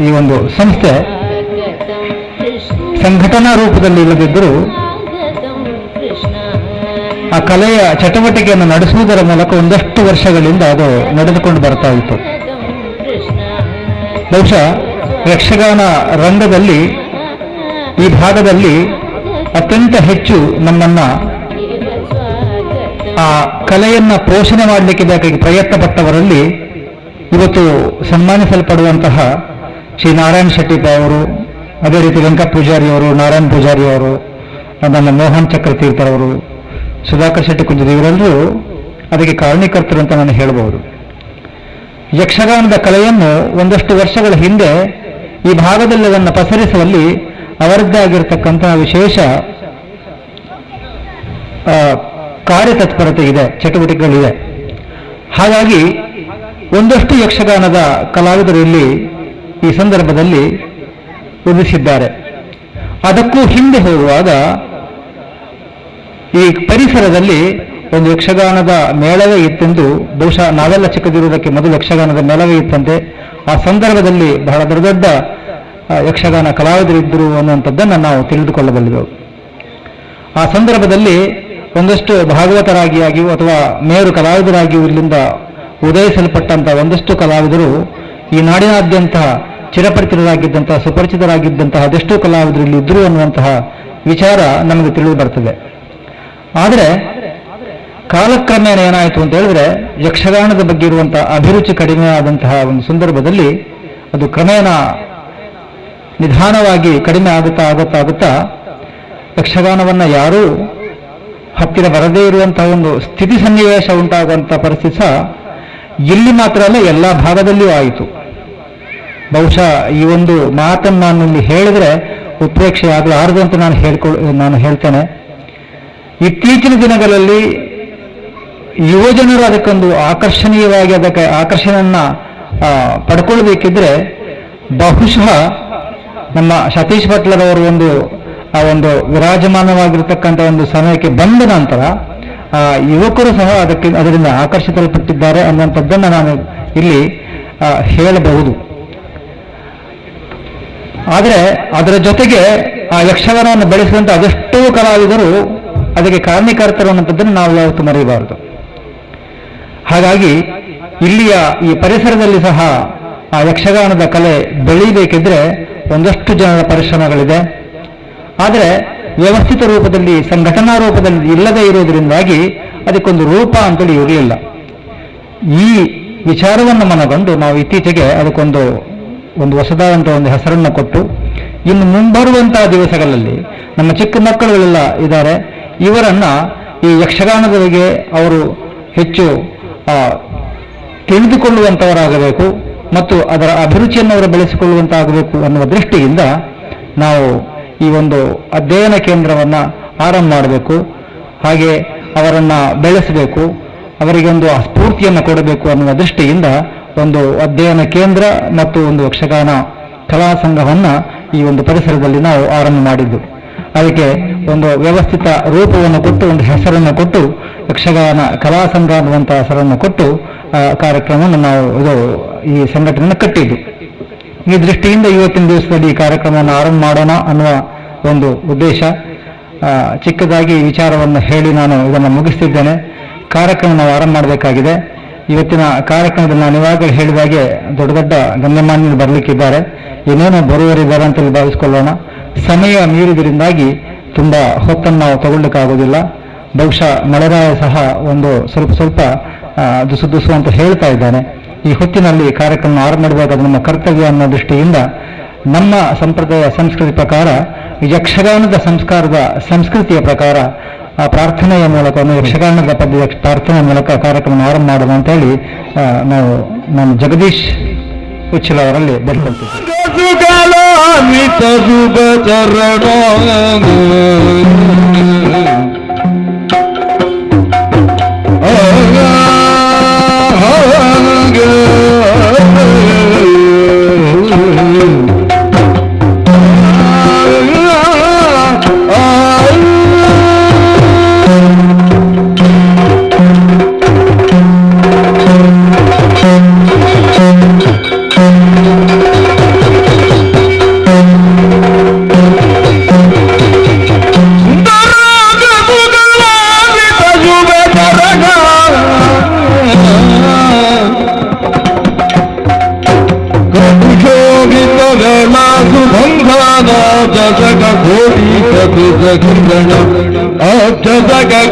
ಈ ಒಂದು ಸಂಸ್ಥೆ ಸಂಘಟನಾ ರೂಪದಲ್ಲಿ ಇಲ್ಲದಿದ್ದರೂ ಆ ಕಲೆಯ ಚಟುವಟಿಕೆಯನ್ನು ನಡೆಸುವುದರ ಮೂಲಕ ಒಂದಷ್ಟು ವರ್ಷಗಳಿಂದ ಅದು ನಡೆದುಕೊಂಡು ಬರ್ತಾ ಇತ್ತು. ಬಹುಶಃ ಯಕ್ಷಗಾನ ರಂಗದಲ್ಲಿ ಈ ಭಾಗದಲ್ಲಿ ಅತ್ಯಂತ ಹೆಚ್ಚು ನಮ್ಮನ್ನ ಆ ಕಲೆಯನ್ನ ಪೋಷಣೆ ಮಾಡಲಿಕ್ಕೆ ಬೇಕಾಗಿ ಪ್ರಯತ್ನ ಪಟ್ಟವರಲ್ಲಿ ಇವತ್ತು ಸನ್ಮಾನಿಸಲ್ಪಡುವಂತಹ ಶ್ರೀ ನಾರಾಯಣ ಶೆಟ್ಟಿಪ್ಪ ಅವರು, ಅದೇ ರೀತಿ ವೆಂಕಟ ಪೂಜಾರಿ ಅವರು, ನಾರಾಯಣ ಪೂಜಾರಿ ಅವರು, ನಮ್ಮ ಮೋಹನ್ ಚಕ್ರತೀರ್ಥರವರು, ಸುಧಾಕರ್ ಶೆಟ್ಟಿ ಕುಂಜದ ಇವರೆಲ್ಲರೂ ಅದಕ್ಕೆ ಕಾರಣೀಕರ್ತರು ಅಂತ ನಾನು ಹೇಳಬಹುದು. ಯಕ್ಷಗಾನದ ಕಲೆಯನ್ನು ಒಂದಷ್ಟು ವರ್ಷಗಳ ಹಿಂದೆ ಈ ಭಾಗದಲ್ಲಿ ಅದನ್ನು ಪಸರಿಸುವಲ್ಲಿ ಅವರದ್ದೇ ಆಗಿರತಕ್ಕಂತಹ ವಿಶೇಷ ಕಾರ್ಯತತ್ಪರತೆ ಇದೆ, ಚಟುವಟಿಕೆಗಳಿದೆ. ಹಾಗಾಗಿ ಒಂದಷ್ಟು ಯಕ್ಷಗಾನದ ಕಲಾವಿದರು ಇಲ್ಲಿ ಈ ಸಂದರ್ಭದಲ್ಲಿ ಉದಿಸಿದ್ದಾರೆ. ಅದಕ್ಕೂ ಹಿಂದೆ ಹೋಗುವಾಗ ಈ ಪರಿಸರದಲ್ಲಿ ಒಂದು ಯಕ್ಷಗಾನದ ಮೇಳವೇ ಇತ್ತೆಂದು, ಬಹುಶಃ ನಾವೆಲ್ಲ ಚಿಕ್ಕದಿರುವುದಕ್ಕೆ ಮೊದಲು ಯಕ್ಷಗಾನದ ಮೇಳವೇ ಇತ್ತಂತೆ. ಆ ಸಂದರ್ಭದಲ್ಲಿ ಬಹಳ ದೊಡ್ಡ ದೊಡ್ಡ ಯಕ್ಷಗಾನ ಕಲಾವಿದರಿದ್ದರು ಅನ್ನುವಂಥದ್ದನ್ನು ನಾವು ತಿಳಿದುಕೊಳ್ಳಬಲ್ಲೆವು. ಆ ಸಂದರ್ಭದಲ್ಲಿ ಒಂದಷ್ಟು ಭಾಗವತರಾಗಿಯಾಗಿಯೂ ಅಥವಾ ಮೇರು ಕಲಾವಿದರಾಗಿಯೂ ಇಲ್ಲಿಂದ ಉದಯಿಸಲ್ಪಟ್ಟಂಥ ಒಂದಷ್ಟು ಕಲಾವಿದರು ಈ ನಾಡಿನಾದ್ಯಂತ ಚಿರಪರಿಚಿತರಾಗಿದ್ದಂತಹ, ಸುಪರಿಚಿತರಾಗಿದ್ದಂತಹ ಅದೆಷ್ಟೋ ಕಲಾವಿದರು ಇಲ್ಲಿ ಇದ್ದರು ಅನ್ನುವಂತಹ ವಿಚಾರ ನಮಗೆ ತಿಳಿದು ಬರ್ತದೆ. ಆದರೆ ಕಾಲಕ್ರಮೇಣ ಏನಾಯಿತು ಅಂತ ಹೇಳಿದ್ರೆ, ಯಕ್ಷಗಾನದ ಬಗ್ಗೆ ಇರುವಂತಹ ಅಭಿರುಚಿ ಕಡಿಮೆ ಆದಂತಹ ಒಂದು ಸಂದರ್ಭದಲ್ಲಿ ಅದು ಕ್ರಮೇಣ ನಿಧಾನವಾಗಿ ಕಡಿಮೆ ಆಗುತ್ತಾ ಆಗುತ್ತಾ ಆಗುತ್ತಾ ಯಕ್ಷಗಾನವನ್ನು ಯಾರೂ ಹತ್ತಿರ ಬರದೇ ಇರುವಂತಹ ಒಂದು ಸ್ಥಿತಿ ಸನ್ನಿವೇಶ ಉಂಟಾಗುವಂಥ ಪರಿಸ್ಥಿತಿ ಸಹ ಇಲ್ಲಿ ಮಾತ್ರ ಅಲ್ಲ, ಎಲ್ಲ ಭಾಗದಲ್ಲಿಯೂ ಆಯಿತು. ಬಹುಶಃ ಈ ಒಂದು ಮಾತನ್ನು ನಾನು ಇಲ್ಲಿ ಹೇಳಿದ್ರೆ ಉತ್ಪ್ರೇಕ್ಷೆ ಆಗಲಾರದು ಅಂತ ನಾನು ಹೇಳ್ತೇನೆ. ಇತ್ತೀಚಿನ ದಿನಗಳಲ್ಲಿ ಯುವಜನರು ಅದಕ್ಕೊಂದು ಆಕರ್ಷಣೀಯವಾಗಿ ಅದಕ್ಕೆ ಆಕರ್ಷಣೆಯನ್ನ ಪಡ್ಕೊಳ್ಬೇಕಿದ್ರೆ ಬಹುಶಃ ನಮ್ಮ ಸತೀಶ್ ಭಟ್ಲರವರು ಒಂದು ಆ ಒಂದು ವಿರಾಜಮಾನವಾಗಿರ್ತಕ್ಕಂಥ ಒಂದು ಸಮಯಕ್ಕೆ ಬಂದ ನಂತರ ಆ ಯುವಕರು ಸಹ ಅದಕ್ಕೆ ಅದರಿಂದ ಆಕರ್ಷಿತಲ್ಪಟ್ಟಿದ್ದಾರೆ ಅನ್ನುವಂಥದ್ದನ್ನು ನಾನು ಇಲ್ಲಿ ಹೇಳಬಹುದು. ಆದರೆ ಅದರ ಜೊತೆಗೆ ಆ ಯಕ್ಷಗಾನವನ್ನು ಬೆಳೆಸಿದಂಥ ಅದೆಷ್ಟೋ ಕಲಾವಿದರು ಅದಕ್ಕೆ ಕಾರಣೀಕರ್ತರು ಅನ್ನುವಂಥದ್ದನ್ನು ನಾವು ಯಾವತ್ತೂ ಮರೆಯಬಾರದು. ಹಾಗಾಗಿ ಇಲ್ಲಿಯ ಈ ಪರಿಸರದಲ್ಲಿ ಸಹ ಆ ಯಕ್ಷಗಾನದ ಕಲೆ ಬೆಳೀಬೇಕಿದ್ರೆ ಒಂದಷ್ಟು ಜನರ ಪರಿಶ್ರಮಗಳಿದೆ. ಆದರೆ ವ್ಯವಸ್ಥಿತ ರೂಪದಲ್ಲಿ, ಸಂಘಟನಾ ರೂಪದಲ್ಲಿ ಇಲ್ಲದೇ ಇರುವುದರಿಂದಾಗಿ ಅದಕ್ಕೊಂದು ರೂಪ ಅಂತೇಳಿ ಇರಲಿಲ್ಲ. ಈ ವಿಚಾರವನ್ನು ಮನಗಂಡು ನಾವು ಇತ್ತೀಚೆಗೆ ಅದಕ್ಕೊಂದು ಒಂದು ಹೊಸದಾದಂಥ ಒಂದು ಹೆಸರನ್ನು ಕೊಟ್ಟು, ಇನ್ನು ಮುಂಬರುವಂತಹ ದಿವಸಗಳಲ್ಲಿ ನಮ್ಮ ಚಿಕ್ಕ ಮಕ್ಕಳುಗಳೆಲ್ಲ ಇದ್ದಾರೆ, ಇವರನ್ನು ಈ ಯಕ್ಷಗಾನದ ಬಗ್ಗೆ ಅವರು ಹೆಚ್ಚು ತಿಳಿದುಕೊಳ್ಳುವಂಥವರಾಗಬೇಕು ಮತ್ತು ಅದರ ಅಭಿರುಚಿಯನ್ನು ಅವರು ಬೆಳೆಸಿಕೊಳ್ಳುವಂತಾಗಬೇಕು ಅನ್ನುವ ದೃಷ್ಟಿಯಿಂದ ನಾವು ಈ ಒಂದು ಅಧ್ಯಯನ ಕೇಂದ್ರವನ್ನು ಆರಂಭ ಮಾಡಬೇಕು. ಹಾಗೆ ಅವರನ್ನು ಬೆಳೆಸಬೇಕು, ಅವರಿಗೆ ಒಂದು ಸ್ಫೂರ್ತಿಯನ್ನು ಕೊಡಬೇಕು ಅನ್ನುವ ದೃಷ್ಟಿಯಿಂದ ಒಂದು ಅಧ್ಯಯನ ಕೇಂದ್ರ ಮತ್ತು ಒಂದು ಯಕ್ಷಗಾನ ಕಲಾ ಸಂಘವನ್ನು ಈ ಒಂದು ಪರಿಸರದಲ್ಲಿ ನಾವು ಆರಂಭ ಮಾಡಿದ್ದು. ಅದಕ್ಕೆ ಒಂದು ವ್ಯವಸ್ಥಿತ ರೂಪವನ್ನು ಕೊಟ್ಟು, ಒಂದು ಹೆಸರನ್ನು ಕೊಟ್ಟು, ಯಕ್ಷಗಾನ ಕಲಾ ಸಂಘ ಅನ್ನುವಂಥ ಹೆಸರನ್ನು ಕೊಟ್ಟು ಕಾರ್ಯಕ್ರಮವನ್ನು ನಾವು ಇದು ಈ ಸಂಘಟನೆಯನ್ನು ಕಟ್ಟಿದ್ದು. ಈ ದೃಷ್ಟಿಯಿಂದ ಇವತ್ತಿನ ದಿವಸದಲ್ಲಿ ಈ ಕಾರ್ಯಕ್ರಮವನ್ನು ಆರಂಭ ಮಾಡೋಣ ಅನ್ನುವ ಒಂದು ಉದ್ದೇಶ. ಚಿಕ್ಕದಾಗಿ ವಿಚಾರವನ್ನು ಹೇಳಿ ನಾನು ಇದನ್ನು ಮುಗಿಸ್ತಿದ್ದೇನೆ. ಕಾರ್ಯಕ್ರಮ ನಾವು ಆರಂಭ ಮಾಡಬೇಕಾಗಿದೆ. ಇವತ್ತಿನ ಕಾರ್ಯಕ್ರಮದಲ್ಲಿ ನಾನು ಇವಾಗಲೇ ಹೇಳಿದಾಗೆ ದೊಡ್ಡ ದೊಡ್ಡ ಗಣ್ಯಮಾನ್ಯರು ಬರಲಿಕ್ಕಿದ್ದಾರೆ, ಇನ್ನೇನೋ ಬರುವರಿದ್ದಾರೆ ಅಂತೇಳಿ ಭಾವಿಸ್ಕೊಳ್ಳೋಣ. ಸಮಯ ಮೀರಿದ್ರಿಂದಾಗಿ ತುಂಬ ಹೊತ್ತನ್ನು ನಾವು ತಗೊಳ್ಳಿಕ್ಕಾಗೋದಿಲ್ಲ. ಬಹುಶಃ ಮಳೆರಾಯ ಸಹ ಒಂದು ಸ್ವಲ್ಪ ಸ್ವಲ್ಪ ದುಸು ದುಸು ಅಂತ ಹೇಳ್ತಾ ಇದ್ದಾನೆ. ಈ ಹೊತ್ತಿನಲ್ಲಿ ಕಾರ್ಯಕ್ರಮ ಆರಂಭ ಮಾಡಬೇಕಾದ ನಮ್ಮ ಕರ್ತವ್ಯ ಅನ್ನೋ ದೃಷ್ಟಿಯಿಂದ ನಮ್ಮ ಸಂಪ್ರದಾಯ ಸಂಸ್ಕೃತಿ ಪ್ರಕಾರ, ಯಕ್ಷಗಾನದ ಸಂಸ್ಕಾರದ ಸಂಸ್ಕೃತಿಯ ಪ್ರಕಾರ ಆ ಪ್ರಾರ್ಥನೆಯ ಮೂಲಕ, ಒಂದು ಯಕ್ಷಗಾನದ ಪದ್ಯ ಪ್ರಾರ್ಥನೆಯ ಮೂಲಕ ಕಾರ್ಯಕ್ರಮ ಆರಂಭ ಮಾಡೋಣ ಅಂತ ಹೇಳಿ ನಾನು ಜಗದೀಶ್ ಉಚ್ಚಿಲ ಅವರಲ್ಲಿ ಬೇಡ್ಕೊಳ್ತೀನಿ. ಕೋಟಿ ಸದಸ ಕಿರಣ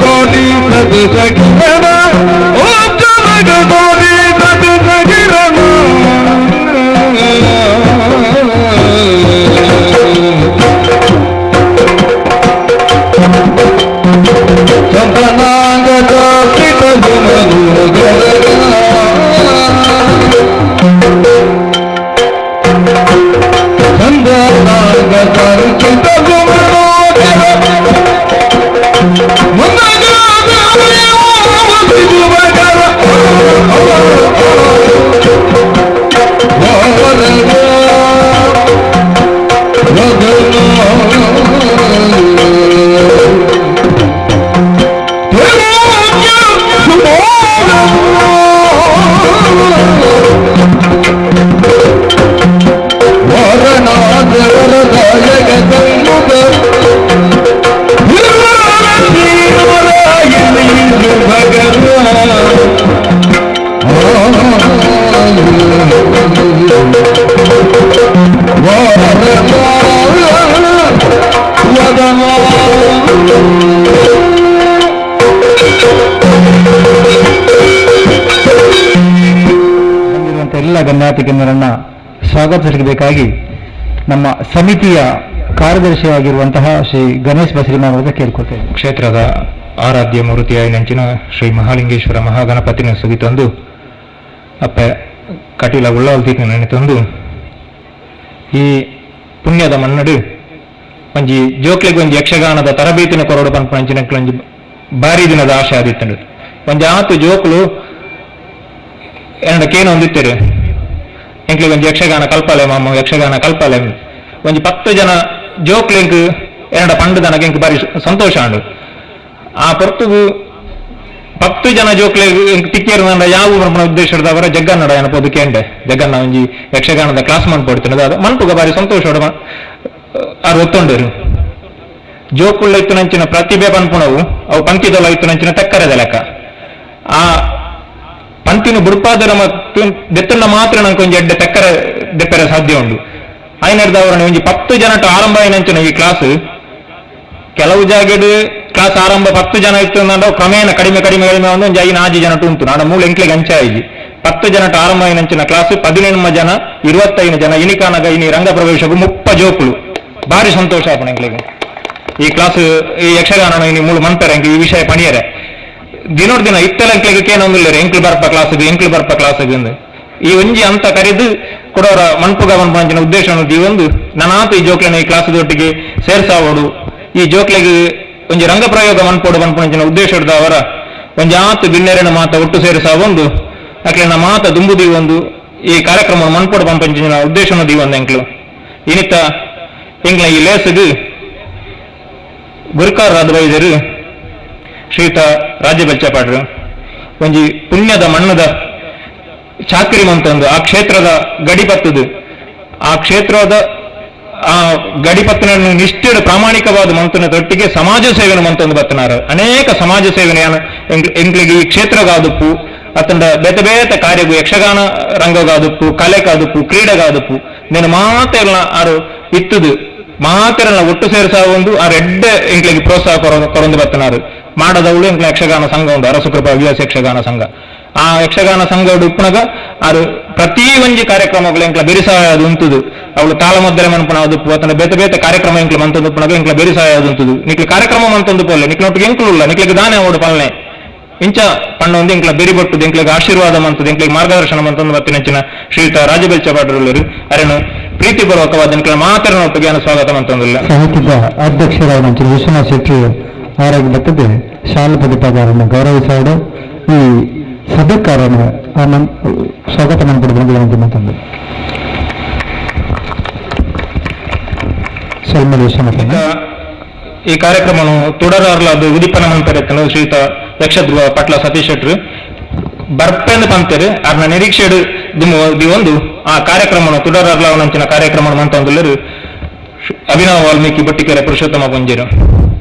ಕೋಟಿ ಸದಸ ಕಿರಣ ಕೋಟಿ ಸದಸ ಕಿರಣ. ಚಂದನಾಂಗದ ಬಂದಿರುವಂಥ ಎಲ್ಲ ಗಣ್ಯಾತಿ ಗಣ್ಯರನ್ನ ಸ್ವಾಗತಿಸಬೇಕಾಗಿ ನಮ್ಮ ಸಮಿತಿಯ ಕಾರ್ಯದರ್ಶಿಯಾಗಿರುವಂತಹ ಶ್ರೀ ಗಣೇಶ್ ಬಸರಿಮಾನ್ ಅವರಿಗೆ ಕೇಳಿಕೊಳ್ತೇನೆ. ಕ್ಷೇತ್ರದ ಆರಾಧ್ಯ ಮೂರ್ತಿಯಾಯಿನಂಚಿನ ಶ್ರೀ ಮಹಾಲಿಂಗೇಶ್ವರ ಮಹಾಗಣಪತಿನ ಸುಗಿತೊಂದು ಅಪ್ಪೆ ಕಟೀಲ ಉಳ್ಳಾಲ್ತಿ ನೆನೆತೊಂದು ಈ ಪುಣ್ಯದ ಮನ್ನಡು ಒಂಜಿ ಜೋಕ್ಲೆಗ್ ಒಂಜಿ ಯಕ್ಷಗಾನದ ತರಬೇತಿನ ಕೊರಡು ಪನ್ಪುನಂಚಿನ ಒಂಜಿ ಬಾರಿ ದಿನದ ಆಶೆ ಆದಿತ್ತಂಡು. ಒಂಜಿ ಆತು ಜೋಕ್ಲು ಎನ್ನಡ ಕೇನ ಒಂದಿತ್ತೇರು ಎಂಕ್ಲೆಗ್ ಒಂಜಿ ಯಕ್ಷಗಾನ ಕಲ್ಪಾಲೆ ಮಾಮ, ಯಕ್ಷಗಾನ ಕಲ್ಪಾಲೆ. ಒಂಜಿ 10 ಜನ ಜೋಕ್ಲೆಂಕ್ ಎನ್ನಡ ಪಂಡುದನಗೆ ಎಂಕ್ ಬಾರಿ ಸಂತೋಷ ಆಂಡು. ಆ ಪೊರ್ತುಗು 10 ಜನ ಜೋಕ್ಲೆಗ್ ಎಂಕ್ ತಿಕ್ಕೇರು ಯಾವ ಪನ್ಪುನ ಉದ್ದೇಶದವರ ಜಗ್ಗನ್ನಡ ಏನಪೋದು ಕೇಂಡೆ ಜಗ್ಗನ್ನ ಒಂಜಿ ಯಕ್ಷಗಾನದ ಕ್ಲಾಸ್ ಮನ್ಪೊಡ್ತಿನದ ಅದು ಮನ್ಪುಗ ಬಾರಿ ಸಂತೋಷ ಆರು ಒತ್ತೊಂಡರು. ಜೋಕುಳ್ಳ ಇತ್ತುನಂಚಿನ ಪ್ರತಿಭೆ ಪನ್ಪುನವು ಅವು ಪಂತಿದೊಲ ಇತ್ತುನಂಚಿನ ತಕ್ಕರದ ಲೆಕ್ಕ. ಆ ಪಂತಿನ ಬುಡ್ಪಾದರ ಮತ್ತು ದೆತ್ತನ್ನ ಮಾತ್ರ ನಂಗೆ ಒಂಜಿ ಎಡ್ಡೆ ತಕ್ಕರ ದೆಪ್ಪರೆ ಸಾಧ್ಯ ಉಂಡು. ಆಯ್ನರ್ದವರನ್ನ ಒಂಜಿ 10 ಜನಟ ಆರಂಭ ಆಯ್ನಂಚಿನ ಈ ಕ್ಲಾಸ್ ಕೆಲವು ಜಾಗಡ್ ಕ್ಲಾಸ್ ಆರಂಭ 10 ಜನ ಇತ್ತು ಅಂದ ಕ್ರಮೇಣ ಕಡಿಮೆ ಕಡಿಮೆ ಕಡಿಮೆ ಒಂದು ಒಂಜಿ 5 6 ಜನಟ ಉಂಟು. ನಾಡ ಮೂಲ ಎಂಕ್ಲೆಗೆ ಅಂಚಾಯಿಜಿ 10 ಜನಟ ಆರಂಭ ಆಯ್ನಂಚಿನ ಕ್ಲಾಸ್ 18 ಜನ 25 ಜನ ಇನಿಕಾನಗ ಇನಿ ರಂಗ ಪ್ರವೇಶಕ್ಕೂ 30 ಜೋಕುಲು ಭಾರಿ ಸಂತೋಷ ಆಪಣ ಎಂಕ್ಲೆಗೆ ಈ ಕ್ಲಾಸ್ ಈ ಯಕ್ಷಗಾನ ಇನಿ ಮೂಲ ಮನ್ಪೆರೆ ಎಂಕ್ ಈ ವಿಷಯ ಪಣಿಯರೆ ದಿನೋಡ್ ದಿನ ಇತ್ತೆಲ ಎಂಕ್ಲೆಗೆ ಕೇನೊಂದಿಲ್ಲ ಎಂಕ್ಲು ಬರ್ಪ ಕ್ಲಾಸ್ಗೆ ಎಂಕ್ಲು ಬರ್ಪ ಕ್ಲಾಸ್ಗೆ ಅಂದು ಈ ಒಂಜಿ ಅಂತ ಕರೆದು ಕೊಡೋರ ಮನ್ಪುಗ ಮನ್ಪಂಚಿನ ಉದ್ದೇಶ ಈ ಒಂದು ನನಾತ ಈ ಜೋಕ್ಲೆನ ಈ ಕ್ಲಾಸ್ ದೊಟ್ಟಿಗೆ ಸೇರ್ಸಾವೋಡು ಈ ಜೋಕ್ಲೆಗೆ ಒಂಜಿ ರಂಗಪ್ರಯೋಗ ಮನ್ಪೋಡು ಮನ್ಪಂಚಿನ ಉದ್ದೇಶ ಅವರ ಒಂಜಿ ಆತು ಬಿನ್ನೆರೆನ ಮಾತ ಒಟ್ಟು ಸೇರಿಸಾವೊಂದು ಅಕ್ಲೆನ ಮಾತ ದುಂಬುದಿ ಒಂದು ಈ ಕಾರ್ಯಕ್ರಮ ಮನ್ಪೋಡು ಪಂಪಂಚಿನ ಉದ್ದೇಶ ಒಂದು ಎಂಕ್ಲು ಇನಿತ ಎಂಕ್ಲ ಈ ಲೇಸುಗು ಗುರುಕಾರ ವೈದ್ಯರು ಶ್ರೀಯುತ ರಾಜ್ಯ ಬೆಲ್ಚಪಾಡ್ರು ಒಂಜಿ ಪುಣ್ಯದ ಮಣ್ಣದ ಚಾಕರಿ ಮಂತೊಂದು ಆ ಕ್ಷೇತ್ರದ ಗಡಿಪತ್ತದು ಆ ಕ್ಷೇತ್ರದ ಆ ಗಡಿಪತ್ತನ ನಿಷ್ಠೆಡು ಪ್ರಾಮಾಣಿಕವಾದ ಮಂತನ ತೊಟ್ಟಿಗೆ ಸಮಾಜ ಸೇವೆನ ಮಂತೊಂದು ಬತ್ತನಾರು ಅನೇಕ ಸಮಾಜ ಸೇವೆನ ಎಂಕ್ಲಿಗೆ ಈ ಕ್ಷೇತ್ರಗಾದುಪ್ಪು ಅತಂಡ ಬೇತೆ ಬೇತೆ ಕಾರ್ಯಗು ಯಕ್ಷಗಾನ ರಂಗಗಾದುಪ್ಪು ಕಲೆಗಾದುಪ್ಪು ಕ್ರೀಡೆಗಾದುಪ್ಪು నేను ಮಾತೆಲ್ಲ ಆರು ಇತ್ತದು ಮಾತೆಲ್ಲ ಒಟ್ಟು ಸೇರಿಸ ಒಂದು ಆ ಎಡ್ಡೆ ಎಂಕ್ಲಿಗೆ ಪ್ರೋತ್ಸಾಹ ಕೊರೊಂದು ಬತ್ತನಾರು ಮಾಡದವಳು ಎಂಕ್ಲ ಯಕ್ಷಗಾನ ಸಂಘ ಉಂಡು ಅರಸುಕೃಪಾ ವ್ಯಾಸ ಯಕ್ಷಗಾನ ಸಂಘ. ಆ ಯಕ್ಷಗಾನ ಸಂಘ ಉಪ್ಪುನಗ ಆರು ಪ್ರತಿ ಒಂಜಿ ಕಾರ್ಯಕ್ರಮಗಳು ಎಂಕ್ಲ ಬೆರಿಸಾಯ ಉಂಟುದು ಅವಳು ತಾಳಮದ್ದಲೆ ಮನ್ಪುನ ಉಪ್ಪು ಅತನ ಬೇತೆ ಬೇತೆ ಕಾರ್ಯಕ್ರಮ ಎಂಕ್ಲ ಮಂತೊಂದು ಉಪ್ಪುನಗ ಎಂಕ್ಲ ಬೆರಿಸಾಯ ಉಂಟುದು ನಿಕ್ಲ ಕಾರ್ಯಕ್ರಮ ಮಂತೊಂದು ಪೋಲೆ ನಿಕ್ಲೊಟ್ಟಿಗೆ ಎಂಕ್ಲು ನಿಕ್ಲಿಗೆ ದಾನೆ ಅವಡು ಪಲ್ನೆ ಇಂಚ ಪಣ್ಣೊಂದು ಎಂಕ್ಲ ಬೆರಿಬೊಟ್ಟುದು ಎಂಕ್ಲಿಗೆ ಆಶೀರ್ವಾದ ಮಂತದ್ದು ಎಂಕ್ಲಿಗೆ ಮಾರ್ಗದರ್ಶನ ಮಂತೊಂದು ಮತ್ತಿನಂಚಿನ ಶ್ರೀಯುತ ರಾಜಬೆಲ್ಚಪಾಟರುಳ್ಳರು ಅರೆನು ಪ್ರೀತಿಪೂರ್ವಕವಾದ ಎಂಕ್ಲ ಮಾತ್ರ ಒಟ್ಟಿಗೆ ಸ್ವಾಗತ ಮಂತೊಂದಿಲ್ಲ. ಸಮಿತಿಯ ಅಧ್ಯಕ್ಷರಾದ ವಿಶ್ವನಾಥ್ ಶೆಟ್ಟಿ ಆರೋಗ್ಯ ಬರ್ತದೆ ಶಾಲು ಪದಪಾದಾರನ್ನು ಗೌರವಿಸಾಡು ಈ ಸಭೆಕಾರನ್ನು ಸ್ವಾಗತ ಮಾಡ್ಬಿಡ್ಬೋದು ಮಾತಂದು ಸಲ್ಮಲ್ ವಿಶ್ವನಾಥ್. ಈ ಕಾರ್ಯಕ್ರಮವನ್ನು ತುಡರಾರ್ಲಾದ ಉದಿಪನ ಮಂತರೆತ್ತನು ಶ್ರೀಯುತ ಯಕ್ಷಧ್ರುವ ಪಟ್ಲ ಸತೀಶ್ ಶೆಟ್ರು ಬರ್ಪೆಂದು ಪಂತೇರು ಅರ್ನ ನಿರೀಕ್ಷೆಡು ಒಂದು ಆ ಕಾರ್ಯಕ್ರಮವನ್ನು ತುಡರಾರ್ಲಾವನಂಚಿನ ಕಾರ್ಯಕ್ರಮ ಮಂತೊಂದುಲ್ಲರು ಅಭಿನವ ವಾಲ್ಮೀಕಿ ಬೊಟ್ಟಿಕೆರೆ ಪುರುಷೋತ್ತಮ ಪುಂಜರು.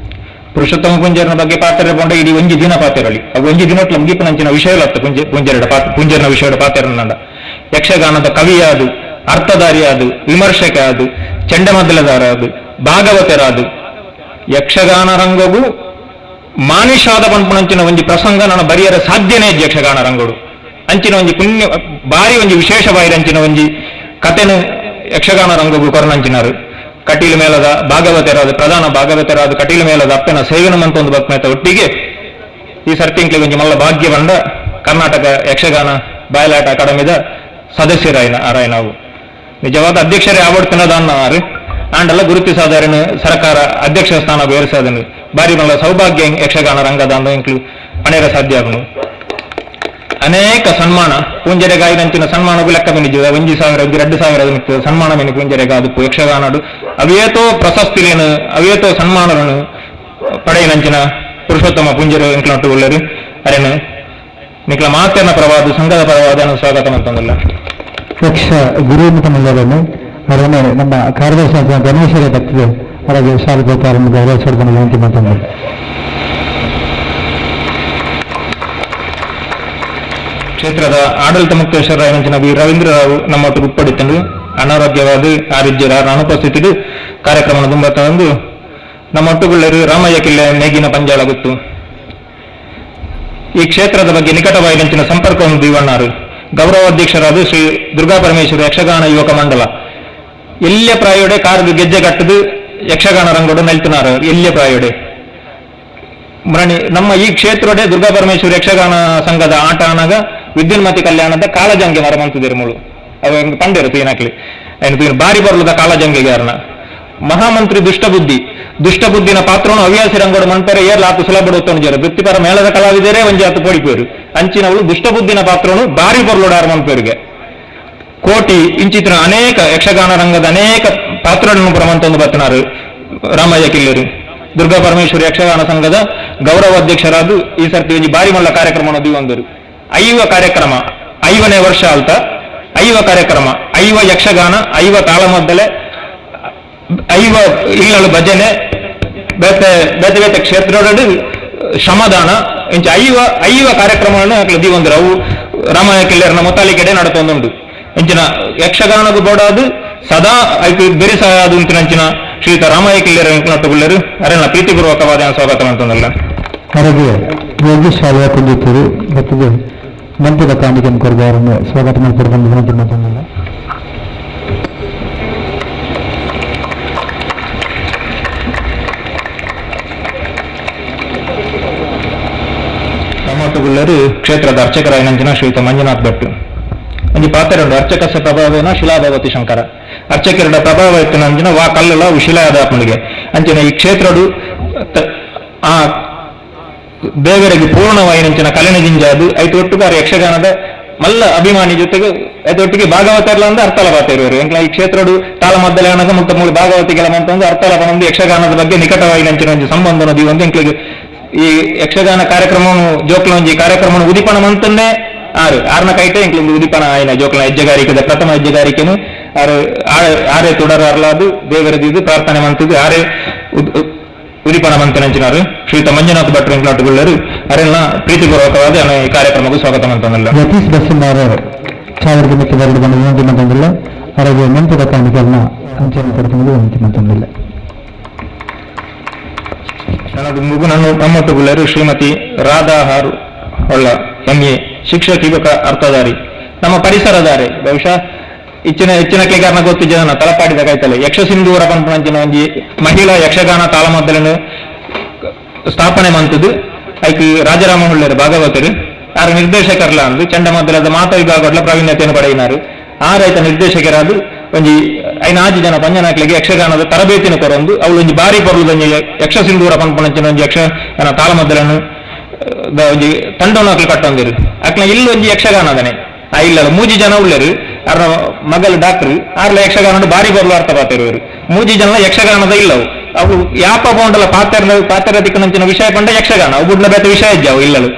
ಪುರುಷೋತ್ತಮ ಪುಂಜರನ ಬಗ್ಗೆ ಪಾತ್ರ ಪಂಡ ಇಡೀ ಒಂಜಿ ದಿನ ಪಾತೆರಳಿ ಅವು ಒಂಜಿ ದಿನಟ್ಲ ಮುಗಿಪನಂಚಿನ ವಿಷಯಲತ್ತ ಪುಂಜರಡ ಪುಂಜರನ ವಿಷಯದ ಪಾತೆರನಂಡ ಯಕ್ಷಗಾನದ ಕವಿಯಾದು ಅರ್ಥಧಾರಿಯಾದು ವಿಮರ್ಶಕ ಅದು ಚಂಡಮದ್ದಲದಾರ ಅದು ಭಾಗವತರಾದು ಯಕ್ಷಗಾನ ರಂಗಗೂ ಮಾನಿಷಾದ ಪನ್ಪುನಂಚಿನ ಒಂಜಿ ಪ್ರಸಂಗ ನನ್ನ ಬರಿಯರ ಸಾಧ್ಯನೇ ಯಕ್ಷಗಾನ ರಂಗೋಡು ಅಂಚಿನ ಒಂಜಿ ಪುಣ್ಯ ಬಾರಿ ಒಂಜಿ ವಿಶೇಷ ಬಾಯಿರಂಚಿನ ಒಂಜಿ ಕತೆನು ಯಕ್ಷಗಾನ ರಂಗಗೂ ಕೊರನಂಚಿನಾರು ಕಟೀಲು ಮೇಳದ ಭಾಗವತರಾದ ಪ್ರಧಾನ ಭಾಗವತರಾದ ಕಟೀಲು ಮೇಳದ ಅಪ್ಪನ ಸೇವನ ಅಂತ ಒಂದು ಭಕ್ತ ಒಟ್ಟಿಗೆ ಈ ಸರ್ತಿಂಕ್ಲಿ ಒಂಜಿ ಮಲ್ಲ ಭಾಗ್ಯ ಬಂಡ ಕರ್ನಾಟಕ ಯಕ್ಷಗಾನ ಬಯಲಾಟ ಅಕಾಡೆಮಿದ ಸದಸ್ಯರಾಯನ ಆರಾಯ ನಾವು ನಿಜವಾದ ಅಧ್ಯಕ್ಷರೇ ಆವಡ್ತಿನದಾನ್ನ ಆರು ಆಂಡಲ್ಲ ಗುರುತಿಸಾದರನು ಸರ್ಕಾರ ಅಧ್ಯಕ್ಷ ಸ್ಥಾನ ಬೇರಿಸಾದನು ಬಾರಿ ಮಲ್ಲ ಸೌಭಾಗ್ಯ ಯಕ್ಷಗಾನ ರಂಗದ ಅಂದ ಪಣೇರ ಸಾಧ್ಯ ಆಗುನು. ಅನೇಕ ಸನ್ಮಾನ ಪೂಂಜರೆಗಾಯಿನಂಚಿನ ಸನ್ಮಾನಗೂ ಲೆಕ್ಕ ಬಂದಿದ್ದ 1,000 2,000 ಸನ್ಮಾನ ಮೇನು ಪೂಂಜರೆಗಾದಪ್ಪು ಯಕ್ಷಗಾನಡು ಅವೇತೋ ಪ್ರಶಸ್ತಿಲೇನು ಅವೇತೋ ಸನ್ಮಾನలను ಪಡೆಯಿನಂಚಿನ ಪುರುಷೋತ್ತಮ ಪೂಂಜರು ಎಂಕ್ಲನೊಟ್ಟು ಉಳ್ಳರು ಅರೇನು ನಿಕ್ಲ ಮಾತೇನ ಪರವಾದ ಸಂಘದ ಪರವಾದ ಸ್ವಾಗತ ಅಂತಂದಲ್ಲ. ಯಕ್ಷ ಗುರು ಮಂಡಲನ್ನು ಅವರನ್ನೇ ನಮ್ಮ ಕಾರ್ಯದರ್ಶಿ ಗಣೇಶರ ಭಕ್ತಿಗೆ ಅವರಿಗೆ ಶಾಲೆ ಗೌರವಿಸಿಕೊಂಡು ವಿನಂತಿ ಮಾಡ್ತಂದ್ರೆ. ಕ್ಷೇತ್ರದ ಆಡಳಿತ ಮುಕ್ತೇಶ್ವರ ವಿ ರವೀಂದ್ರರಾವ್ ನಮ್ಮ ಒಟ್ಟಿಗೆ ಅನಾರೋಗ್ಯವಾದ ಆರೋಗ್ಯರ ಅನುಪಸ್ಥಿತಿ ಕಾರ್ಯಕ್ರಮ ತುಂಬ ತಂದು ನಮ್ಮ ಒಟ್ಟುಗುಳ್ಳರು ರಾಮಯ್ಯ ಕಿಲ್ಲೆ ನೇಗಿನ ಪಂಜಾಳ ಗೊತ್ತು. ಈ ಕ್ಷೇತ್ರದ ಬಗ್ಗೆ ನಿಕಟವಾಗಿ ನಂಚಿನ ಸಂಪರ್ಕವನ್ನು ದಿವಣ್ಣಾರು ಗೌರವಾಧ್ಯಕ್ಷರಾದ ಶ್ರೀ ದುರ್ಗಾ ಪರಮೇಶ್ವರ ಯಕ್ಷಗಾನ ಯುವಕ ಮಂಡಲ ಎಲ್ಲಿಯ ಪ್ರಾಯೋಡೆ ಕಾರ್ದು ಗೆಜ್ಜೆ ಕಟ್ಟದು ಯಕ್ಷಗಾನ ರಂಗೋಡು ನೆಲ್ತನಾರು ಎಲ್ಲಿಯ ಪ್ರಾಯೋಡೆ ಮರಣಿ ನಮ್ಮ ಈ ಕ್ಷೇತ್ರಡೆ ದುರ್ಗಾ ಪರಮೇಶ್ವರ ಯಕ್ಷಗಾನ ಸಂಘದ ಆಟ ಅನಾಗ ವಿದ್ಯುನ್ಮತಿ ಕಲ್ಯಾಣದ ಕಾಳಜಂಗೆ ಮರ ಮಂತಿದ್ದೀರಿ ಮುಳು ಅವ ಪಂಡೇರು ತೀನಾಕ್ಲಿ ಏನು ಬಾರಿ ಬರಲದ ಕಾಳಜಂಗೆಗೆ ಯಾರನ ಮಹಾಮಂತ್ರಿ ದುಷ್ಟಬುದ್ಧಿ ದುಷ್ಟಬುದ್ಧಿನ ಪಾತ್ರನು ಹವ್ಯಾಸಿ ರಂಗೋಡು ಮನ್ಪೆರೆ ಏರ್ಲ ಆತು ಸುಲಭ ಜರ ವೃತ್ತಿಪರ ಮೇಳದ ಕಲಾವಿದರೇ ಒಂಜಿ ಆತು ಪೋಡಿಪೇರು ಅಂಚಿನವಳು ದುಷ್ಟಬುದ್ಧಿನ ಪಾತ್ರನು ಬಾರಿ ಬರಲೋಡಾರ ಮನ್ಪೇರಿಗೆ ಕೋಟಿ ಇಂಚಿತ್ರ ಅನೇಕ ಯಕ್ಷಗಾನ ರಂಗದ ಅನೇಕ ಪಾತ್ರಗಳನ್ನು ಪ್ರಮಂತೊಂದು ಬತ್ತನಾರು ರಾಮಯ್ಯ ಕಿಲ್ಲರು ದುರ್ಗಾ ಪರಮೇಶ್ವರಿ ಯಕ್ಷಗಾನ ಸಂಘದ ಗೌರವ ಅಧ್ಯಕ್ಷರಾದ ಈ ಸರ್ತಿ ಒಂಜಿ ಬಾರಿ ಮಲ್ಲ ಕಾರ್ಯಕ್ರಮ ದಿವಂದರು ಐವ ಕಾರ್ಯಕ್ರಮ 5ನೇ ವರ್ಷ ಅಲ್ತ ಐವ ಕಾರ್ಯಕ್ರಮ ಐವ ಯಕ್ಷಗಾನ ಐವ ತಾಳಮದ್ದಲೆ ಐವ ಇಲ್ಲಳು ಭಜನೆ ಬೇತೆ ಬೇತೆ ಬೇತೆ ಕ್ಷೇತ್ರದಲ್ಲಿ ಶ್ರಮದಾನ ಇಂಚ ಐವ ಐವ ಕಾರ್ಯಕ್ರಮವನ್ನು ದಿವಂದರು ಅವು ರಾಮಯ್ಯ ಕಿಲ್ಲರನ ಮುತಾಲಿಕೆಡೆ ನಡತೊಂದುಂಡು ಇಂಚಿನ ಯಕ್ಷಗಾನದ ಬೋಡಾದು ಸದಾ ಐಕು ಬೆರಿಸಾದು ಅಂಚಿನ ಶ್ರೀಯುತ ರಾಮಯ್ಯ ಕಿಲ್ಲರ ವೆಂಕಟಗುಳ್ಳರು ಅರೆನ ಪ್ರೀತಿಪೂರ್ವಕವಾದ ಸ್ವಾಗತ ಅಂತಂದಲ್ಲ. ಅವರಿಗೆ ಯೋಗ್ಯ ಶಾಲೆಯ ಕುಂದಿತ್ತರು ಮತ್ತು ಮಂತ್ರದ ಕಾಣಿಕೆ ಕೊರಗವರನ್ನು ಸ್ವಾಗತ ಮಾಡಿಕೊಂಡು ವಿನಂತಿ ಮಾಡ್ತಂದಲ್ಲ. ನಮ್ಮೊಟ್ಟುಗುಳ್ಳರು ಕ್ಷೇತ್ರದ ಅರ್ಚಕರಾಯಿನಂಚಿನ ಶ್ರೀಯುತ ಮಂಜುನಾಥ್ ಭಟ್ ಒಂಜಿ ಪಾತ್ರ ಅರ್ಚಕಸ ಪ್ರಭಾವೇನ ಶಿಲಾಭವತಿ ಶಂಕರ ಅರ್ಚಕರ ಪ್ರಭಾವ ಇತ್ತಿನ ವಾ ಕಲ್ಲುಲ ಅವು ಶಿಲಾದಾಪನಿಗೆ ಅಂಚಿನ ಈ ಕ್ಷೇತ್ರಡು ಆ ದೇವರಿಗೆ ಪೂರ್ಣವಾಯಿನಂಚಿನ ಕಲೆನ ಜಿಂಜಾದು ಐತು ಒಟ್ಟುಗಾರ ಯಕ್ಷಗಾನದ ಮಲ್ಲ ಅಭಿಮಾನಿ ಜೊತೆಗೆ ಐತೊಟ್ಟಿಗೆ ಭಾಗವತರ್ಲ ಅಂದ್ರೆ ಅರ್ಥಲ ಬಾತಿರುವರು ಎಂಕ್ಲ ಈ ಕ್ಷೇತ್ರಡು ತಾಳಮದ್ದಲೆ ಅನಗ ಮುಕ್ತ ಮೂಲ ಭಾಗವತಿಗೆಲ್ಲ ಅಂತಂದು ಅರ್ಥಲ ಬಂದು ಯಕ್ಷಗಾನದ ಬಗ್ಗೆ ನಿಕಟವಾಯಿನಂಚಿನ ಒಂಜಿ ಸಂಬಂಧ ಒಂದು ಎಂಕ್ಲಿಗೆ ಈ ಯಕ್ಷಗಾನ ಕಾರ್ಯಕ್ರಮವನ್ನು ಜೋಕ್ಲ ಒಂಜಿ ಕಾರ್ಯಕ್ರಮವನ್ನು ಉದಿಪನ ಮಂತನ್ನೇ ಆರು ಆರ್ನ ಕೈಟೆ ಎಂಕ್ಲಿಂದು ಉದಿಪನ ಆಯ್ನ ಜೋಕ್ಲ ಹೆಜ್ಜೆಗಾರಿಕೆದ ಪ್ರಥಮ ಹೆಜ್ಜೆಗಾರಿಕೆನು ಆರು ಆರೇ ತುಡರು ಅರ್ಲಾದು ದೇವರದಿದ್ದು ಪ್ರಾರ್ಥನೆ ಮಂತಿದ್ದು ಆರೇ ಉದಿಪನ ಮಂತನಂಚಿನಾರು ಶ್ರೀಯುತ ಮಂಜುನಾಥ್ ಭಟ್ರು ಎಂಕ್ಲಾಟುಗುಳ್ಳರು ಅರೆಲ್ಲ ಪ್ರೀತಿಪೂರ್ವಕವಾದ ಈ ಕಾರ್ಯಕ್ರಮಕ್ಕೂ ಸ್ವಾಗತ ಮಂತಂದಲ್ಲ. ಯತೀಶ್ ಬಸ್ಸಿನಾರು ಚಾವಡಿಗೆ ಮಿಕ್ಕ ಬರಡು ಬಂದ ವಿನಂತಿ ಮಂತಂದಿಲ್ಲ. ಅವರಿಗೆ ಮಂತ್ರದ ಕಾಣಿಕೆಗಳನ್ನ ಅಂಚೆಯನ್ನು ಕೊಡ್ಕೊಂಡು ವಿನಂತಿ ಮಂತಂದಿಲ್ಲ. ನನ್ನ ನಮ್ಮೊಟ್ಟುಗುಳ್ಳರು ಶ್ರೀಮತಿ ರಾಧಾ ಹಾರು ಹೊಳ್ಳ ಎಂಎ ಶಿಕ್ಷಕಿ ಯುವಕ ಅರ್ಥಧಾರಿ ನಮ್ಮ ಪರಿಸರದಾರೆ ಬಹುಶಃ ಹೆಚ್ಚಿನ ಹೆಚ್ಚಿನ ಕೇಗಾರನ ಗೊತ್ತು ಜನ ತಲಪಾಡಿದ ಕೈತಲೆ ಯಕ್ಷಸಿಂಧೂರ ಪಂಪನಂಚಿನ ಒಂಜಿ ಮಹಿಳಾ ಯಕ್ಷಗಾನ ತಾಳಮದ್ದಲನ್ನು ಸ್ಥಾಪನೆ ಮಂತದ್ದು ಐಕ್ ರಾಜರಾಮ ಹೊಳ್ಳರು ಭಾಗವತರು ಆರು ನಿರ್ದೇಶಕರ್ಲ ಅಂದು ಚಂಡಮದ್ದಲದ ಮಾತಾ ವಿಭಾಗದ ಪ್ರಾವೀಣ್ಯತೆಯನ್ನು ಪಡೆಯಿನಾರು ಆ ರೈತ ನಿರ್ದೇಶಕರಾದ ಒಂಜಿ ಐನಾಜಿ ಜನ ಪಂಜನಾಕ್ಲಿಗೆ ಯಕ್ಷಗಾನದ ತರಬೇತಿನ ಕೊರೊಂದು ಅವಳು ಒಂಜಿ ಬಾರಿ ಪೊರ್ಲುದ ಒಂಜಿ ಯಕ್ಷಸಿಂಧೂರ ಪಂಪನಂಚಿನ ಒಂಜಿ ಯಕ್ಷಗಾನ ತಾಳಮದ್ದಲನ್ನು ಒಂಜಿ ತಂಡವನ್ನು ಅಕ್ಲು ಕಟ್ಟೊಂದಿರು ಅಕ್ಲ ಇಲ್ಲೊಂಜಿ ಯಕ್ಷಗಾನದನೆ ಆ ಇಲ್ಲ ಮೂಜಿ ಜನ ಉಳ್ಳರು ಅರ್ನ ಮಗಲ್ ಡಾಕ್ಟರ್ ಆರ್ಲ ಯಕ್ಷಗಾನ ಬಾರಿ ಬರಲು ಅರ್ಥ ಪಾತಿರುವರು ಮೂಜಿ ಜನ ಯಕ್ಷಗಾನದ ಇಲ್ಲವು ಅವು ಯಾಪ ಪೌಂಡಲ ಪಾತ್ರ ಪಾತ್ರ ದಿಕ್ಕನಂಚಿನ ವಿಷಯ ಪಂಡ ಯಕ್ಷಗಾನ ಅವು ಬುಡ್ಲ ಬೇತ ವಿಷಯ ಇಜ್ಜಾವು ಇಲ್ಲಲು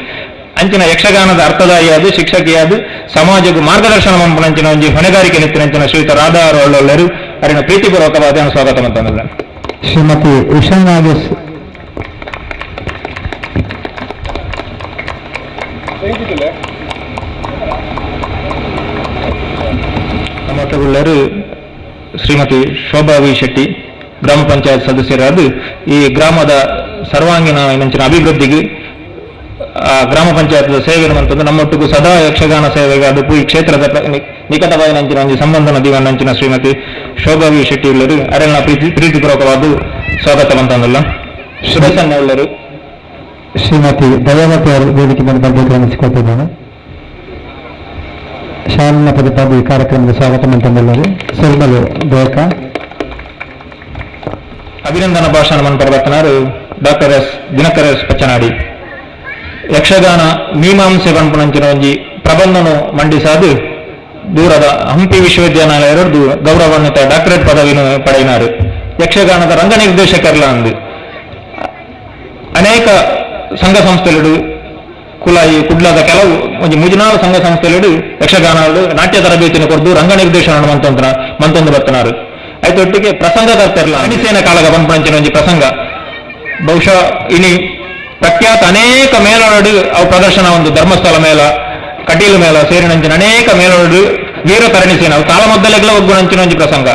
ಅಂಚಿನ ಯಕ್ಷಗಾನದ ಅರ್ಥದಾಯಿಯಾದ ಶಿಕ್ಷಕಿಯಾದ ಸಮಾಜಕ್ಕೂ ಮಾರ್ಗದರ್ಶನ ಮಂಪನಂಚಿನ ಒಂಜಿ ಹೊಣೆಗಾರಿಕೆ ನಿತ್ತಿನಂಚಿನ ಶ್ರೀಯುತ ರಾಧಾ ಒಳ್ಳೊಳ್ಳೆರು ಅರಿನ ಪ್ರೀತಿಪೂರ್ವಕವಾದ ಸ್ವಾಗತ ಮಂತಂದಲ್ಲ. ಶ್ರೀಮತಿ ಉಷಾ ನಾಗೇಶ್ ನಮ್ಮೊಟ್ಟುಗುಳ್ಳರು ಶ್ರೀಮತಿ ಶೋಭಾ ವಿ ಶೆಟ್ಟಿ ಗ್ರಾಮ ಪಂಚಾಯತ್ ಸದಸ್ಯರಾದ ಈ ಗ್ರಾಮದ ಸರ್ವಾಂಗೀಣ ನಂಚಿನ ಅಭಿವೃದ್ಧಿಗೆ ಗ್ರಾಮ ಪಂಚಾಯತ್ ಸೇವೆ ಅಂತಂದು ನಮ್ಮೊಟ್ಟಿಗೂ ಸದಾ ಯಕ್ಷಗಾನ ಸೇವೆಗೆ ಅದಕ್ಕೂ ಈ ಕ್ಷೇತ್ರದ ನಿಕಟವಾದ ನಂಚಿನ ಒಂಜಿ ಸಂಬಂಧನ ದಿವನ ನಂಚಿನ ಶ್ರೀಮತಿ ಶೋಭಾ ವಿ ಶೆಟ್ಟಿ ಉಳ್ಳರು ಅರೆಲ್ನ ಪ್ರೀತಿಪೂರ್ವಕವಾದ ಸ್ವಾಗತ ಅಂತಂದಲ್ಲ. ಶುಭಸನ್ನ ಉಳ್ಳರು. ಶ್ರೀಮತಿ ದಯಾವತಿ ಅವರು ವೇದಿಕೆ ಮೇಲೆ ಬರಬೇಕು ಅನಿಸಿಕೊಳ್ತಿದ್ದೇನೆ. ಶಾಲಿನ ಪದಪಾದಿ ಕಾರ್ಯಕ್ರಮದ ಸ್ವಾಗತ ಅಂತಂದೆಲ್ಲರು ಸೊಲ್ಮಲು ಬೇಕ. ಅಭಿನಂದನಾ ಭಾಷಣ ಮನ್ಪರ್ಬತ್ತನಾರು doctor S Dinakar S Pachanadi. Yakshagana ಮೀಮಾಂಸೆ ಪನ್ಪುನಂಚಿನ ಒಂಜಿ ಪ್ರಬಂಧನು ಮಂಡಿಸಾದು ದೂರದ ಹಂಪಿ ವಿಶ್ವವಿದ್ಯಾಲಯರದ್ದು ಗೌರವಾನ್ವಿತ ಡಾಕ್ಟರೇಟ್ ಪದವಿಯನ್ನು ಪಡೆಯಿನಾರು. ಯಕ್ಷಗಾನದ ರಂಗ ನಿರ್ದೇಶಕರ್ಲ ಅಂದು ಅನೇಕ ಸಂಘ ಸಂಸ್ಥೆಗಳು ಕುಲಾಯಿ ಕುಡ್ಲದ ಕೆಲವು ಒಂಜಿ ಮುಜಿನಾರು ಸಂಘ ಸಂಸ್ಥೆಗಳು ಯಕ್ಷಗಾನ ನಾಟ್ಯ ತರಬೇತಿಯನ್ನು ಕೊಡ್ದು ರಂಗ ನಿರ್ದೇಶನ ಮಂತಂತ್ರ ಮಂತೊಂದು ಬತ್ತನಾರು. ಆಯ್ತು, ಒಟ್ಟಿಗೆ ಪ್ರಸಂಗಕರ್ತರ್ಲ ಅಣಿಸೇನ ಕಾಲಗ ಪನ್ಪುನಂಚಿನ ಒಂಜಿ ಪ್ರಸಂಗ ಬಹುಶಃ ಇನಿ ಪ್ರಖ್ಯಾತ ಅನೇಕ ಮೇಳನಡು ಅವು ಪ್ರದರ್ಶನ ಒಂದು ಧರ್ಮಸ್ಥಳ ಮೇಳ, ಕಟೀಲು ಮೇಳ ಸೇರಿನಂಚಿನ ಅನೇಕ ಮೇಳನಡು ವೀರ ತರಣಿ ಸೇನ ಅವು ಕಾಲಮದ್ದಲೆಗ್ಲ ಒಗ್ಗುನಂಚಿನ ಒಂಜಿ ಪ್ರಸಂಗ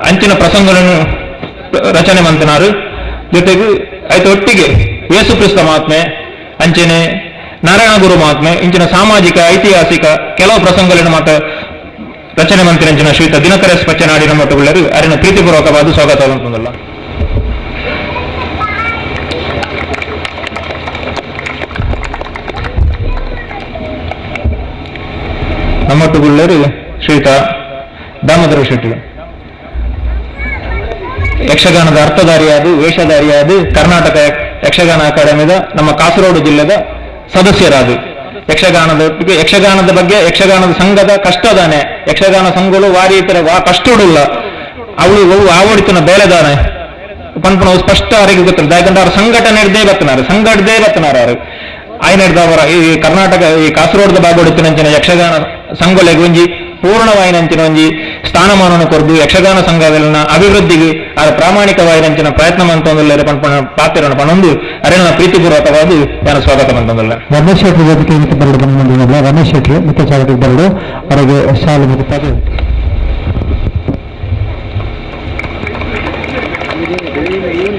ಅಂಚಿನ ಪ್ರಸಂಗಗಳನ್ನು ರಚನೆ ಮಂತನಾರು. ಜೊತೆಗೆ ಆಯ್ತು, ಒಟ್ಟಿಗೆ ಯೇಸು ಕ್ರಿಸ್ತ ಮಹಾತ್ಮೆ, ಅಂಚನೆ ನಾರಾಯಣ ಗುರು ಮಹಾತ್ಮೆ ಇಂಚಿನ ಸಾಮಾಜಿಕ ಐತಿಹಾಸಿಕ ಕೆಲವು ಪ್ರಸಂಗಗಳನ್ನು ಮಾತ್ರ ರಚನೆ ಮಂತ್ರಿ ಶ್ರೀತ ದಿನಕರ ಎಸ್ ಪಚ್ಚನಾಡಿ ನಮ್ಮ ಒಟ್ಟುಗುಳ್ಳರು ಅರಿನ ಪ್ರೀತಿಪೂರ್ವಕವಾದ ಸ್ವಾಗತ ಅಂತಂದಲ್ಲ. ನಮ್ಮೊಟ್ಟುಗುಳ್ಳರು ಶ್ರೀತ ದಾಮೋದರ ಶೆಟ್ಟಿ. ಯಕ್ಷಗಾನದ ಅರ್ಥಧಾರಿಯಾದ ವೇಷಧಾರಿಯಾದ ಕರ್ನಾಟಕ ಯಕ್ಷಗಾನ ಅಕಾಡೆಮಿದ ನಮ್ಮ ಕಾಸರಗೋಡು ಜಿಲ್ಲೆದ ಸದಸ್ಯರಾದ ಯಕ್ಷಗಾನದ ಒಟ್ಟಿಗೆ ಯಕ್ಷಗಾನದ ಬಗ್ಗೆ, ಯಕ್ಷಗಾನದ ಸಂಘದ ಕಷ್ಟದಾನೆ, ಯಕ್ಷಗಾನ ಸಂಘಗಳು ವಾರಿ ಇತರ ವಾ ಕಷ್ಟಡುಲ್ಲ, ಅವಳು ಅವು ಆವಡಿತನ ಬೇಲೆದಾನೆ ಪನ್ಪುನ ಸ್ಪಷ್ಟ ಅವರಿಗೆ ಗೊತ್ತಿಲ್ಲ. ಯಾಕಂದ್ರೆ ಅವ್ರ ಸಂಘಟನೆ ಹಿಡ್ದೇ ಬತ್ತನಾರು, ಸಂಘ ಹಿಡ್ದೇ ಬತ್ತನಾರ ಅವರು ಆಯ್ನ ಹಿಡ್ದವರ ಈ ಕರ್ನಾಟಕ ಈ ಕಾಸರಗೋಡದ ಭಾಗಡಿತ್ತಿನಂಚಿನ ಯಕ್ಷಗಾನ ಸಂಘಗಳಿಗೆ ಒಂಜಿ ಪೂರ್ಣವಾಯಿನಂಚಿನ ಒಂಜಿ ಸ್ಥಾನಮಾನವನ್ನು ಕೊರ್ದು ಯಕ್ಷಗಾನ ಸಂಘಗಳನ್ನ ಅಭಿವೃದ್ಧಿಗೆ ಆ ಪ್ರಾಮಾಣಿಕವಾಯಿನಂಚಿನ ಪ್ರಯತ್ನ ಮಂತೊಂದುಲ್ಲೆರ್ ಪನ್ಪುನ ಪಾತ್ರನ ಪನೊಂದು ಅರೆಲ್ನ ಪ್ರೀತಿಪೂರ್ವಕವಾದ ಯಾನ ಸ್ವಾಗತ ಮಂತೊಂದುಲ್ಲ. ರಮೇಶ್ ಶೆಟ್ಟಿ ವೇದಿಕೆ ಮಿತ್ತ ಬರಡು ಬಂದಿಲ್ಲ. ರಮೇಶ್ ಶೆಟ್ಟಿ ಮುಖ್ಯ ಚಾಲಕರಿಗೆ ಬರಡು, ಅವರಿಗೆ ಶಾಲು ಮುಗಿತಾದೆ.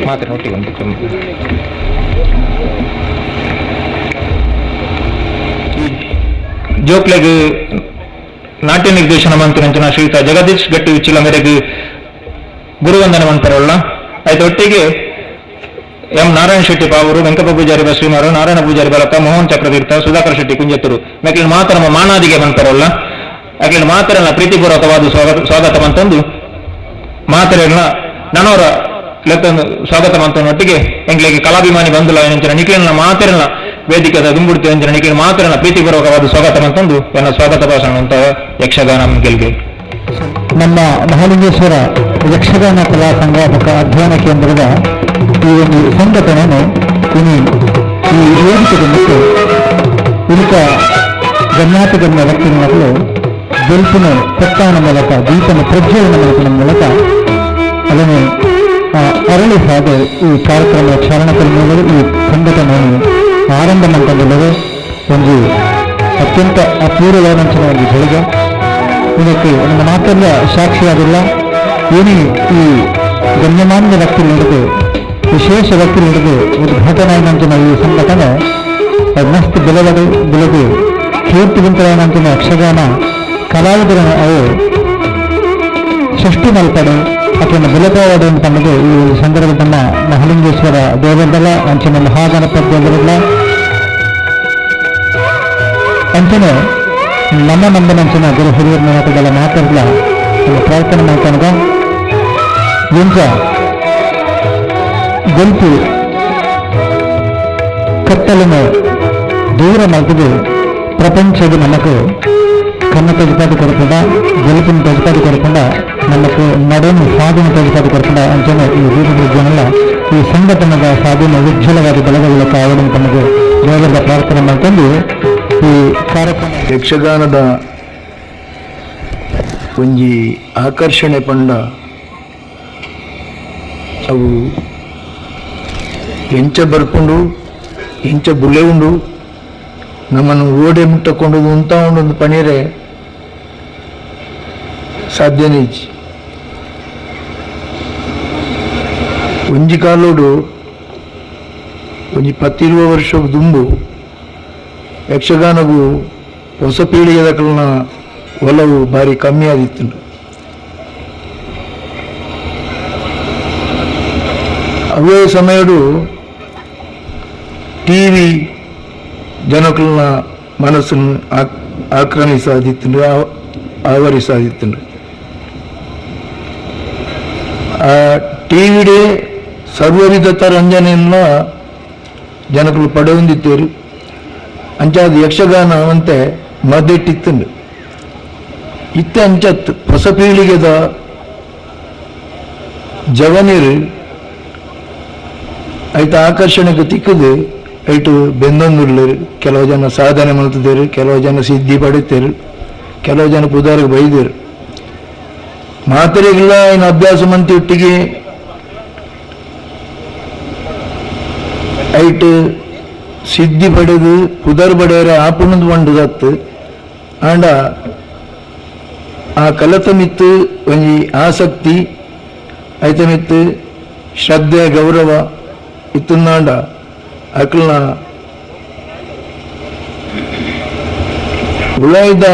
ಮಾತ್ರ ಒಟ್ಟಿಗೆ ಒಂದು ಜೋಕ್ಲೆಗ್ ನಾಟ್ಯ ನಿರ್ದೇಶನ ಮಂತ್ರಿ ಶ್ರೀಯುತ ಜಗದೀಶ್ ಗಟ್ಟಿ ಉಚ್ಚಿಲ ಮೇರೆಗೆ ಗುರುವಂದನೆ ಮಂತರಲ್ಲ. ಆಯ್ತು, ಒಟ್ಟಿಗೆ ಎಂ ನಾರಾಯಣ ಶೆಟ್ಟಿ ಪಾವೂರು, ವೆಂಕಪ್ಪ ಪೂಜಾರಿ ಬಸ್ರಿಮಾರು, ನಾರಾಯಣ ಪೂಜಾರಿ ಬಲಕ, ಮೋಹನ್ ಚಕ್ರತೀರ್ಥ, ಸುಧಾಕರ್ ಶೆಟ್ಟಿ ಕುಂಜತ್ತೂರು ಮೆಕ್ಲಿನ ಮಾತ್ರ ನಮ್ಮ ಮಾನಾದಿಗೆ ಮಂತರಲ್ಲ. ಅಕ್ಲಿನ ಮಾತ್ರ ಪ್ರೀತಿಪೂರ್ವಕವಾದ ಸ್ವಾಗತ ಸ್ವಾಗತ ಮಂತಂದು ಮಾತೆರೆಗ್ಲ ನನವರ ಲೆತ್ತೊಂದು ಸ್ವಾಗತ ಮಂತನೊಟ್ಟಿಗೆ ಎಂಗ್ಲಿಗೆ ಕಲಾಭಿಮಾನಿ ಬಂಧುಲ ಎಂಚಿನ ನಿಖಿಲ್ನ ಮಾತೆರೆಲ್ಲ ವೇದಿಕೆದ ದುಂಬುಡ್ತಿ ಅಂಚಿನ ನಿಖಿಲ್ ಮಾತೆರೆಲ್ಲ ಪ್ರೀತಿಪೂರ್ವಕವಾದ ಸ್ವಾಗತ ಮಂತಂದು ಎನ್ನ ಸ್ವಾಗತ ಭಾಷಣ ಅಂತ ಯಕ್ಷಗಾನ ಗೆಲ್ಗೆ. ನಮ್ಮ ಮಹಾಲಿಂಗೇಶ್ವರ ಯಕ್ಷಗಾನ ಕಲಾ ಸಂಘ ಮತ್ತು ಅಧ್ಯಯನ ಕೇಂದ್ರದ ಈ ಒಂದು ಸಂಘಟನೆಯನ್ನು ಇನಿ ಈ ವೇದಿಕೆಗೆ ಮತ್ತು ಉಳಿದ ಗಣ್ಯಾತಿ ಗಣ್ಯ ವ್ಯಕ್ತಿಗಳು ಬೆಲ್ಪಿನ ಪ್ರಸ್ತಾವನ ಮೂಲಕ ದೀಪನ ಪ್ರಜ್ವಲನ ಮೂಲಕ ಅದನ್ನು ಅರಳಿ ಸಾದೆ ಈ ಕಾರ್ಯಕ್ರಮದ ಕ್ಷರಣಕರ್ಮಿಗಳು ಈ ಸಂಘಟನೆಯನ್ನು ಆರಂಭ ಮಂತಂದುಳ್ಳದು ಒಂದು ಅತ್ಯಂತ ಅಪೂರ್ವವಾದಂತಹ ಒಂದು ಘಳಿಗೆ. ಇದಕ್ಕೆ ನಮ್ಮ ಮಾತೆಲ್ಲ ಸಾಕ್ಷಿಯಾಗಿಲ್ಲ. ಏನೇ ಈ ಗಣ್ಯಮಾನ್ಯ ವ್ಯಕ್ತಿ ನಡೆದು ವಿಶೇಷ ವ್ಯಕ್ತಿ ನಡೆದು ಉದ್ಘಾಟನೆ ಈ ಸಂಘಟನೆ ಮಸ್ತ್ ಬೆಲೆದು ಬೆಳೆದು ಕೀರ್ತಿವಂತರಾದಂತಹ ಯಕ್ಷಗಾನ ಕಲಾವಿದರನ್ನು ಅವು ಸೃಷ್ಟಿ ಮಲ್ಪಡೆ ಅಥವಾ ಬೆಳಕಾವಡೆ ಅಂತನ್ನೋದು ಈ ಒಂದು ಸಂದರ್ಭದ ತಮ್ಮ ಮಹಾಲಿಂಗೇಶ್ವರ ದೇವರದಲ್ಲ ಅಂಚಿನ ಮಹಾಗಣಪತಿ ದೇವರಲ್ಲ ಅಂಚನೆ ನಮ್ಮ ನಂಬನಂಚಿನ ಗುರು ಹಿರಿಯರ ಮಾತುಗಳ ಮಾತಾಡಲ್ಲ ನಮ್ಮ ಪ್ರಾರ್ಥನೆ ಮಾಡ್ಕೊಂಡ ಎಂಚ ಗೆಲ್ಪು ಕತ್ತಲನ್ನು ದೂರ ಮಾಡ್ತಿದ್ದು ಪ್ರಪಂಚದ ನಮಕು ಕಣ್ಣ ತೆಗೆಪಾದು ಕೊರಕೊಂಡ ಗೆಲುಪಿನ ತೆಗೆಪಾದು ಕೊರಕೊಂಡ ನಮಕು ನಡೆಯನ್ನು ಸಾಧನೆ ತೆಗೆಪಾದು ಕೊರಕೊಂಡ ಅಂಚನೆ ಈ ದೀಪಪ್ರಜ್ವಲ ಈ ಸಂಘಟನೆದ ಸಾಧನೆ ಉಜ್ವಲವಾದ ಬೆಳಗುಗಳ ಕಾವಲು ತಮಗೆ ದೇವರ ಪ್ರಾರ್ಥನೆ ಮಾಡ್ಕೊಂಡು ಈ ಕಾರ್ಯಕ್ರಮ. ಯಕ್ಷಗಾನದ ಒಂಜಿ ಆಕರ್ಷಣೆ ಪಂಡ ಅವು ಎಂಚ ಬರ್ಕೊಂಡು ಎಂಚ ಬುಲೆ ಉಂಡು ನಮ್ಮನ್ನು ಓಡೆ ಮುಟ್ಟಕೊಂಡು ಉಂತ ಉಂಡು ಪಣೀರೆ ಸಾಧ್ಯನೇ ಇಜ್ಜಿ. ಒಂಜಿ ಕಾಲೋಡು ಒಂಜಿ 10-20 ವರ್ಷ ದುಂಬು ಯಕ್ಷಗಾನಗೂ ಹೊಸ ಪೀಳಿಗೆದಕಲ್ನ ಒಲವು ಭಾರಿ ಕಮ್ಮಿ ಆದಿತ್ತು. ಅವೇ ಸಮಯಡು ಟಿವಿ ಜನಕಲ್ನ ಮನಸ್ಸನ್ನು ಆಕ್ರಮಿಸಾದಿತ್ತು, ಆವರಿಸಾದಿತ್ತು. ಆ ಟಿವಿಡೇ ಸರ್ವವಿಧತ ರಂಜನೆಯನ್ನ ಜನಕಲು ಪಡೆಯೊಂದಿತ್ತೇರು. ಅಂಚಾದ ಯಕ್ಷಗಾನ ಅಂತೆ ಮದ್ದೆಟ್ಟಿತ್ತು. ಇತ್ತೆ ಅಂಚತ್ ಹೊಸ ಪೀಳಿಗೆದ ಜವನೀರು ಐತ ಆಕರ್ಷಣೆಗೆ ತಿಕ್ಕದು ಐಟು ಬೆಂದೊಂದುರ್ಲೇರು. ಕೆಲವು ಜನ ಸಾಧನೆ ಮಾಡ್ತಿದ್ದೇರು, ಕೆಲವು ಜನ ಸಿದ್ಧಿ ಪಡಿತೇರು, ಕೆಲವು ಜನ ಪುದಾರಿಗೆ ಬೈದೇರು. ಮಾತ್ರೆಗಿಲ್ಲ ಇನ್ನು ಅಭ್ಯಾಸ ಮಂತಿ ಒಟ್ಟಿಗೆ ಐಟು ಸಿದ್ಧಿ ಪಡೆದು ಪುದರ್ ಪಡೆಯರ ಆಪುಣದ ಬಂಡುದತ್ತು. ಆಂಡ ಆ ಕಲತ ಮಿತ್ತು ಒಂಜಿ ಆಸಕ್ತಿ ಐತ ಮಿತ್ತು ಶ್ರದ್ಧೆ ಗೌರವ ಇತ್ತುಂದಾಂಡ ಅಕ್ಲನ ಉಳಾಯ್ದ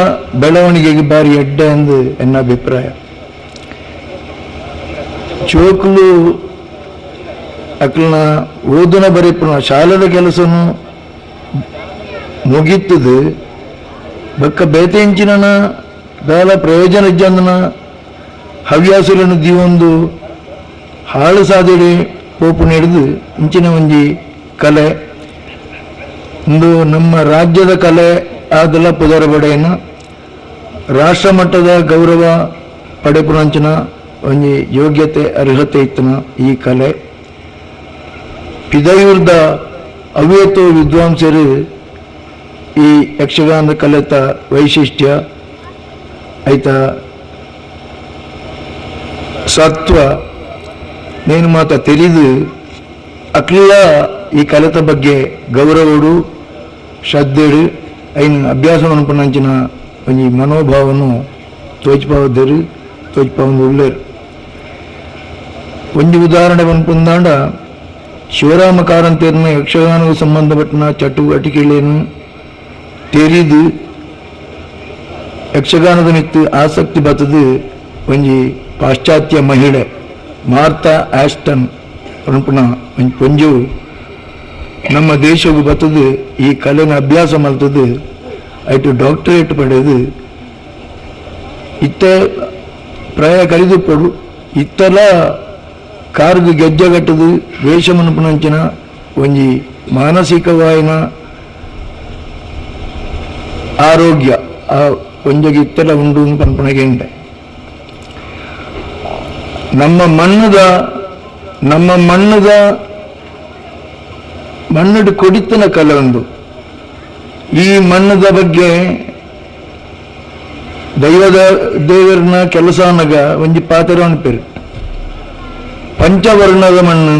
ಬೆಳವಣಿಗೆಗೆ ಬಾರಿ ಎಡ್ಡೆ ಎಂದು ಎನ್ನ ಅಭಿಪ್ರಾಯ. ಚೋಕ್ಲು ಅಕ್ಲನ ಓದುನ ಬರೆಪುನ ಶಾಲೆದ ಕೆಲಸನು ಮುಗಿತ್ತದು. ಬಕ್ಕ ಬೇತೆಂಚಿನ ದಾಲ ಪ್ರಯೋಜನ ಇಜ್ಜಂದನ ಹವ್ಯಾಸುలను ದೀವೊಂದು ಹಾಳು ಸಾದಿಡೆ ಪೋಪು ನಡೆದು ಇಂಚಿನ ಒಂಜಿ ಕಲೆ ಇಂದು ನಮ್ಮ ರಾಜ್ಯದ ಕಲೆ ಆದಲ ಪುದರಬಡೆಯನ್ನು ರಾಷ್ಟ್ರ ಮಟ್ಟದ ಗೌರವ ಪಡೆಪುನಂಚಿನ ಒಂಜಿ ಯೋಗ್ಯತೆ ಅರ್ಹತೆ ಇತ್ತನ ಈ ಕಲೆ. ಪಿದಯೂರ್ದ ಅವೇತೋ ವಿದ್ವಾಂಸರು ಈ ಯಕ್ಷಗಾನದ ಕಲೆತ ವೈಶಿಷ್ಟ್ಯ ಐತ ಸತ್ವ ನೇನು ಮಾತ ತಿಳಿದು ಅಕ್ಲಿಯ ಈ ಕಲೆತ ಬಗ್ಗೆ ಗೌರವಡು ಶ್ರದ್ಧೆಡು ಐನ ಅಭ್ಯಾಸ ಅನುಪನಂಚಿನ ಒಂಜಿ ಮನೋಭಾವನು ತೋಚ್ಪಾವದ್ದೇರು ತೋಚ್ಪಾವಂದು ಉಳ್ಳೇರು. ಒಂಜಿ ಉದಾಹರಣೆ ಪನ್ಪುಂದಾಂಡ ಶಿವರಾಮ ಕಾರಂತೇರ್ನ ಯಕ್ಷಗಾನಕ್ಕೆ ಸಂಬಂಧಪಟ್ಟನ ಚಟುವಟಿಕೆಗಳನ್ನು ತೆರಿದು ಯಕ್ಷಗಾನದ ಮಿತ್ತು ಆಸಕ್ತಿ ಬತ್ತದು ಒಂಜಿ ಪಾಶ್ಚಾತ್ಯ ಮಹಿಳೆ ಮಾರ್ತಾ ಆಸ್ಟನ್ ಪನ್ಪುನ ಒಂಜಿ ಪೊಂಜು ನಮ್ಮ ದೇಶಕ್ಕೆ ಬತ್ತದು ಈ ಕಲೆನ ಅಭ್ಯಾಸ ಮಲ್ತದು ಐಟು ಡಾಕ್ಟರೇಟ್ ಪಡೆದು ಇತ್ತ ಪ್ರಾಯ ಕಲಿದುಪ್ಪಡು ಇತ್ತಲ ಕಾರ್ಗು ಗೆಜ್ಜೆಗಟ್ಟದು ವೇಷ ಮನ್ಪುನಂಚಿನ ಒಂಜಿ ಮಾನಸಿಕವಾಯಿನ ಆರೋಗ್ಯ ಆ ಒಂಜಗೆ ಇತ್ತೆಲ್ಲ ಉಂಡು ಪನ್ಪುನಗೆ ಉಂಟೆ. ನಮ್ಮ ಮಣ್ಣದ ಮಣ್ಣು ಕೊಡಿತನ ಕಲೆ ಒಂದು. ಈ ಮಣ್ಣದ ಬಗ್ಗೆ ದೈವದ ದೇವರನ್ನ ಕೆಲಸ ಅನ್ನಗ ಒಂಜಿ ಪಾತ್ರ ಅನ್ಪೇರು ಪಂಚವರ್ಣದ ಮಣ್ಣು.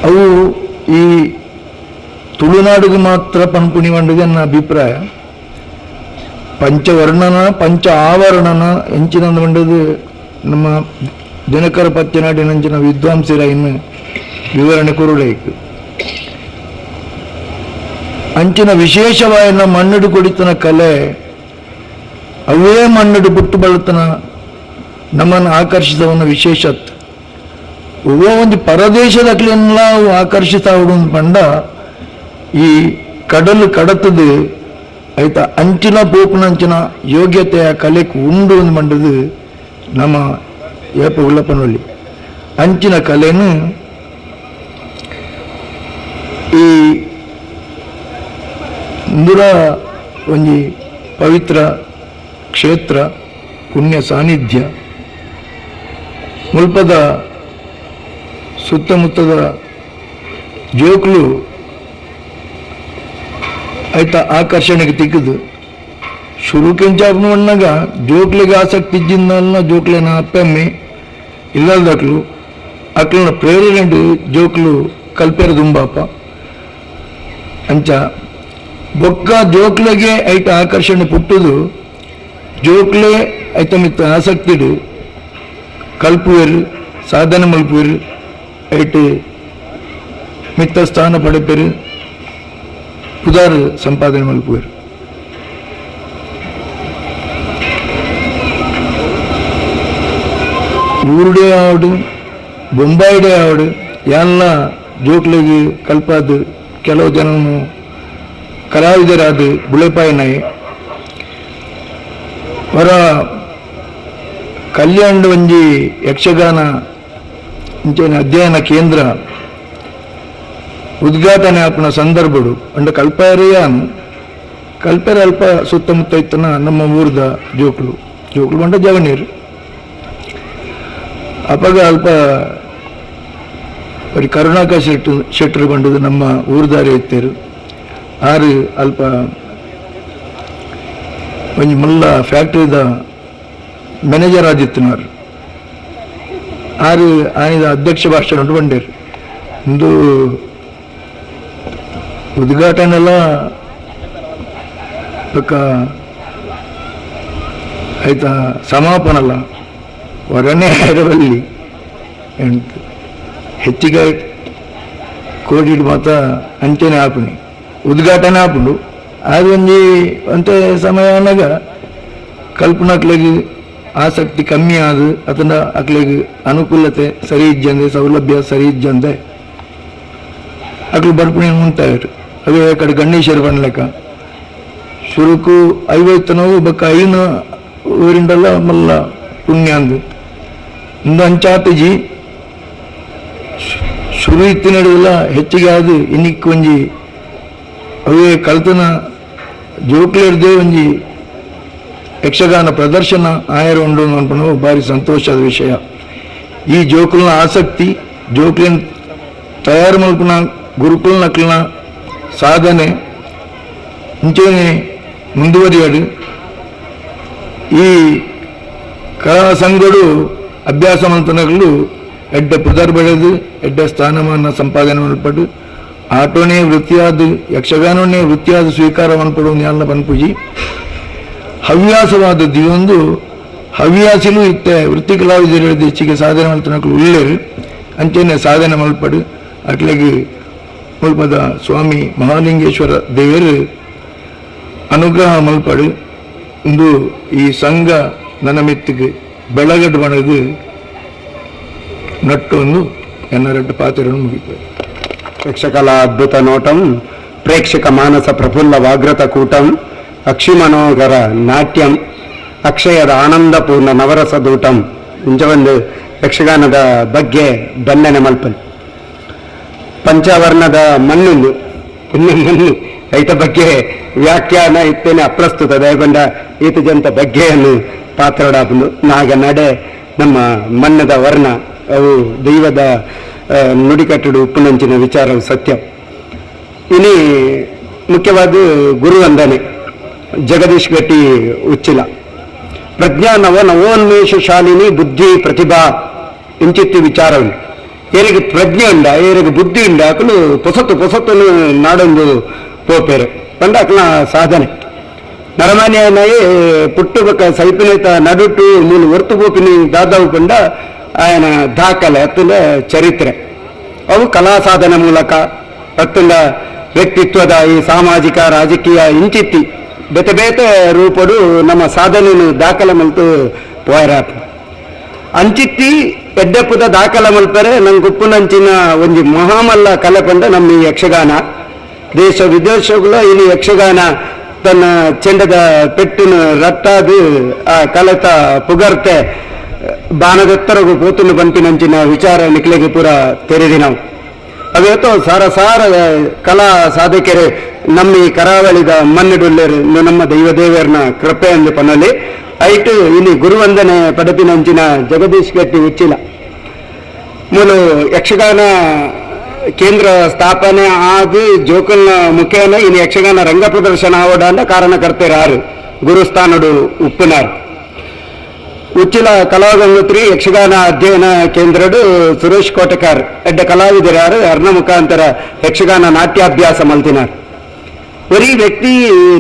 ಅವು ಈ ತುಳುನಾಡಿಗೆ ಮಾತ್ರ ಪನ್ಪುಣಿ ಮಂಡಿಗೆ ನನ್ನ ಅಭಿಪ್ರಾಯ. ಪಂಚವರ್ಣನ ಪಂಚ ಆವರಣನ ಎಂಚಿನ ಮಂಡದು ನಮ್ಮ ದಿನಕರ ಪಚ್ಚನಾಡಿನಂಚಿನ ವಿದ್ವಾಂಸರ ಇನ್ನು ವಿವರಣೆ ಕೊರುಳೈಕು. ಅಂಚಿನ ವಿಶೇಷವಾಯಿನ ಮಣ್ಣುಡು ಕೊಡಿತನ ಕಲೆ ಅವೇ ಮಣ್ಣುಡು ಪುಟ್ಟು ಬಳತನ ನಮ್ಮನ್ನು ಆಕರ್ಷಿಸವನ್ನ ವಿಶೇಷತ್. ಒವ್ವೋ ಒಂದು ಪರದೇಶದ ಅಕ್ಲೆಲ್ಲ ಆಕರ್ಷಿತಾವಡು ಪಂಡ ಈ ಕಡಲು ಕಡತದು ಆಯ್ತಾ ಅಂಚಿನ ಪೋಪುನಂಚಿನ ಯೋಗ್ಯತೆಯ ಕಲೆಕ್ ಉಂಡು ಒಂದು ಮಂಡದು ನಮ್ಮ ಏಪ ಉಳ್ಳಪ್ಪನೊಳ್ಳಿ ಅಂಚಿನ ಕಲೆನು ಈ ಇಂದುರ ಒಂಜಿ ಪವಿತ್ರ ಕ್ಷೇತ್ರ ಪುಣ್ಯ ಸಾನ್ನಿಧ್ಯ ಮುಲ್ಪದ ಸುತ್ತಮುತ್ತದ ಜೋಕ್ಲು ಆಯ್ತಾ ಆಕರ್ಷಣೆಗೆ ತಿಕ್ಕದು. ಶುರುಕೆಂಚಾಪನು ಅನ್ನಾಗ ಜೋಕ್ಲಿಗೆ ಆಸಕ್ತಿ ಇದ್ದಿದ್ದಲ್ಲ ಜೋಕ್ಲಿನ ಅಪ್ಪಮ್ಮೆ ಇಲ್ಲದಕ್ಲು ಅಕ್ಲನ ಪ್ರೇರಣೆ ಜೋಕ್ಲು ಕಲ್ಪೇರ ದುಂಬಾಪ ಅಂಚ ಬೊಕ್ಕ ಜೋಕ್ಲೆಗೆ ಐಟ ಆಕರ್ಷಣೆ ಪುಟ್ಟುದು ಜೋಕ್ಲೆ ಐತ ಮಿತ್ತ ಆಸಕ್ತಿಡು ಕಲ್ಪುವೆರು. ಸಾಧನೆ ಮಲ್ಪುವೆರ್ ಐಟ್ ಮಿತ್ತ ಸ್ಥಾನ ಪಡೆಪೆರ್ ಪುದಾರ್ ಸಂಪಾದನೆ ಮಲ್ಪುವೆರ್. ಊರುಡೇ ಆವಡು ಬೊಂಬಾಯಿಡೇ ಆವಡು ಎಲ್ಲ ಜೋಕ್ಲೆಗ್ ಕಲ್ಪಾದ್ ಕೆಲವು ಜನನು ಕಲಾವಿದರಾದ ಬುಳೆಪಾಯಿನಾಯಿ ಹೊರ ಕಲ್ಯಾಣ ಒಂಜಿ ಯಕ್ಷಗಾನ ಇಂಚಿನ ಅಧ್ಯಯನ ಕೇಂದ್ರ ಉದ್ಘಾಟನೆ ಆಪುನ ಸಂದರ್ಭಡು ಅಂಡ ಕಲ್ಪಾರಿಯಾನು ಕಲ್ಪೆರ ಅಲ್ಪ ಸುತ್ತಮುತ್ತ ಇತ್ತನ ನಮ್ಮ ಊರ್ದ ಜೋಕ್ಲು ಜೋಕ್ಲು ಬಂಡ ಜವನೀರು ಅಪಗ ಅಲ್ಪ ಬರಿ ಕರುಣಾಕ ಶೆಟ್ಟರು ಬಂಡದು ನಮ್ಮ ಊರ್ದಾರಿ ಇತ್ತೇರು ಆರು ಅಲ್ಪ ಒಂಜಿ ಮುಲ್ಲ ಫ್ಯಾಕ್ಟ್ರಿದ ಮ್ಯಾನೇಜರ್ ಆದಿತ್ತನಾರು ಆರು ಆನಿದ ಅಧ್ಯಕ್ಷ ಭಾಷಣ ಉಂಟು ಬಂಡೇರು ಇಂದು ಉದ್ಘಾಟನೆಲ್ಲ ಬೊಕ್ಕ ಆಯ್ತಾ ಸಮಾಪನಲ್ಲ ಹೊರನೇ ಇರಬಲ್ಲಿ ಹೆಚ್ಚಿಗೆ ಕೋಡಿಡ್ ಮಾತ್ರ ಅಂಚನೆ ಆಪುನಿ ಉದ್ಘಾಟನೆ ಆಪುಂಡು ಅದು ಒಂಜಿ ಅಂತೆ ಸಮಯ ಅನ್ನಾಗ ಕಲ್ಪನಾಕ್ಲೆಗ್ ಆಸಕ್ತಿ ಕಮ್ಮಿ ಆದ ಅದನ್ನ ಅಕ್ಲೆಗ್ ಅನುಕೂಲತೆ ಸರಿ ಇಜ್ಜಂದೆ ಸೌಲಭ್ಯ ಸರಿ ಇಜ್ಜಂದೆ ಅಕ್ಲು ಬರ್ಪುಣಿ ಉಂಟಾಯಿರು. ಅವೇ ಕಡೆ ಗಣೇಶರು ಬಣ್ಲೆಕ್ಕ ಶುರುಕು ಐವತ್ತನವು ಬೊಕ್ಕ ಐನ ಊರಿಂಡಲ್ಲ ಮಲ್ಲ ಪುಣ್ಯ ಅಂದು ಇಂದು ಅಂಚಾತಜಿ ಶುರು ಇತ್ತಿನಡುವಲ್ಲ ಹೆಚ್ಚಿಗೆ ಆದು ಇನ್ನಿಕ್ ಒಂಜಿ ಅವೇ ಕಲ್ತನ ಜೋಕ್ಲಿರ್ದೇ ಒಂಜಿ ಯಕ್ಷಗಾನ ಪ್ರದರ್ಶನ ಆಯರ ಉಂಡು ಅನ್ಪುನವು ಭಾರಿ ಸಂತೋಷದ ವಿಷಯ. ಈ ಜೋಕುಲ್ನ ಆಸಕ್ತಿ ಜೋಕ್ಲಿನ ತಯಾರು ಮಲ್ಪುನ ಗುರುಕುಲ್ನಕ್ಲಿನ ಸಾಧನೆ ಇಂಚೇನೆ ಮುಂದುವರಿಯಾಡು. ಈ ಕಲಾ ಸಂಘಡು ಅಭ್ಯಾಸ ಮಲ್ತನಗಳು ಎಡ್ಡ ಪುದರ್ ಬೆಳೆದು ಎಡ್ಡ ಸ್ಥಾನಮಾನ ಸಂಪಾದನೆ ಮಲ್ಪಡು ಆಟೋನೇ ವೃತ್ತಿಯಾದ ಯಕ್ಷಗಾನವನ್ನೇ ವೃತ್ತಿಯಾದ ಸ್ವೀಕಾರ ಮಲ್ಪಡು ಜ್ಞಾನ ಪನ್ಪುಜಿ ಹವ್ಯಾಸವಾದದ್ದು ಇದೊಂದು ಹವ್ಯಾಸಿನೂ ಇತ್ತೆ ವೃತ್ತಿ ಕಲಾವಿದರು ಹೆಚ್ಚಿಗೆ ಸಾಧನೆ ಮಲ್ತನಕ್ಲು ಉಳ್ಳೇರು ಅಂಚೆನೆ ಸಾಧನೆ ಮಲ್ಪಡು ಅಟ್ಲೆಗೆ ಮುಲ್ಪದ ಸ್ವಾಮಿ ಮಹಾಲಿಂಗೇಶ್ವರ ದೇವರು ಅನುಗ್ರಹ ಮಲ್ಪಡು. ಇಂದು ಈ ಸಂಘ ನನ್ನ ಮಿತ್ತಿಗೆ ಬೆಳಗಡು ಬಣದು ನಟ್ಟು ಒಂದು ಎನ್ನರೆಡ್ಡು ಪಾತ್ರವನ್ನು ಮುಗಿತದೆ. ಯಕ್ಷಕಲಾ ಅದ್ಭುತ ನೋಟಂ ಪ್ರೇಕ್ಷಕ ಮಾನಸ ಪ್ರಫುಲ್ಲ ವಾಗ್ರತ ಕೂಟಂ ಅಕ್ಷಿಮನೋಹರ ನಾಟ್ಯಂ ಅಕ್ಷಯದ ಆನಂದಪೂರ್ಣ ನವರಸದೂಟಂ ಇಂಚ ಒಂದು ಯಕ್ಷಗಾನದ ಬಗ್ಗೆ ಬಣ್ಣನೆ ಮಲ್ಪನ್ ಪಂಚವರ್ಣದ ಮಣ್ಣು ಪುಣ್ಯ ಮಣ್ಣು ಐತ ಬಗ್ಗೆ ವ್ಯಾಖ್ಯಾನ ಇತ್ತೇನೆ ಅಪ್ರಸ್ತುತ ದಯಗೊಂಡ ಈತ ಜಂತ ಬಗ್ಗೆಯನ್ನು ಪಾತ್ರಡಾಪುಂಡು ನಾಗ ನಡೆ ನಮ್ಮ ಮಣ್ಣದ ವರ್ಣ ಅವು ದೈವದ ನುಡಿಕಟ್ಟಡು ಉಪ್ಪುನಂಚಿನ ವಿಚಾರವು ಸತ್ಯ. ಇನಿ ಮುಖ್ಯವಾದ ಗುರುವಂದನೆ ಜಗದೀಶ್ ಗಟ್ಟಿ ಉಚ್ಚಿಲ ಪ್ರಜ್ಞಾ ನವ ನವೋನ್ಮೇಷ ಶಾಲಿನಿ ಬುದ್ಧಿ ಪ್ರತಿಭಾ ಇಂಚಿತ್ತಿ ವಿಚಾರವನ್ನು ಏರಿಗೆ ಪ್ರಜ್ಞೆ ಉಂಡ ಏರಿಗೆ ಬುದ್ಧಿ ಉಂಡ ಅಕಲು ಪೊಸತ್ತು ಪೊಸತ್ತನ್ನು ನಾಡೊಂದು ಪೋಪೇರು ಪಂಡ ಅಕಲ ಸಾಧನೆ ನರಮಾನ್ಯನಾಯಿ ಪುಟ್ಟು ಬೊಕ್ಕ ಸೈಪಿನೇತ ನಡುಟು ಮೂಲು ಒರ್ತು ಪೋಪಿನಿ ದಾದಾವು ಪಂಡ ಆಯನ ದಾಖಲೆ ಅತ್ತಂಡ ಚರಿತ್ರೆ ಅವು ಕಲಾ ಸಾಧನೆ ಮೂಲಕ ಅತ್ತಂಡ ವ್ಯಕ್ತಿತ್ವದ ಈ ಸಾಮಾಜಿಕ ರಾಜಕೀಯ ಇಂಚಿತ್ತಿ ಬೇತೆ ಬೇತೆ ರೂಪಡು ನಮ್ಮ ಸಾಧನೆಯನ್ನು ದಾಖಲೆ ಮಲ್ತು ಪೋಯರಾಪ ಅಂಚಿತ್ತಿ ಎಡ್ಡೆಪ್ಪುದ ದಾಖಲೆ ಮಲ್ಪರೆ ನಂಗೆ ಉಪ್ಪುನಂಚಿನ ಒಂಜಿ ಮಹಾಮಲ್ಲ ಕಲೆ ಪಂಡ ನಮ್ಮ ಈ ಯಕ್ಷಗಾನ ದೇಶ ವಿದೇಶಗಳ ಇಲ್ಲಿ ಯಕ್ಷಗಾನ ತನ್ನ ಚೆಂಡದ ಪೆಟ್ಟಿನ ರಟ್ಟಾದು ಆ ಕಲೆತ ಪುಗರ್ತೆ ಬಾನದೆತ್ತರಗು ಪೋತುನು ಬಂಪಿನಂಚಿನ ವಿಚಾರ ನಿಕ್ಲೆಗೆ ಪೂರ ತೆರೆದಿ ನಾವು ಅವೇತೋ ಸಾರ ಸಾರ ಕಲಾ ಸಾಧಕರು ನಮ್ಮ ಈ ಕರಾವಳಿದ ಮಣ್ಣುಡುಲ್ಲೇರು ನಮ್ಮ ದೈವ ದೇವರನ ಕೃಪೆ ಎಂದು ಪನಲಿ ಐಟು ಇಲ್ಲಿ ಗುರುವಂದನೆ ಪಡಪಿನಂಚಿನ ಜಗದೀಶ್ ಗಟ್ಟಿ ಉಚ್ಚಿಲ ಮೂಲು ಯಕ್ಷಗಾನ ಕೇಂದ್ರ ಸ್ಥಾಪನೆ ಆಗಿ ಜೋಕಲ್ನ ಮುಖೇನ ಇನ್ನು ಯಕ್ಷಗಾನ ರಂಗ ಪ್ರದರ್ಶನ ಆವಡ ಕಾರಣಕರ್ತರಾರು ಗುರುಸ್ಥಾನಡು ಉಪ್ಪುನಾರು ಉಚ್ಚಿಲ ಕಲಾಗಂಗೋತ್ರಿ ಯಕ್ಷಗಾನ ಅಧ್ಯಯನ ಕೇಂದ್ರಡು ಸುರೇಶ್ ಕೋಟೆಕಾರ್ ಎಡ್ಡ ಕಲಾವಿದರಾರು ಅರ್ಣ ಮುಖಾಂತರ ಯಕ್ಷಗಾನ ನಾಟ್ಯಾಭ್ಯಾಸ ಮಲ್ತಿನಾರ್. ಒರಿ ವ್ಯಕ್ತಿ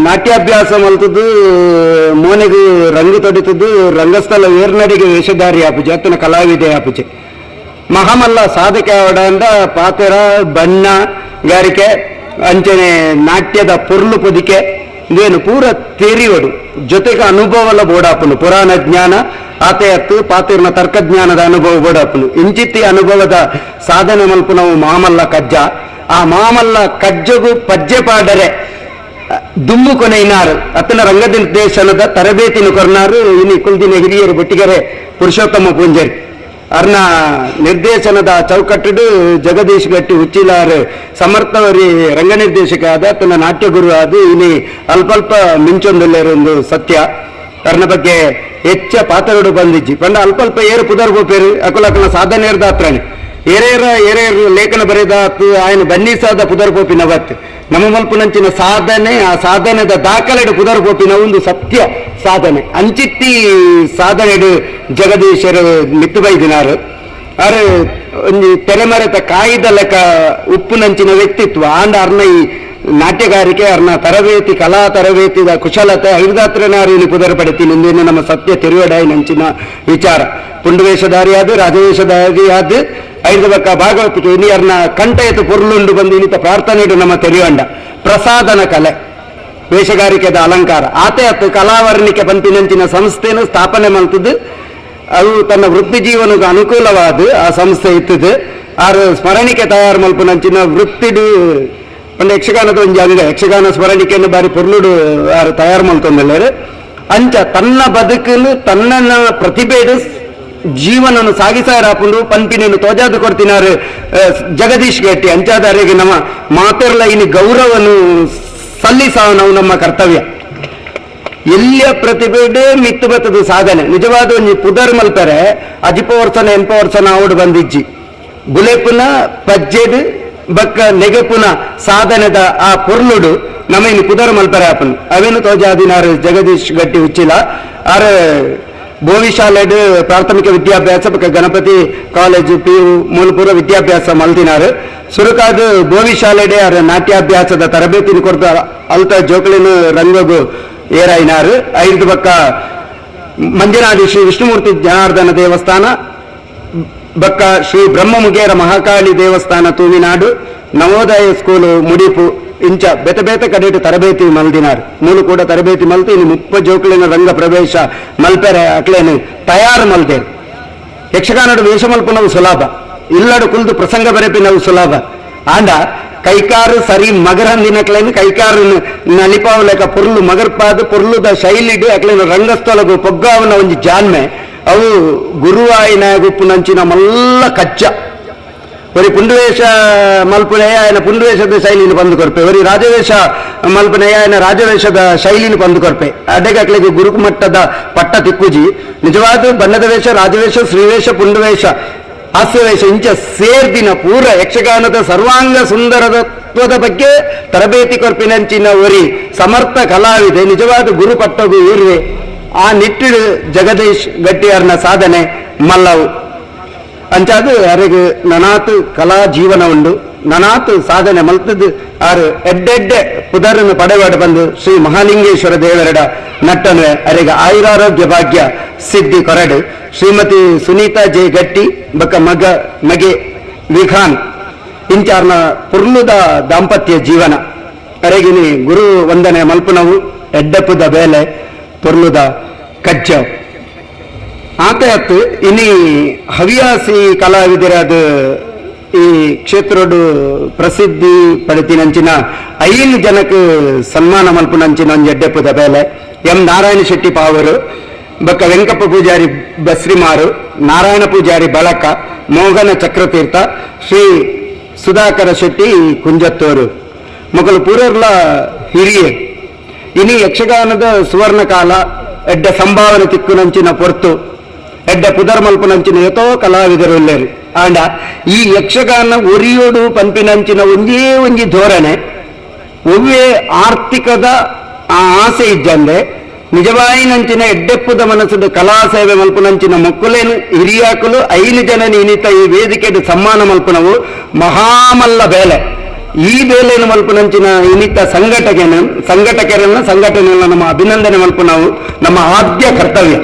ನಾಟ್ಯಾಭ್ಯಾಸ ಮಲ್ತದ್ದು ಮೋನೆಗೆ ರಂಗು ತೊಡಿತದ್ದು ರಂಗಸ್ಥಳ ಏರ್ನಡಿಗೆ ವೇಷಧಾರಿ ಆಪುಜೆ ಅತ್ತನ ಕಲಾವಿದೆ ಆಪುಜೆ. ಮಹಾಮಲ್ಲ ಸಾಧಕ ಅವಡಂದ ಪಾತೆರ ಬಣ್ಣ ಗಾರಿಕೆ ಅಂಚನೆ ನಾಟ್ಯದ ಪೊರ್ಲು ಪೊದಿಕೆ ಇದೇನು ಪೂರ ತೆರಿವಡು ಜೊತೆಗೆ ಅನುಭವಲ ಬೋಡಾಪುನು ಪುರಾಣ ಜ್ಞಾನ ಆತೆ ಅತ್ತು ಪಾತಿರ್ನ ತರ್ಕಜ್ಞಾನದ ಅನುಭವ ಬೋಡಾಪುನು ಇಂಚಿತ್ತಿ ಅನುಭವದ ಸಾಧನೆ ಮಲ್ಪುನವು ಮಾಮಲ್ಲ ಕಜ್ಜ. ಆ ಮಾಮಲ್ಲ ಕಜ್ಜಗು ಪಜ್ಜೆ ಪಾಡರೆ ದುಮ್ಮು ಕೊನೆಯಿನಾರು ಅತ್ತನ ರಂಗನಿರ್ದೇಶನದ ತರಬೇತಿನ ಕೊರ್ನಾರು ಇನಿ ಕುಲ್ದಿನ ಹಿರಿಯರು ಬೊಟ್ಟಿಗೆರೆ ಪುರುಷೋತ್ತಮ ಪೂಂಜರಿ ಅರ್ನ ನಿರ್ದೇಶನದ ಚೌಕಟ್ಟುಡು ಜಗದೀಶ್ ಗಟ್ಟಿ ಉಚ್ಚಿಲಾರು ಸಮರ್ಥವರಿ ರಂಗನಿರ್ದೇಶಕ ಆದ ತನ್ನ ನಾಟ್ಯ ಗುರು ಆದ ಇನಿ ಅಲ್ಪಲ್ಪ ಮಿಂಚೊಂದುಲ್ಲೇರೊಂದು ಸತ್ಯ. ಅರ್ನ ಬಗ್ಗೆ ಹೆಚ್ಚ ಪಾತ್ರಗಳು ಬಂದಿಜ್ಜಿ ಪಂಡ ಅಲ್ಪಲ್ಪ ಏರು ಪುದರ್ ಗೋಪೇರು ಅಕುಲಕುಲ ಸಾಧನೆ ಇರ್ದಾತ್ರನೆ ಏರೇರ ಏರೇರು ಲೇಖನ ಬರೆದಾತು ఆయన ಬನ್ನೀಸಾದ ಪುದರ್ ಪೋಪಿನ ಬತ್ತು ನಮ್ಮ ಮಲ್ಪುನಂಚಿನ ಸಾಧನೆ ಆ ಸಾಧನೆದ ದಾಖಲೆಡು ಪುದರ್ ಪೋಪಿನ ಒಂದು ಸತ್ಯ ಸಾಧನೆ ಅಂಚಿತ್ತಿ ಸಾಧನೆಡು ಜಗದೀಶರು ಮಿತ್ತು ಬೈದಿನಾರು. ಅರೆ ಒಂಜಿ ತೆರೆಮರೆತ ಕಾಯಿದ ಲೆಕ್ಕ ಉಪ್ಪುನಂಚಿನ ವ್ಯಕ್ತಿತ್ವ ಆಂಡ ಅರ್ನ ಈ ನಾಟ್ಯಗಾರಿಕೆ ಅರ್ನ ತರಬೇತಿ ಕಲಾ ತರಬೇತಿದ ಕುಶಲತೆ ಐದಾತ್ರನಾರು ಇಲ್ಲಿ ಪುದರ್ ಪಡೆತೀನಿ ಇಂದೇನು ನಮ್ಮ ಸತ್ಯ ತೆರುವಡಾಯಿ ನಂಚಿನ ವಿಚಾರ. ಪುಂಡುವೇಷಧಾರಿಯಾದ ರಾಜವೇಷಧಾರಿಯಾದ ಐದು ಬಕ್ಕ ಭಾಗವತಿಕೆ ಇನಿ ಅರ್ನ ಕಂಠಯತು ಪೊರ್ಲುಂಡು ಬಂದು ಇನ್ನಿತ ಪ್ರಾರ್ಥನೆ ನಮ್ಮ ತೆರೆಯುವಂಡ ಪ್ರಸಾದನ ಕಲೆ ವೇಷಗಾರಿಕೆದ ಅಲಂಕಾರ ಆತೆ ಅತ್ತು ಕಲಾವರ್ಣಿಕೆ ಪಂಪಿನಂಚಿನ ಸಂಸ್ಥೆಯನ್ನು ಸ್ಥಾಪನೆ ಮಾಡ್ತದ್ದು ಅವು ತನ್ನ ವೃತ್ತಿ ಜೀವನಕ್ಕೆ ಅನುಕೂಲವಾದ ಆ ಸಂಸ್ಥೆ ಇತ್ತದು. ಆರು ಸ್ಮರಣಿಕೆ ತಯಾರು ಮಲ್ಪುನಂಚಿನ ವೃತ್ತಿಡು ಒಂದು ಯಕ್ಷಗಾನದ ಒಂಜಿ ಅಂಗ ಯಕ್ಷಗಾನ ಸ್ಮರಣಿಕೆಯನ್ನು ಬಾರಿ ಪೊರ್ಲುಡು ಆರು ತಯಾರು ಮಲ್ತೊಂದಿಲ್ಲೇರು. ಅಂಚ ತನ್ನ ಬದುಕನ್ನು ತನ್ನ ಪ್ರತಿಭೆಡು ಜೀವನನ್ನು ಸಾಗಿಸಾರಪುಂಡು ಪನ್ಪಿನನ್ನು ತೋಜಾದು ಕೊಡ್ತಿನಾರು ಜಗದೀಶ್ ಗಟ್ಟಿ. ಅಂಚಾದಾರಿಗೆ ನಮ್ಮ ಮಾತೆರ್ಲ ಇನಿ ಗೌರವನು ಸಲ್ಲಿಸಾವ ನಾವು ನಮ್ಮ ಕರ್ತವ್ಯ. ಎಲ್ಲಿಯ ಪ್ರತಿಭೆಡೆ ಮಿತ್ತು ಬತ್ತದ ಸಾಧನೆ ನಿಜವಾದ ಒಂಜಿ ಪುದರ್ ಮಲ್ಪರೆ ಅಜಿಪ ವರ್ಷನ ಎಂಪ ವರ್ಷನ ಅವಡು ಬಂದಿಜ್ಜಿ ಬುಲೆಪುನ ಪಜ್ಜೆಡು ಬಕ್ಕ ನೆಗೆಪುನ ಸಾಧನೆದ ಆ ಪೊರ್ಲುಡು ನಮ್ಮ ಇನ್ನು ಪುದರ್ ಮಲ್ಪರೆ ಆಪನು ಅವೇನು ತೋಜಾದಿನಾರು ಜಗದೀಶ್ ಗಟ್ಟಿ ಉಚ್ಚಿಲ. ಆರ್ ಬೋವಿಶಾಲೆಡ್ ಪ್ರಾಥಮಿಕ ವಿದ್ಯಾಭ್ಯಾಸ ಬಕ್ಕ ಗಣಪತಿ ಕಾಲೇಜು PU ಮೂಲಪೂರ್ವ ವಿದ್ಯಾಭ್ಯಾಸ ಮಲ್ತಿನಾರು. ಸುರುಕಾದ ಬೋವಿಶಾಲೆಡೆ ಆರ್ ನಾಟ್ಯಾಭ್ಯಾಸದ ತರಬೇತಿನ ಕೊಡ್ತ ಅಲ್ತ ಜೋಕಳಿನ ರಂಗಗು ಏರಾಯಿನಾರು. ಐದು ಬಕ್ಕ ಮಂಜನಾಡಿ ಶ್ರೀ ವಿಷ್ಣುಮೂರ್ತಿ ಜನಾರ್ದನ ದೇವಸ್ಥಾನ ಬಕ್ಕ ಶ್ರೀ ಬ್ರಹ್ಮಮುಗೇರ ಮಹಾಕಾಳಿ ದೇವಸ್ಥಾನ ತೂವಿನಾಡು ನವೋದಯ ಸ್ಕೂಲು ಮುಡಿಪು ಇಂಚ ಬೇತೆ ಬೇತೆ ಕಡೆಟು ತರಬೇತಿ ಮಲ್ದಿನಾರು. ಮೂಲು ಕೂಡ ತರಬೇತಿ ಮಲ್ತು ಇನ್ನು ಮುಪ್ಪ ಜೋಕುಲಿನ ರಂಗ ಪ್ರವೇಶ ಮಲ್ಪೆರೆ ಅಕ್ಲೇನು ತಯಾರು ಮಲ್ದೇರು. ಯಕ್ಷಗಾನಡು ವೇಷ ಮಲ್ಪನವು ಸುಲಭ, ಇಲ್ಲಡು ಕುಲ್ದು ಪ್ರಸಂಗ ಬರೆಪಿನವು ಸುಲಭ. ಆಂಡ ಕೈಕಾರು ಸರಿ ಮಗರಂದಿನಕ್ಲೇನು ಕೈಕಾರು ನಲಿಪಾವಲೇಕ ಪೊರ್ಲು ಮಗರ್ಪಾದ ಪೊರ್ಲುದ ಶೈಲಿಡು ಅಕ್ಲೇನು ರಂಗಸ್ಥಳಗು ಪೊಗ್ಗಾವನ ಒಂಜಿ ಜಾನ್ಮೆ ಅವು ಗುರುವಾಯಿನ ಗುಪ್ಪುನಂಚಿನ ಮಲ್ಲ ಕಚ್ಚ. ಒರಿ ಪುಂಡುವೇಷ ಮಲ್ಪುನೆಯ ఆయన ಪುಂಡುವೇಷದ ಶೈಲಿನ ಬಂದು ಕೊರ್ಪೆ, ಒರಿ ರಾಜವೇಷ ಮಲ್ಪುನೆಯ ఆయన ರಾಜವೇಷದ ಶೈಲಿನ ಬಂದು ಕೊರ್ಪೆ. ಅಡ್ಡೆಗಕ್ಲಿಗೆ ಗುರುಮಟ್ಟದ ಪಟ್ಟ ತಿಕ್ಕುಜಿ ನಿಜವಾದ ಬಣ್ಣದ ವೇಷ ರಾಜವೇಷ ಶ್ರೀವೇಷ ಪುಂಡುವೇಷ ಹಾಸ್ಯವೇಷ ಇಂಚ ಸೇರ್ದಿನ ಪೂರ ಯಕ್ಷಗಾನದ ಸರ್ವಾಂಗ ಸುಂದರತ್ವದ ಬಗ್ಗೆ ತರಬೇತಿ ಕೊರ್ಪಿನಂಚಿನ ಒರಿ ಸಮರ್ಥ ಕಲಾವಿದೆ ನಿಜವಾದ ಗುರು ಪಟ್ಟಗು ಇರುವೆ. ಆ ನಿಟ್ಟಿಡು ಜಗದೀಶ್ ಗಟ್ಟಿಯಾರ್ನ ಸಾಧನೆ ಮಲ್ಲವು. ಅಂಚಾದು ಅರೆಗೆ ನನಾತು ಕಲಾ ಜೀವನ ಉಂಡು ನನಾತು ಸಾಧನೆ ಮಲ್ತದ್ದು ಆರು ಎಡ್ಡೆಡ್ಡೆ ಪುದರನ್ನು ಪಡೆವಾಡ ಬಂದು ಶ್ರೀ ಮಹಾಲಿಂಗೇಶ್ವರ ದೇವರಡ ನಟ್ಟನು ಅರೆಗೆ ಆಯುರಾರೋಗ್ಯ ಭಾಗ್ಯ ಸಿದ್ಧಿ ಕೊರಡು. ಶ್ರೀಮತಿ ಸುನೀತಾ ಜೆ ಗಟ್ಟಿ ಬಕ್ಕ ಮಗ ಮಗೆ ವಿಖಾನ್ ಇಂಚಾರ್ನ ಪುರ್ಲುದ ದಾಂಪತ್ಯ ಜೀವನ ಅರೆಗಿನಿ ಗುರು ವಂದನೆ ಮಲ್ಪುನವು ಎಡ್ಡಪ್ಪುದ ಬೇಲೆ ಪೊರ್ಲುದ ಕಜ್ಜ ಆತ ಇನಿ ಹವ್ಯಾಸಿ ಕಲಾವಿದರಾದ ಈ ಕ್ಷೇತ್ರಡು ಪ್ರಸಿದ್ಧಿ ಪಡೆತಿನಂಚಿನ 5 ಜನಕ್ಕೆ ಸನ್ಮಾನ ಮಲ್ಪುನಂಚಿನ ಒಂಜಿ ಎಡ್ಡೆಪ್ಪುದ ಬೇಲೆ. ಎಂ ನಾರಾಯಣ ಶೆಟ್ಟಿ ಪಾವರು ಬಕ್ಕ ವೆಂಕಪ್ಪ ಪೂಜಾರಿ ಬಸ್ರಿಮಾರು, ನಾರಾಯಣ ಪೂಜಾರಿ ಬಳಕ, ಮೋಹನ ಚಕ್ರತೀರ್ಥ, ಶ್ರೀ ಸುಧಾಕರ ಶೆಟ್ಟಿ ಕುಂಜತ್ತೂರು ಮೊಗಲು ಪೂರರ್ಲ ಹಿರಿಯ. ಇನಿ ಯಕ್ಷಗಾನದ ಸುವರ್ಣಕಾಲ ಎಡ್ಡ ಸಂಭಾವನೆ ತಿಕ್ಕುನಂಚಿನ ಪೊರ್ತು ಎಡ್ಡ ಪುದರ್ ಮಲ್ಪುನಂಚಿನ ಎತೋ ಕಲಾವಿದರು ಉಲ್ಲೇರು. ಆಂಡ ಈ ಯಕ್ಷಗಾನ ಒರಿಯೋಡು ಪಂಪಿನಂಚಿನ ಒಂಜೇ ಒಂಜಿ ಧೋರಣೆ ಒವ್ವೇ ಆರ್ಥಿಕದ ಆ ಆಸೆ ಇಜ್ಜಂದೆ ನಿಜವಾಯಿನಂಚಿನ ಎಡ್ಡೆಪ್ಪುದ ಮನಸ್ಸುಡು ಕಲಾ ಸೇವೆ ಮಲ್ಪುನಂಚಿನ ಮೊಕ್ಕುಲೇನು ಹಿರಿಯಾಕಲು 5 ಜನ ನೀನಿತ ಈ ವೇದಿಕೆಡು ಸಮ್ಮಾನ ಮಲ್ಪುನವು ಮಹಾಮಲ್ಲ ಬೇಲೆ. ಈ ಬೇಲೆಯನ್ನು ಮಲ್ಪುನಂಚಿನ ಇನ್ನಿತ ಸಂಘಟಕರನ್ನ ಸಂಘಟನೆಯನ್ನ ನಮ್ಮ ಅಭಿನಂದನೆ ಮಲ್ಪುನವು ನಮ್ಮ ಆದ್ಯ ಕರ್ತವ್ಯ.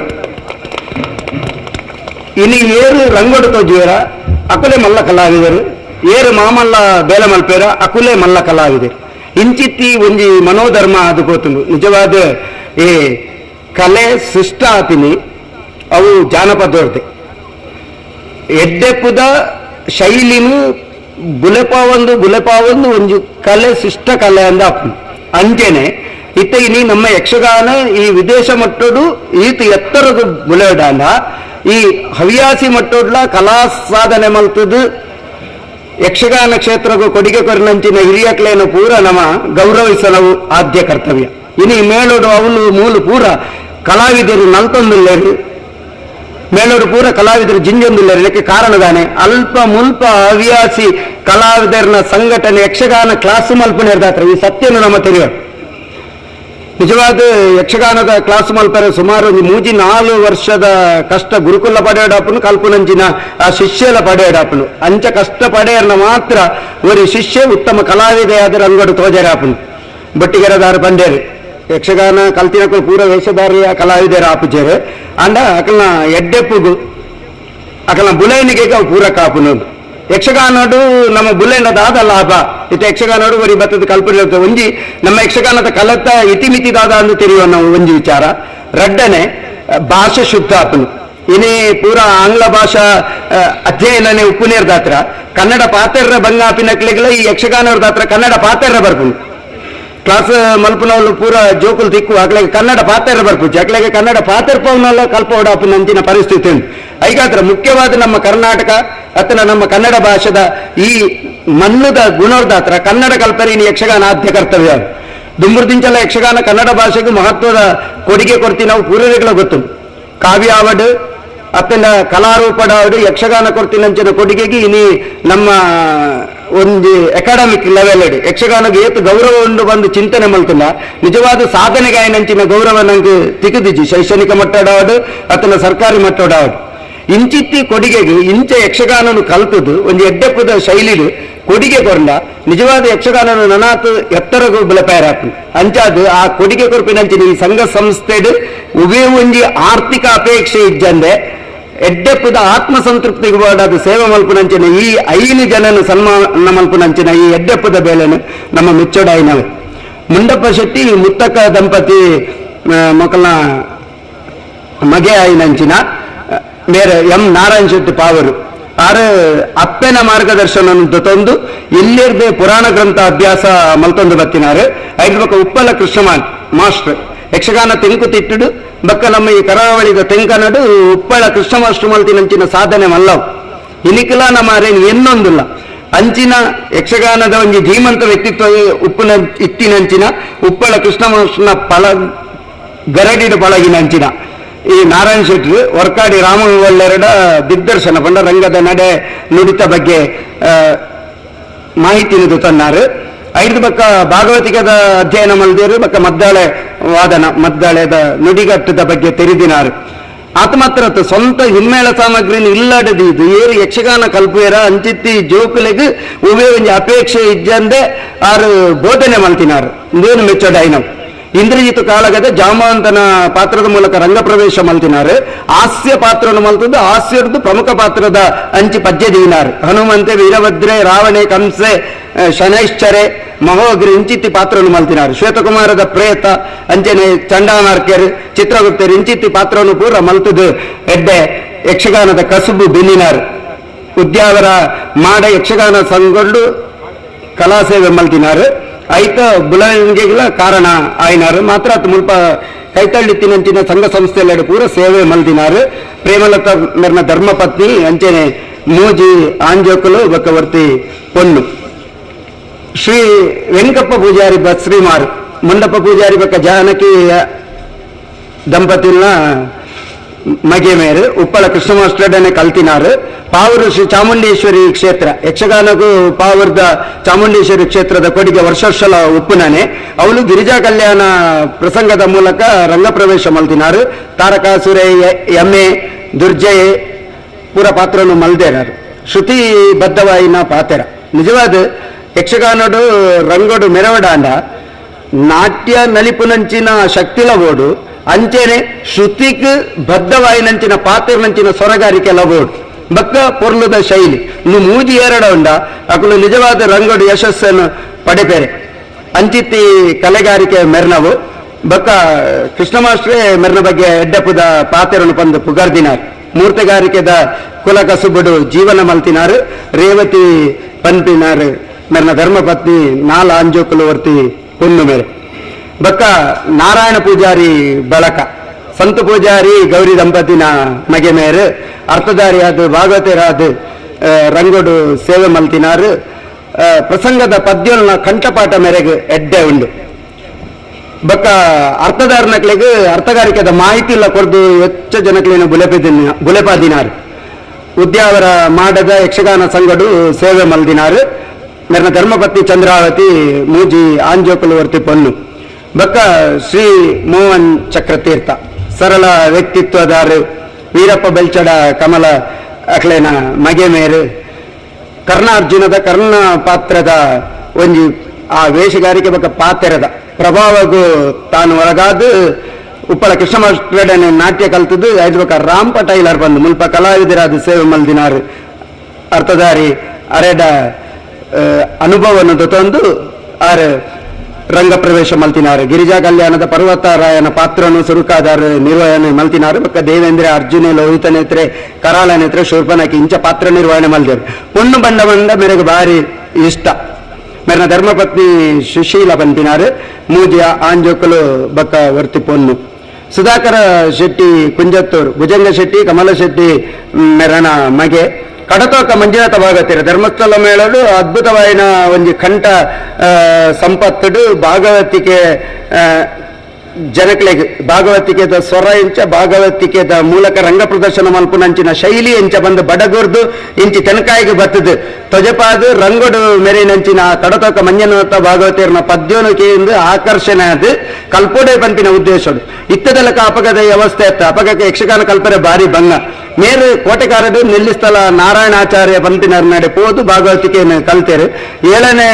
ಇನ್ನು ಏರು ರಂಗೋಡು ತೋಜುವರ ಅಕುಲೆ ಮಲ್ಲ ಕಲಾವಿದರು ಏರು ಮಾಮಲ್ಲ ಬೇಲೆ ಮಲ್ಪೇರ ಅಕುಲೆ ಮಲ್ಲ ಕಲಾವಿದರು ಇಂಚಿತ್ತಿ ಒಂಜಿ ಮನೋಧರ್ಮ ಅದು ಗೋತುಂಡು ನಿಜವಾದ ಏ ಕಲೆ ಸೃಷ್ಟ ಆತಿನಿ ಅವು ಜಾನಪದೋರ್ದೆ ಎಡ್ಡೆಪುದ ಶೈಲಿನು ಬುಲೆಪಾವೊಂದು ಬುಲೆಪಾವೊಂದು ಒಂಜಿ ಕಲೆ ಶಿಷ್ಟ ಕಲೆ ಅಂದ ಅಪ್ಪು ಅಂಚೆನೆ ಇತ್ತ ಇನಿ ನಮ್ಮ ಯಕ್ಷಗಾನ ಈ ವಿದೇಶ ಮಟ್ಟೋಡು ಈತ ಎತ್ತರದ ಬುಲೆಡಾಂಡ ಈ ಹವ್ಯಾಸಿ ಮಟ್ಟೋಡ್ಲ ಕಲಾ ಸಾಧನೆ ಮಲ್ತದು ಯಕ್ಷಗಾನ ಕ್ಷೇತ್ರಕ್ಕೂ ಕೊಡಿಗೆ ಕೊರನಂಚಿನ ಹಿರಿಯಕ್ಲೇನ ಪೂರ ನಮ್ಮ ಗೌರವಿಸಲವು ಆದ್ಯ ಕರ್ತವ್ಯ. ಇನಿ ಮೇಳೋಡು ಅವಳು ಮೂಲು ಪೂರ ಕಲಾವಿದರು ನಲ್ತೊಂದುಲ್ಲೇರು ಮೇಳೋಡು ಪೂರ ಕಲಾವಿದರು ಜಿಂಜೊಂದುಲ್ಲೇರು. ಇದಕ್ಕೆ ಕಾರಣದಾನೆ ಅಲ್ಪ ಮುಲ್ಪ ಹವ್ಯಾಸಿ ಕಲಾವಿದರನ ಸಂಘಟನೆ ಯಕ್ಷಗಾನ ಕ್ಲಾಸು ಮಲ್ಪನೇರ್ದಾತ್ರ ಈ ಸತ್ಯನು ನಮ್ಮ ತಿಳಿಯ. ನಿಜವಾದ ಯಕ್ಷಗಾನದ ಕ್ಲಾಸ್ ಮಲ್ಪರೆ ಸುಮಾರು ಒಂದು 3-4 ವರ್ಷದ ಕಷ್ಟ ಗುರುಕುಲ ಪಡೆಯಡಾಪನು ಕಲ್ಪನಂಚಿನ ಆ ಶಿಷ್ಯಲ ಪಡೆಯಡಾಪನು ಅಂಚ ಕಷ್ಟ ಪಡೆಯರ್ನ ಮಾತ್ರ ಒಂದು ಶಿಷ್ಯ ಉತ್ತಮ ಕಲಾವಿದೆಯಾದರೆ ಅಂಗಡು ತೋಜರಾಪನು ಬಟ್ಟಿಗೆರದಾರ ಪಂಡೇರು ಯಕ್ಷಗಾನ ಕಲ್ತಿನಕುಲು ಪೂರ ವೇಷಧಾರಿಯ ಕಲಾವಿದರ ಆಪುಜೇರು ಅಂಡ ಅಕಲ್ನ ಎಡ್ಡೆಪ್ಪುಗು ಅಕಲ್ನ ಬುಲೈನಿಗೆ ಅವು ಪೂರ ಕಾಪುನು. ಯಕ್ಷಗಾನಡು ನಮ್ಮ ಬುಲೆಂಡ ದಾದ ಲಾಭ ಇತ್ತ ಯಕ್ಷಗಾನಡು ಬರೀ ಬತ್ತದ ಕಲ್ಪನೆ ಒಂಜಿ ನಮ್ಮ ಯಕ್ಷಗಾನದ ಕಲತ ಇತಿಮಿತಿ ದಾದ ಅಂದು ತಿಳಿಯುವ ನಾವು ಒಂಜಿ ವಿಚಾರ. ರಡ್ಡನೆ ಭಾಷೆ ಶುದ್ಧ ಆಪನು ಇನೇ ಪೂರ ಆಂಗ್ಲ ಭಾಷಾ ಅಧ್ಯಯನನೇ ಉಪ್ಪುನೇರ್ದಾತ್ರ ಕನ್ನಡ ಪಾತೆರ್ರ ಬಂಗಾಪಿನಕ್ಲಿಗಳ ಈ ಯಕ್ಷಗಾನದಾತ್ರ ಕನ್ನಡ ಪಾತೆರ್ರ ಬರ್ಪುನು ಕ್ಲಾಸ್ ಮಲ್ಪುನವಲು ಪೂರ ಜೋಕುಲು ತಿಕ್ಕು ಅಕ್ಲೆಗೆ ಕನ್ನಡ ಪಾತೆರ್ರ ಬರ್ಪುಜಿ ಅಕ್ಲೆಗೆ ಕನ್ನಡ ಪಾತೆರ್ಪವನ್ನೆಲ್ಲ ಕಲ್ಪೋಡಾಪುನಂಚಿನ ಪರಿಸ್ಥಿತಿ ಉಂಟು. ಐಗಾತ್ರ ಮುಖ್ಯವಾದ ನಮ್ಮ ಕರ್ನಾಟಕ ಅತನ ನಮ್ಮ ಕನ್ನಡ ಭಾಷೆದ ಈ ಮಣ್ಣದ ಗುಣೋರ್ದಾತ್ರ ಕನ್ನಡ ಕಲ್ಪನೆ ಯಕ್ಷಗಾನ ಆದ್ಯ ಕರ್ತವ್ಯ. ದುಂಬುರ್ದಿಂಚಲ ಯಕ್ಷಗಾನ ಕನ್ನಡ ಭಾಷೆಗೆ ಮಹತ್ವದ ಕೊಡುಗೆ ಕೊಡ್ತೀವಿ ನಾವು ಪೂರ್ವರಿಗಳ ಗೊತ್ತು. ಕಾವ್ಯಾವಡು ಅತ್ತನ ಕಲಾರೂಪಡಾವಡು ಯಕ್ಷಗಾನ ಕೊಡ್ತೀನಂಚಿನ ಕೊಡುಗೆಗೆ ಇನಿ ನಮ್ಮ ಒಂದು ಅಕಾಡೆಮಿಕ್ ಲೆವೆಲ್ ಯಕ್ಷಗಾನಕ್ಕೆ ಏತು ಗೌರವ ಉಂಡು ಬಂದು ಚಿಂತನೆ ಮಲ್ತುಂಡ ನಿಜವಾದ ಸಾಧನೆಗೆ ಆಯ್ನಂಚಿನ ಗೌರವ ನಂಗೆ ತಿಕ್ಕದಿಜ್ಜಿ ಶೈಕ್ಷಣಿಕ ಮಟ್ಟಡಾವಡು ಅತನ ಸರ್ಕಾರಿ ಮಟ್ಟಡಾವಡು. ಇಂಚಿತ್ತಿ ಕೊಡುಗೆಗೆ ಇಂಚ ಯಕ್ಷಗಾನನು ಕಲ್ತದು ಒಂದು ಎಡ್ಡೆಪ್ಪದ ಶೈಲಿಡು ಕೊಡುಗೆ ಕೊರಂಡ ನಿಜವಾದ ಯಕ್ಷಗಾನನು ನನಾತು ಎತ್ತರಗೂ ಬಲಪೇರಾಪು ಅಂಚಾದು ಆ ಕೊಡುಗೆ ಕೊರ್ಪಿನಂಚಿನ ಈ ಸಂಘ ಸಂಸ್ಥೆಡು ಉಬೇ ಒಂಜಿ ಆರ್ಥಿಕ ಅಪೇಕ್ಷೆ ಇಜ್ಜಂದೆ ಎಡ್ಡೆಪ್ಪದ ಆತ್ಮಸಂತೃಪ್ತಿಗೆ ಅದು ಸೇವೆ ಮಲ್ಪುನಂಚಿನ ಈ 5 ಜನನು ಸನ್ಮಾನ ಮಲ್ಪುನಂಚಿನ ಈ ಎಡ್ಡೆಪ್ಪದ ಬೇಳೆನು ನಮ್ಮ ಮೆಚ್ಚೋಡಾಯಿನವೆ. ಮುಂಡಪ್ಪ ಶೆಟ್ಟಿ ಮುತ್ತಕ್ಕ ದಂಪತಿ ಮಕ್ಕಳ ಮಗೆ ಆಯಿನಂಚಿನ ಮೇರೆ ಎಂ ನಾರಾಯಣ ಶೆಟ್ಟಿ ಪಾವರು ಆರು ಅಪ್ಪೆನ ಮಾರ್ಗದರ್ಶನ ತಂದು ಎಲ್ಲಿರ್ದೆ ಪುರಾಣ ಗ್ರಂಥ ಅಭ್ಯಾಸ ಮಲ್ತೊಂದು ಬತ್ತಿನಾರು. ಐದು ಬಕ್ಕ ಉಪ್ಪಲ ಕೃಷ್ಣಮಾನ್ ಮಾಸ್ಟರ್ ಯಕ್ಷಗಾನ ತೆಂಕು ತಿಟ್ಟುಡು ಬಕ್ಕ ನಮ್ಮ ಈ ಕರಾವಳಿದ ತೆಂಕನಡು ಉಪ್ಪಳ ಕೃಷ್ಣ ಮಾಸ್ಟರ್ ಮಲ್ತಿನಂಚಿನ ಸಾಧನೆ ಮಲ್ಲವು ಇನಿಕಲ ನಮ್ಮ ಅರೇನು ಎನ್ನೊಂದಿಲ್ಲ ಅಂಚಿನ ಯಕ್ಷಗಾನದ ಒಂಜಿ ಧೀಮಂತ ವ್ಯಕ್ತಿತ್ವ ಉಪ್ಪುನ ಇತ್ತಿನಂಚಿನ ಉಪ್ಪಳ ಕೃಷ್ಣ ಮಾಸ್ಟರ್ನ ಪಳ ಗರಡಿಡು ಪಳಗಿನ ಅಂಚಿನ ಈ ನಾರಾಯಣ ಶೆಟ್ಟಿ ವರ್ಕಾಡಿ ರಾಮವಲ್ಲೆರಡ ದಿಗ್ದರ್ಶನ ಪಂಡ ರಂಗದ ನಡೆ ನುಡಿತ ಬಗ್ಗೆ ಮಾಹಿತಿ ತನ್ನಾರು. ಐದು ಬಕ್ಕ ಭಾಗವತಿಕದ ಅಧ್ಯಯನ ಮಲ್ದೇರು ಬಕ್ಕ ಮದ್ದಾಳೆ ವಾದನ ಮದ್ದಾಳೆದ ನುಡಿಗಟ್ಟದ ಬಗ್ಗೆ ತೆರಿದಿನಾರು. ಆತ ಮಾತ್ರ ಸ್ವಂತ ಹಿಮ್ಮೇಳ ಸಾಮಗ್ರಿನ ಇಲ್ಲಾಡದಿ ಇದು ಏರು ಯಕ್ಷಗಾನ ಕಲ್ಪುವೇರ ಅಂಚಿತ್ತಿ ಜೋಕುಲೆಗ್ ಉವೇ ಒಂಜಿ ಅಪೇಕ್ಷೆ ಇಜ್ಜಂದೆ ಆರು ಬೋಧನೆ ಮಲ್ತಿನಾರು. ಇಂದೇನು ಮೆಚ್ಚೋಡಾಯಿನವು. ಇಂದ್ರಜಿತ್ ಕಾಳಗದ ಜಾಮವಂತನ ಪಾತ್ರದ ಮೂಲಕ ರಂಗಪ್ರವೇಶ ಮಲ್ತಿನಾರು. ಹಾಸ್ಯ ಪಾತ್ರವನ್ನು ಮಲ್ತದ್ದು ಹಾಸ್ಯದ್ದು ಪ್ರಮುಖ ಪಾತ್ರದ ಅಂಚಿ ಪದ್ಯ ದೀನಾರು. ಹನುಮಂತೆ ವೀರಭದ್ರೆ ರಾವಣೆ ಕಂಸೆ ಶನೈಶ್ಚರೆ ಮಹೋಗ್ರಿ ಇಂಚಿತ್ತಿ ಪಾತ್ರವನ್ನು ಮಲ್ತಿನಾರು. ಶ್ವೇತಕುಮಾರದ ಪ್ರೇತ ಅಂಚನೆ ಚಂಡಾಮಾರ್ಕೆರ್ ಚಿತ್ರಗುಪ್ತರು ಇಂಚಿತ್ತಿ ಪಾತ್ರವನ್ನು ಪೂರ ಮಲ್ತದ್ದು ಎಡ್ಡೆ ಯಕ್ಷಗಾನದ ಕಸುಬು ಬೆನ್ನಿನಾರು. ಉದ್ಯಾವರ ಮಾಡ ಯಕ್ಷಗಾನ ಸಂಗೊಂಡು ಕಲಾಸೇವೆ ಮಲ್ತಿನಾರು. ಐತ ಬುಲಂಗೆಗಳ ಕಾರಣ ಆಯ್ನಾರು. ಮಾತ್ರ ಆತ ಮುಲ್ಪ ಕೈತಳ್ಳಿ ತಿನಂಚಿನ ಸಂಘ ಸಂಸ್ಥೆಯಲ್ಲೆರಡು ಪೂರ ಸೇವೆ ಮಲ್ದಿನಾರು. ಪ್ರೇಮಲತಾ ಮೇರ್ನ ಧರ್ಮಪತ್ನಿ ಅಂಚನೆ ಮೂಜಿ ಆಂಜೋಕುಲು ಬಕ್ಕವರ್ತಿ ಪೊನ್ನು. ಶ್ರೀ ವೆಂಕಪ್ಪ ಪೂಜಾರಿ ಬಸ್ರಿಮಾರ್ ಮಂಡಪ ಪೂಜಾರಿ ಬಕ್ಕ ಜಾನಕಿ ದಂಪತಿನ ಮಗೆ ಮೇರು ಉಪ್ಪಳ ಕೃಷ್ಣ ಮಾಸ್ಟರ್ಡನೆ ಕಲ್ತಿನಾರು. ಪಾವೂರು ಶ್ರೀ ಚಾಮುಂಡೇಶ್ವರಿ ಕ್ಷೇತ್ರ ಯಕ್ಷಗಾನಕ್ಕೂ ಪಾವೂರ್ದ ಚಾಮುಂಡೇಶ್ವರಿ ಕ್ಷೇತ್ರದ ಕೊಡುಗೆ ವರ್ಷ ವರ್ಷಲ ಉಪ್ಪುನಾನೆ. ಅವಳು ಗಿರಿಜಾ ಕಲ್ಯಾಣ ಪ್ರಸಂಗದ ಮೂಲಕ ರಂಗಪ್ರವೇಶ ಮಲ್ತಿನಾರು. ತಾರಕಾಸುರೆ ಎಮ್ಮೆ ದುರ್ಜಯ ಪೂರ ಪಾತ್ರನು ಮಲ್ದೇರಾರು. ಶ್ರುತಿ ಬದ್ಧವಾಯಿನ ಪಾತೆರ ನಿಜವಾದ ಯಕ್ಷಗಾನಡು ರಂಗಡು ಮೆರವಡಾಂಡ ನಾಟ್ಯ ನಲಿಪುನಂಚಿನ ಶಕ್ತಿಲ ಬೋಡು ಅಂಚೆನೆ ಶ್ರುತಿಕ್ ಬದ್ಧವಾಯಿನಂಚಿನ ಪಾತ್ರನಂಚಿನ ಸೊರಗಾರಿಕೆ ಲಬೋಡು. ಬಕ್ಕ ಪೊರ್ಲುದ ಶೈಲಿ ಇನ್ನು ಮೂಜಿ ಎರಡ ಉಂಡ ಅಕುಲು ನಿಜವಾದ ರಂಗಡು ಯಶಸ್ಸನ್ನು ಪಡೆಪೇರೆ ಅಂಚಿತ್ತಿ ಕಲೆಗಾರಿಕೆ ಮೆರ್ನವು ಬಕ್ಕ ಕೃಷ್ಣ ಮಾಸ್ಟ್ರೇ ಮೆರ್ನ ಬಗ್ಗೆ ಎಡ್ಡಪುದ ಪಾತೆರನು ಪಂದು ಪುಗರ್ದಿನಾರ್ ಮೂರ್ತೆಗಾರಿಕೆದ ಕುಲ ಕಸುಬುಡು ಜೀವನ ಮಲ್ತಿನಾರು ರೇವತಿ ಪನ್ಪಿನಾರು ಮೆರ್ನ ಧರ್ಮಪತ್ನಿ ನಾಲ ಅಂಜೋಕುಲು ವರ್ತಿ ಪೊನ್ನು ಮೇರೆ ಬಕ್ಕ ನಾರಾಯಣ ಪೂಜಾರಿ ಬಳಕ ಸಂತ ಪೂಜಾರಿ ಗೌರಿ ದಂಪತಿನ ಮಗೆ ಮೇರು ಅರ್ಥಧಾರಿಯಾದ ಭಾಗವತರಾದ ರಂಗೋಡು ಸೇವೆ ಮಲ್ತಿನಾರು ಪ್ರಸಂಗದ ಪದ್ಯನ ಕಂಠಪಾಠ ಮೇರೆಗೆ ಎಡ್ಡೆ ಉಂಡು ಬಕ್ಕ ಅರ್ಥಧಾರನಕ್ಲೆಗ್ ಅರ್ಥಗಾರಿಕೆದ ಮಾಹಿತಿ ಇಲ್ಲ ಕೊರ್ದು ಹೆಚ್ಚ ಜನಕ್ಲೇನ ಬುಲೆಪಾದಿನಾರು ಉದ್ಯಾವರ ಮಾಡದ ಯಕ್ಷಗಾನ ಸಂಗಡು ಸೇವೆ ಮಲ್ದಿನಾರು ಮೆರ್ನ ಧರ್ಮಪತ್ನಿ ಚಂದ್ರಾವತಿ ಮೂಜಿ ಆಂಜೋಕುಲು ವರ್ತಿ ಪೊನ್ನು ಬಕ್ಕ ಶ್ರೀ ಮೋಹನ್ ಚಕ್ರತೀರ್ಥ ಸರಳ ವ್ಯಕ್ತಿತ್ವದಾರು ವೀರಪ್ಪ ಬೆಲ್ಚಡ ಕಮಲ ಅಕ್ಲೇನ ಮಗೆ ಮೇರು ಕರ್ಣಾರ್ಜುನದ ಕರ್ಣ ಪಾತ್ರದ ಒಂಜಿ ಆ ವೇಷಗಾರಿಕೆ ಬಕ್ಕ ಪಾತೆರದ ಪ್ರಭಾವಗೂ ತಾನು ಒಳಗಾದ ಉಪ್ಪಳ ಕೃಷ್ಣ ಮಾಸ್ಟರ್ಡನೆ ನಾಟ್ಯ ಕಲ್ತದ್ದು ಐದು ಬಕ್ಕ ರಾಮ್ ಪಟೈಲರ್ ಬಂದು ಮುಲ್ಪ ಕಲಾವಿದರಾದ ಸೇವೆ ಮಲ್ದಿನಾರು ಅರ್ಥಧಾರಿ ಅರೆಡ ಅನುಭವವನ್ನು ತಂದು ಆರ್ ರಂಗ ಪ್ರವೇಶ ಮಲ್ತಿನಾರು ಗಿರಿಜಾ ಕಲ್ಯಾಣದ ಪರ್ವತರಾಯನ ಪಾತ್ರನು ಸುರುಕಾದಾರ ನಿರ್ವಹಣೆ ಮಲ್ತಿನಾರು ಬಕ್ಕ ದೇವೇಂದ್ರ ಅರ್ಜುನ ಲೋಹಿತ ನೇತ್ರೆ ಕರಾಳ ನೇತ್ರೆ ಶೂರ್ಪನಕಿ ಇಂಚ ಪಾತ್ರ ನಿರ್ವಹಣೆ ಮಲ್ದೇರು ಪೊಣ್ಣು ಬಂಡ ಬಂಡ ಮೇರೆಗೆ ಭಾರಿ ಇಷ್ಟ ಮೇರಿನ ಧರ್ಮಪತ್ನಿ ಸುಶೀಲ ಬಂತಿನಾರು ಮೂಜಿಯ ಆಂಜೋಕಲು ಬಕ್ಕ ವರ್ತಿ ಪೊನ್ನು ಸುಧಾಕರ ಶೆಟ್ಟಿ ಕುಂಜತ್ತೂರು ಭುಜಂಗ ಶೆಟ್ಟಿ ಕಮಲ ಶೆಟ್ಟಿ ಮೆರನ ಮಗೆ ಕಡತೋಕ ಮಂಜುನಾಥ ಭಾಗವತಿರ ಧರ್ಮಸ್ಥಳ ಮೇಳಡು ಅದ್ಭುತವಾಯಿನ ಒಂಜಿ ಕಂಠ ಸಂಪತ್ತುಡು ಭಾಗವತಿಕೆ ಜನಕ್ಲೆಗ್ ಭಾಗವತಿಕೆದ ಸ್ವರ ಇಂಚ ಭಾಗವತಿಕೆದ ಮೂಲಕ ರಂಗ ಪ್ರದರ್ಶನ ಮಲ್ಪುನಂಚಿನ ಶೈಲಿ ಇಂಚ ಬಂದು ಬಡಗುರ್ದು ಇಂಚಿ ತೆನಕಾಯಿಗೆ ಬತ್ತದು ತೊಜಪಾದು ರಂಗೋಡು ಮೆರಿನಂಚಿನ ಕಡತೋಕ ಮಂಜುನಾಥ ಭಾಗವತಿಯರ್ನ ಪದ್ಯೋನು ಕೇಂದು ಆಕರ್ಷಣೆ ಅದು ಕಲ್ಪೋಡೆ ಪಂಪಿನ ಉದ್ದೇಶಡು ಇತ್ತದಲಕ ಅಪಗದ ವ್ಯವಸ್ಥೆ ಅತ್ತ ಅಪಗಕ್ಕೆ ಯಕ್ಷಗಾನ ಕಲ್ಪನೆ ಭಾರಿ ಭಂಗ ಮೇರು ಕೋಟೆಕಾರಡು ನೆಲ್ಲಿಸ್ಥಳ ನಾರಾಯಣಾಚಾರ್ಯ ಪಂಪಿನರ್ನಡೆ ಪೋದು ಭಾಗವತಿಕೆಯನ್ನು ಕಲ್ತೇರು 7ನೇ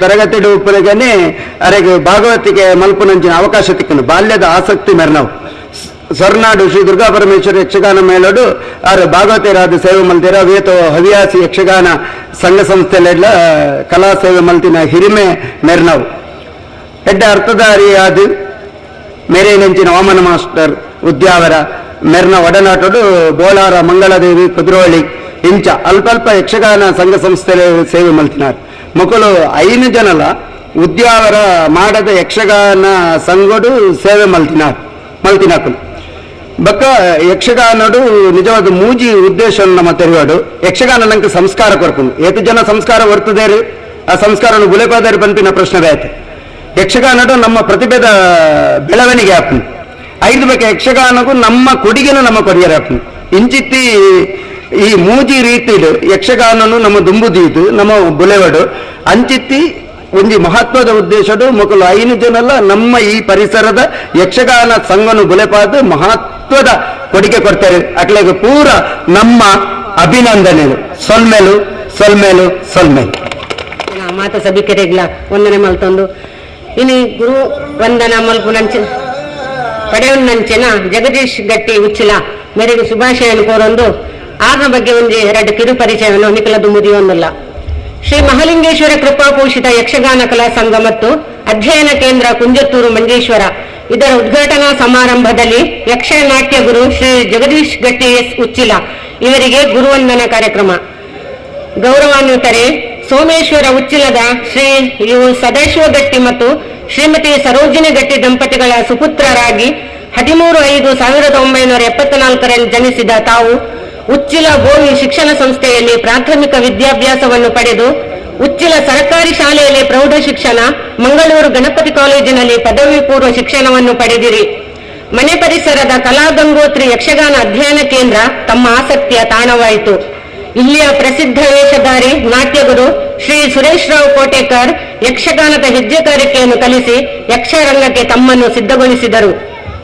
ತರಗತಿ ಉಪ್ಪರಿಗನೆ ಅರೆಗೆ ಭಾಗವತಿಕೆ ಮಲ್ಪುನಂಚಿನ ಅವಕಾಶ ತಿಕ್ಕನು ಬಾಲ್ಯದ ಆಸಕ್ತಿ ಮೆರ್ನವು ಸ್ವರ್ನಾಡು ಶ್ರೀ ದುರ್ಗಾ ಪರಮೇಶ್ವರ ಯಕ್ಷಗಾನ ಮೇಳಡು ಆರು ಭಾಗವತಿಯರಾದ ಸೇವೆ ಮಲ್ತೀರ ವೇತೋ ಹವ್ಯಾಸಿ ಯಕ್ಷಗಾನ ಸಂಘ ಸಂಸ್ಥೆಲೆಲ್ಲ ಕಲಾ ಸೇವೆ ಮಲ್ತಿನ ಹಿರಿಮೆ ಮೆರ್ನವು ಎಡ್ಡ ಅರ್ಥಧಾರಿಯಾದ ಮೇರೇನಂಚಿನ ವಾಮನ ಮಾಸ್ಟರ್ ಉದ್ಯಾವರ ಮೆರ್ನ ಒಡನಾಟಡು ಬೋಳಾರ ಮಂಗಳದೇವಿ ಕುದ್ರೋಳಿ ಇಂಚ ಅಲ್ಪಲ್ಪ ಯಕ್ಷಗಾನ ಸಂಘ ಸಂಸ್ಥೆ ಸೇವೆ ಮಲ್ತಿನಾರ್ ಮೊಕಲು 5 ಜನಲ ಉದ್ಯಾವರ ಮಾಡದ ಯಕ್ಷಗಾನ ಸಂಘಡು ಸೇವೆ ಮಲ್ತಿನಾರ್ ಮಲ್ತಿನಾಕುಲು ಬಕ್ಕ ಯಕ್ಷಗಾನಡು ನಿಜವಾದ ಮೂಜಿ ಉದ್ದೇಶ ನಮ್ಮ ತೆರಿವಾಡು ಯಕ್ಷಗಾನ ನಂಗೆ ಸಂಸ್ಕಾರ ಕೊರ್ಪುಂಡು ಏತು ಜನ ಸಂಸ್ಕಾರ ಹೊರ್ತದೇರು ಆ ಸಂಸ್ಕಾರನು ಬುಲೆಪಾದೇರು ಪಂಪಿನ ಪ್ರಶ್ನೆ ಆಯ್ತು ಯಕ್ಷಗಾನಡು ನಮ್ಮ ಪ್ರತಿಭೆದ ಬೆಳವಣಿಗೆ ಆಪುಂಡು ಐದು ಬೇಕ ಯಕ್ಷಗಾನಕ್ಕೂ ನಮ್ಮ ಕೊಡಿಗೆನು ನಮ್ಮ ಕೊರಿಯರ್ ಆಪುಂಡು ಇಂಚಿತ್ತಿ ಈ ಮೂಜಿ ರೀತಿಡು ಯಕ್ಷಗಾನನು ನಮ್ಮ ದುಂಬುದೀದು ನಮ್ಮ ಬುಲೆವಡು ಅಂಚಿತ್ತಿ ಒಂಜಿ ಮಹತ್ವದ ಉದ್ದೇಶಡು ಮೊಕಲು 5 ಜನಲ್ಲ ನಮ್ಮ ಈ ಪರಿಸರದ ಯಕ್ಷಗಾನ ಸಂಘನು ಬುಲೆಪಾದು ಮಹತ್ವದ ಕೊಡುಗೆ ಕೊಡ್ತಾರೆ ಅಕ್ಲೆಗೆ ಪೂರ ನಮ್ಮ ಅಭಿನಂದನೆಗಳು ಸೊಲ್ಮೇಲು ಸೊಲ್ಮೇಲು ಸೊಲ್ಮೇಲು ಮಾತ ಸಭಿಕರೆಗ್ಲ ವಂದನೆ ಮಲ್ತೊಂದು ಇನಿ ಗುರು ವಂದನ ಮಲ್ಪುನಂಚ ಪಡೆಯುನ್ನಂಚೆನ ಜಗದೀಶ್ ಗಟ್ಟಿ ಉಚ್ಚಿಲ ಮೇರೆಗೆ ಶುಭಾಶಯ ಕೋರೊಂದು ಆರ್ನ ಬಗ್ಗೆ ಒಂಜಿ ಎರಡು ಕಿರು ಪರಿಚಯವನ್ನು ನಿಖಲದು ಮುದಿಯೊಂದಲ್ಲ. ಶ್ರೀ ಮಹಾಲಿಂಗೇಶ್ವರ ಕೃಪಾಪೋಷಿತ ಯಕ್ಷಗಾನ ಕಲಾ ಸಂಘ ಮತ್ತು ಅಧ್ಯಯನ ಕೇಂದ್ರ ಕುಂಜತ್ತೂರು ಮಂಜೇಶ್ವರ ಇದರ ಉದ್ಘಾಟನಾ ಸಮಾರಂಭದಲ್ಲಿ ಯಕ್ಷನಾಟ್ಯ ಗುರು ಶ್ರೀ ಜಗದೀಶ್ ಗಟ್ಟಿ ಎಸ್ ಉಚ್ಚಿಲ ಇವರಿಗೆ ಗುರುವಂದನಾ ಕಾರ್ಯಕ್ರಮ. ಗೌರವಾನ್ವಿತರೇ, ಸೋಮೇಶ್ವರ ಉಚ್ಚಿಲದ ಶ್ರೀ you Sadashiva ಗಟ್ಟಿ ಮತ್ತು ಶ್ರೀಮತಿ ಸರೋಜಿನಿ ಗಟ್ಟಿ ದಂಪತಿಗಳ ಸುಪುತ್ರರಾಗಿ 13/5/1974 ಜನಿಸಿದ ತಾವು ಉಚ್ಚಿಲ ಬೋವಿ ಶಿಕ್ಷಣ ಸಂಸ್ಥೆಯಲ್ಲಿ ಪ್ರಾಥಮಿಕ ವಿದ್ಯಾಭ್ಯಾಸವನ್ನು ಪಡೆದು ಉಚ್ಚಿಲ ಸರ್ಕಾರಿ ಶಾಲೆಯಲ್ಲಿ ಪ್ರೌಢ ಶಿಕ್ಷಣ, ಮಂಗಳೂರು ಗಣಪತಿ ಕಾಲೇಜಿನಲ್ಲಿ ಪದವಿ ಪೂರ್ವ ಶಿಕ್ಷಣವನ್ನು ಪಡೆದಿರಿ. ಮನೆ ಪರಿಸರದ ಕಲಾಗಂಗೋತ್ರಿ ಯಕ್ಷಗಾನ ಅಧ್ಯಯನ ಕೇಂದ್ರ ತಮ್ಮ ಆಸಕ್ತಿಯ ತಾಣವಾಯಿತು. ಇಲ್ಲಿಯ ಪ್ರಸಿದ್ಧ ವೇಷಧಾರಿ ನಾಟ್ಯಗುರು ಶ್ರೀ ಸುರೇಶ್ ರಾವ್ ಕೋಟೇಕರ್ ಯಕ್ಷಗಾನದ ಹೆಜ್ಜೆಗಾರಿಕೆಯನ್ನು ಕಲಿಸಿ ಯಕ್ಷರಂಗಕ್ಕೆ ತಮ್ಮನ್ನು ಸಿದ್ಧಗೊಳಿಸಿದರು.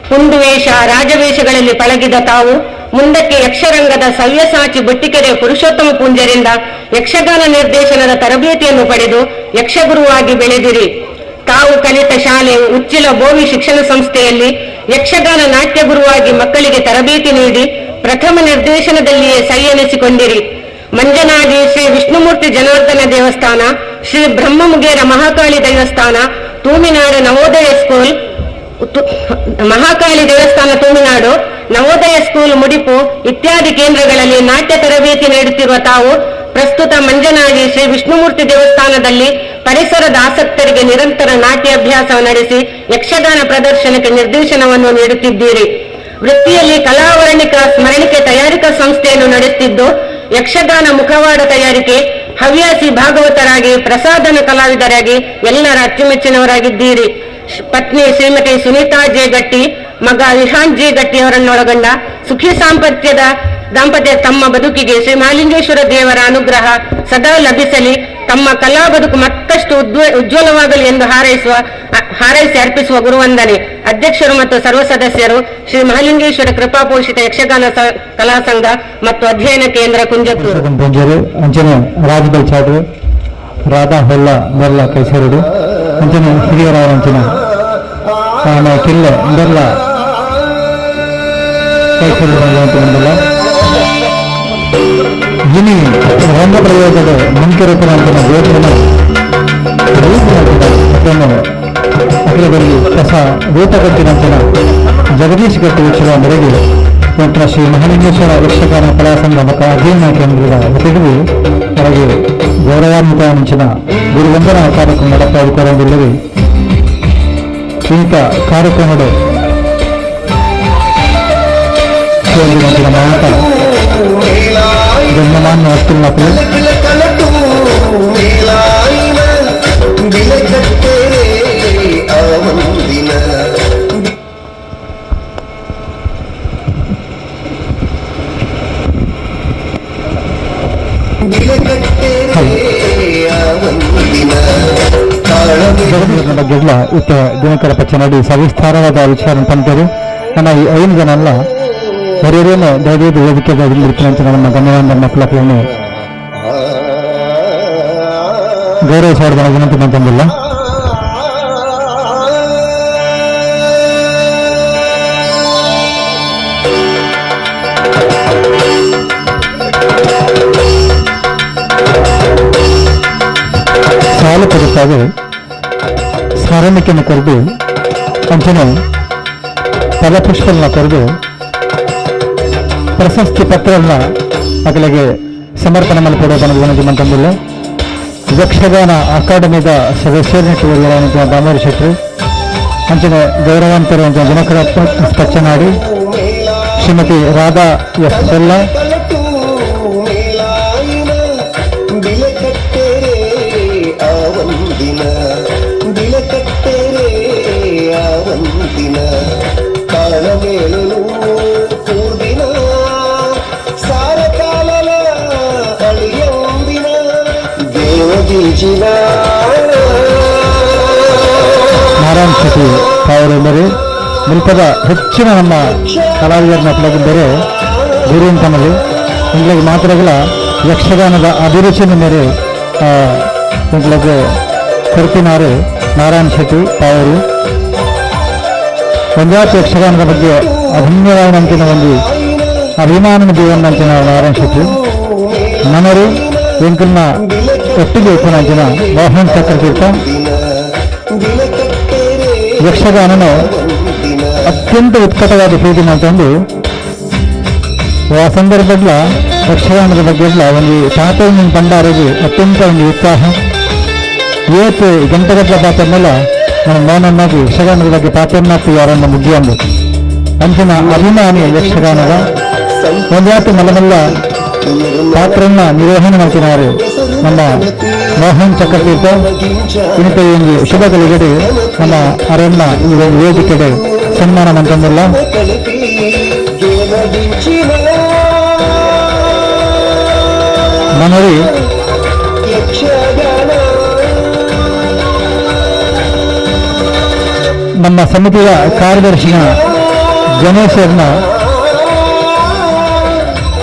ಪುಂಡುವೇಷ, ರಾಜವೇಷಗಳಲ್ಲಿ ಪಳಗಿದ ತಾವು ಮುಂದಕ್ಕೆ ಯಕ್ಷರಂಗದ ಸವ್ಯಸಾಚಿ ಬೊಟ್ಟಿಕೆರೆ ಪುರುಷೋತ್ತಮ ಪೂಂಜರಿಂದ ಯಕ್ಷಗಾನ ನಿರ್ದೇಶನದ ತರಬೇತಿಯನ್ನು ಪಡೆದು ಯಕ್ಷಗುರುವಾಗಿ ಬೆಳೆದಿರಿ. ತಾವು ಕಲಿತ ಶಾಲೆ ಉಚ್ಚಿಲ ಬೋವಿ ಶಿಕ್ಷಣ ಸಂಸ್ಥೆಯಲ್ಲಿ ಯಕ್ಷಗಾನ ನಾಟ್ಯಗುರುವಾಗಿ ಮಕ್ಕಳಿಗೆ ತರಬೇತಿ ನೀಡಿ ಪ್ರಥಮ ನಿರ್ದೇಶನದಲ್ಲಿಯೇ ಸೈ ಎನಿಸಿಕೊಂಡಿರಿ. ಮಂಜನಾಡಿ ಶ್ರೀ ವಿಷ್ಣುಮೂರ್ತಿ ಜನಾರ್ದನ ದೇವಸ್ಥಾನ, ಶ್ರೀ ಬ್ರಹ್ಮಮುಗೇರ ಮಹಾಕಾಳಿ ದೇವಸ್ಥಾನ, ತೂಮಿನಾಡು ನವೋದಯ ಸ್ಕೂಲ್, ಮಹಾಕಾಳಿ ದೇವಸ್ಥಾನ ತೂಮಿನಾಡು, ನವೋದಯ ಸ್ಕೂಲ್ ಮುಡಿಪು ಇತ್ಯಾದಿ ಕೇಂದ್ರಗಳಲ್ಲಿ ನಾಟ್ಯ ತರಬೇತಿ ನೀಡುತ್ತಿರುವ ತಾವು ಪ್ರಸ್ತುತ ಮಂಜನಾಡಿ ಶ್ರೀ ವಿಷ್ಣುಮೂರ್ತಿ ದೇವಸ್ಥಾನದಲ್ಲಿ ಪರಿಸರದ ಆಸಕ್ತರಿಗೆ ನಿರಂತರ ನಾಟ್ಯಾಭ್ಯಾಸ ನಡೆಸಿ ಯಕ್ಷಗಾನ ಪ್ರದರ್ಶನಕ್ಕೆ ನಿರ್ದೇಶನವನ್ನು ನೀಡುತ್ತಿದ್ದೀರಿ. ವೃತ್ತಿಯಲ್ಲಿ ಕಲಾವರ್ಣಿಕ ಸ್ಮರಣಿಕೆ ತಯಾರಿಕಾ ಸಂಸ್ಥೆಯನ್ನು ನಡೆಸುತ್ತಿದ್ದು ಯಕ್ಷಗಾನ ಮುಖವಾಡ ತಯಾರಿಕೆ, ಹವ್ಯಾಸಿ ಭಾಗವತರಾಗಿ, ಪ್ರಸಾದನ ಕಲಾವಿದರಾಗಿ ಎಲ್ಲರ ಅಚ್ಚುಮೆಚ್ಚಿನವರಾಗಿದ್ದೀರಿ. ಪತ್ನಿ ಶ್ರೀಮತಿ ಸುನೀತಾ ಜೆ ಗಟ್ಟಿ, ಮಗ ವಿಹಾನ್ ಜೆ ಗಟ್ಟಿ ಅವರನ್ನೊಳಗೊಂಡ ಸುಖಿ ದಾಂಪತ್ಯ ತಮ್ಮ ಬದುಕಿಗೆ ಶ್ರೀ ಮಹಾಲಿಂಗೇಶ್ವರ ದೇವರ ಅನುಗ್ರಹ ಸದಾ ಲಭಿಸಲಿ, ತಮ್ಮ ಕಲಾ ಬದುಕು ಮತ್ತಷ್ಟು ಉಜ್ವಲವಾಗಲಿ ಎಂದು ಹಾರೈಸಿ ಅರ್ಪಿಸುವ ಗುರುವಂದನೆ. ಅಧ್ಯಕ್ಷರು ಮತ್ತು ಸರ್ವ ಸದಸ್ಯರು ಶ್ರೀ ಮಹಾಲಿಂಗೇಶ್ವರ ಕೃಪಾಪೋಷಿತ ಯಕ್ಷಗಾನ ಕಲಾ ಸಂಘ ಮತ್ತು ಅಧ್ಯಯನ ಕೇಂದ್ರ ಕುಂಜತ್ತೂರು. ಅಂಚನೆ ರಾಜಬಲ್ ಚಾಡ್ರು, ರಾಧಾ ಹೊಲ್ಲ ಬೆರ್ಲ ಕೈಸರುಡು, ಅಂಚನೆ ಹಿರಿಯರ ಅಂಚನ ಕಿಲ್ಲೆ ಬೆರ್ಲ ಕೈಸರುಡು ಬಂದಲ್ಲ. ಇನಿ ರಂಗ ಪ್ರಯೋಗದ ಮುನ್ಕೆರಪನ ಗೋತ್ರನ ಅಖಿಲದಲ್ಲಿ ಹೊಸ ರೂಪಕಟ್ಟಿನಂಚಿನ ಜಗದೀಶ್ ಗಟ್ಟಿ ಉತ್ಸವ ಮೇರೆಗೆ ಡಾಕ್ಟರ್ ಶ್ರೀ ಮಹಾಲಿಂಗೇಶ್ವರ ಯಕ್ಷಗಾನ ಕಲಾ ಸಂಘ ಮತ್ತು ಅಧ್ಯಯನ ಕೇಂದ್ರದ ವತಿಗೆ ಹೊರಗೆ ಗೌರವಾನ್ವಿತ ಮುಂಚಿನ ಗುರುವಂದನಾ ಕಾರ್ಯಕ್ರಮ ನಡೆಸಲಾಗುತ್ತಿಲ್ಲವೇ. ಇಂಥ ಕಾರ್ಯಕ್ರಮದ ಮಾತ ಗಣ್ಯಮಾನ್ಯ ವಸ್ತುಗಳು ಜಗದೀಶನ ಬಗ್ಗೆ ಎಲ್ಲ ಇತ್ತ ದಿನಕರ ಪಚ್ಚನಾಡಿ ಸವಿಸ್ತಾರವಾದ ವಿಚಾರ ತಂದರು. ನಮ್ಮ ಈ 5 ಜನ ಅಲ್ಲ ಹಿರಿಯರೇನು ದಯವಿಟ್ಟು ವೇದಿಕೆ ಅಂತ ನಮ್ಮ ಗಣ್ಯಮಾನ್ಯ ಮಕ್ಕಳನ್ನು ಗೌರವಿಸುವ ವಿನಂತಿ ಅಂತಂದಿಲ್ಲ. ಸಾಲು ಕೊಡುತ್ತಾರೆ ಸ್ಮರಣಿಕೆಯನ್ನು ಕೊರೆದು ಅಂಚನೆ ಫಲಪುಷ್ಪಗಳನ್ನ ಕೊರೆದು ಪ್ರಶಸ್ತಿ ಪತ್ರಗಳನ್ನ ಅಗಲಿಗೆ ಸಮರ್ಪಣೆ ಮಾಡಿಕೊಡುವ ವಿನಂತಿ ಅಂತಂದಿಲ್ಲ. ಯಕ್ಷಗಾನ ಅಕಾಡೆಮಿದ ಸದಸ್ಯರು ದಾಮೋದರ ಶೆಟ್ಟರು, ಅಂಚನೆ ಗೌರವಾಂತರು ದಿನಕರ ಪಚ್ಚನಾಡಿ, ಶ್ರೀಮತಿ ರಾಧಾ ಎಸ್ ಸೊಲ್ಲ, ನಾರಾಯಣ ಶೆಟ್ಟಿ ತಾವರೆಲ್ಲರೂ ಮುಲ್ಪದ ಹೆಚ್ಚಿನ ನಮ್ಮ ಕಲಾವಿದರನ್ನ ಬೇರೆ ಗುರು ಅಂತನಲ್ಲಿ ಇಂಗ್ಲಿಗೆ ಮಾತ್ರಗಳ ಯಕ್ಷಗಾನದ ಅಭಿರುಚಿನ ಮೇರೆ ಇಂಗ್ಲಿಗೆ ಕೊರತಿನಾರು ನಾರಾಯಣ ಶೆಟ್ಟಿ ತಾವರು ಪಂಜಾಬ್ ಯಕ್ಷಗಾನದ ಬಗ್ಗೆ ಅಧನ್ಯವಾದಂತಿನ ಒಂದು ಅಭಿಮಾನದ ಜೀವನಂತಿನ ನಾರಾಯಣ ಶೆಟ್ಟಿ ನನರು ಎಂಕಲ್ನ ಒಟ್ಟಿಗೆ ಉಪನಾಂಚಿನ ಮೋಹನ್ ಚಕ್ರತೀರ್ಥ ಯಕ್ಷಗಾನನು ಅತ್ಯಂತ ಉತ್ಕಟವಾದ ಪ್ರೀತಿ ಅಂತಂದು ಆ ಸಂದರ್ಭದ ಯಕ್ಷಗಾನದ ಬಗ್ಗೆ ಒಂದು ತಾತನ ಭಂಡಾರಿಗೆ ಅತ್ಯಂತ ಒಂದು ಉತ್ಸಾಹ. ಏತು ಗಂಟೆಗಟ್ಟಲೆ ಪಾತ್ರ ಮೇಲೆ ನಮ್ಮ ಮೌನನ್ನಾಗಿ ಯಕ್ಷಗಾನದ ಬಗ್ಗೆ ಪಾತ್ರನ್ನಾಗಿ ಯಾರನ್ನ ಮುಗಿಯಂದು ಅಂಚಿನ ಅಭಿಮಾನಿ ಯಕ್ಷಗಾನದ ಒಂದಾತು ಮಲಮಲ್ಲ ಪಾತ್ರನ್ನ ನಿರ್ವಹಣೆ ಮಾಡ್ತಿದ್ದಾರೆ ನಮ್ಮ ಮೋಹನ್ ಚಕ್ರತೀರ್ಥ. ಇಂಥ ಒಂದು ಶುಭ ಗಳಿಗೆಡೆ ನಮ್ಮ ಅರಣ್ಯ ಈ ಒಂದು ವೇದಿಕೆಡೆ ಸನ್ಮಾನ ಅಂತಂದಿಲ್ಲ. ಮನವಿ ನಮ್ಮ ಸಮಿತಿಯ ಕಾರ್ಯದರ್ಶಿನ ಗಣೇಶರ್ನ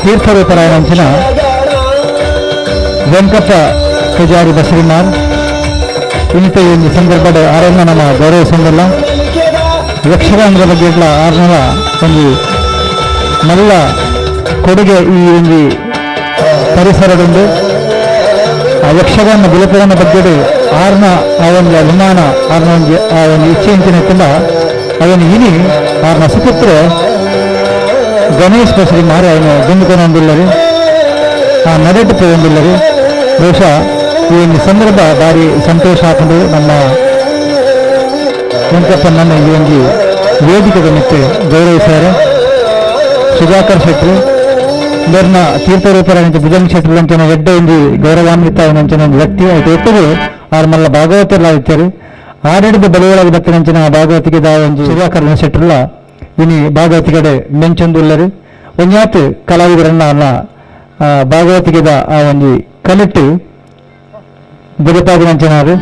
ತೀರ್ಥರೂಪರಾಯಣಂಚಿನ ವೆಂಕಪ್ಪ ಪೂಜಾರಿ ಬಸರಿಮಾರ್ ಇಂಥ ಒಂದು ಸಂದರ್ಭದ ಆರಣ್ಯ ನಮ್ಮ ಗೌರವಿಸಂದಿಲ್ಲ. ಯಕ್ಷಗಾನದ ಬಗ್ಗೆ ಆರ್ನವ ಒಂದು ನಲ್ಲ ಕೊಡುಗೆ ಈ ಒಂದು ಪರಿಸರದೊಂದು ಆ ಯಕ್ಷಗಾನ ಬುಲಪುರನ ಬಗ್ಗೆ ಆರ್ನ ಆ ಒಂದು ಅಭಿಮಾನ ಆರ್ನ ಒಂದು ಆ ಒಂದು ಇಚ್ಛೆ ಅಂಚಿನ ತುಂಬ ಅವನು ಇನಿ ಆರ್ನ ಸುಪುತ್ರ ಗಣೇಶ್ ಬಸರಿ ಮಾರ ಅವನು ದುಂಡುಕೊನೊಂದುಲ್ಲರು ಆ ನಡೆಟು ಪೋವೊಂದುಲ್ಲರು. ಬಹುಶಃ ಈ ಒಂದು ಸಂದರ್ಭ ಭಾರಿ ಸಂತೋಷ ಹಾಕೊಂಡು ನಮ್ಮ ವೆಂಕಪ್ಪನನ್ನು ಈ ಒಂದು ವೇದಿಕೆದ ಮಿತ್ತು ಗೌರವಿಸ್ತಾರೆ. ಸುಧಾಕರ್ ಶೆಟ್ರು ಇದನ್ನ ತೀರ್ಥರೂಪರಾದಂಥ ಭುಜಂಗ ಶೆಟ್ಟರು ಅಂಚಿನ ಎಡ್ಡೆ ಒಂದು ಗೌರವಾನ್ವಿತ ಅಂಚಿನ ಒಂದು ವ್ಯಕ್ತಿ ಆಯ್ತು. ಒಟ್ಟಿಗೆ ಆರ್ ಮಲ್ಲ ಭಾಗವತರಾಗಿತ್ತಾರೆ. ಆಡಿಡಿದ ಬಲಿಯೊಳಗೆ ಬತ್ತಿನಂಚಿನ ಭಾಗವತಿಗೆ ದ ಒಂದು ಸುಧಾಕರ್ ಶೆಟ್ಟರ್ಲ ಇನಿ ಭಾಗವತಿಗಡೆ ಮೆಂಚೊಂದುಲ್ಲರು. ಒಂಜಾತ್ ಕಲಾವಿದರನ್ನ ಅನ್ನ ಭಾಗವತಿಗೆದ ಆ ಒಂದು ಕಲಿಟ್ಟು ಬದುಪಾದಿನಂಚಿನಾರು.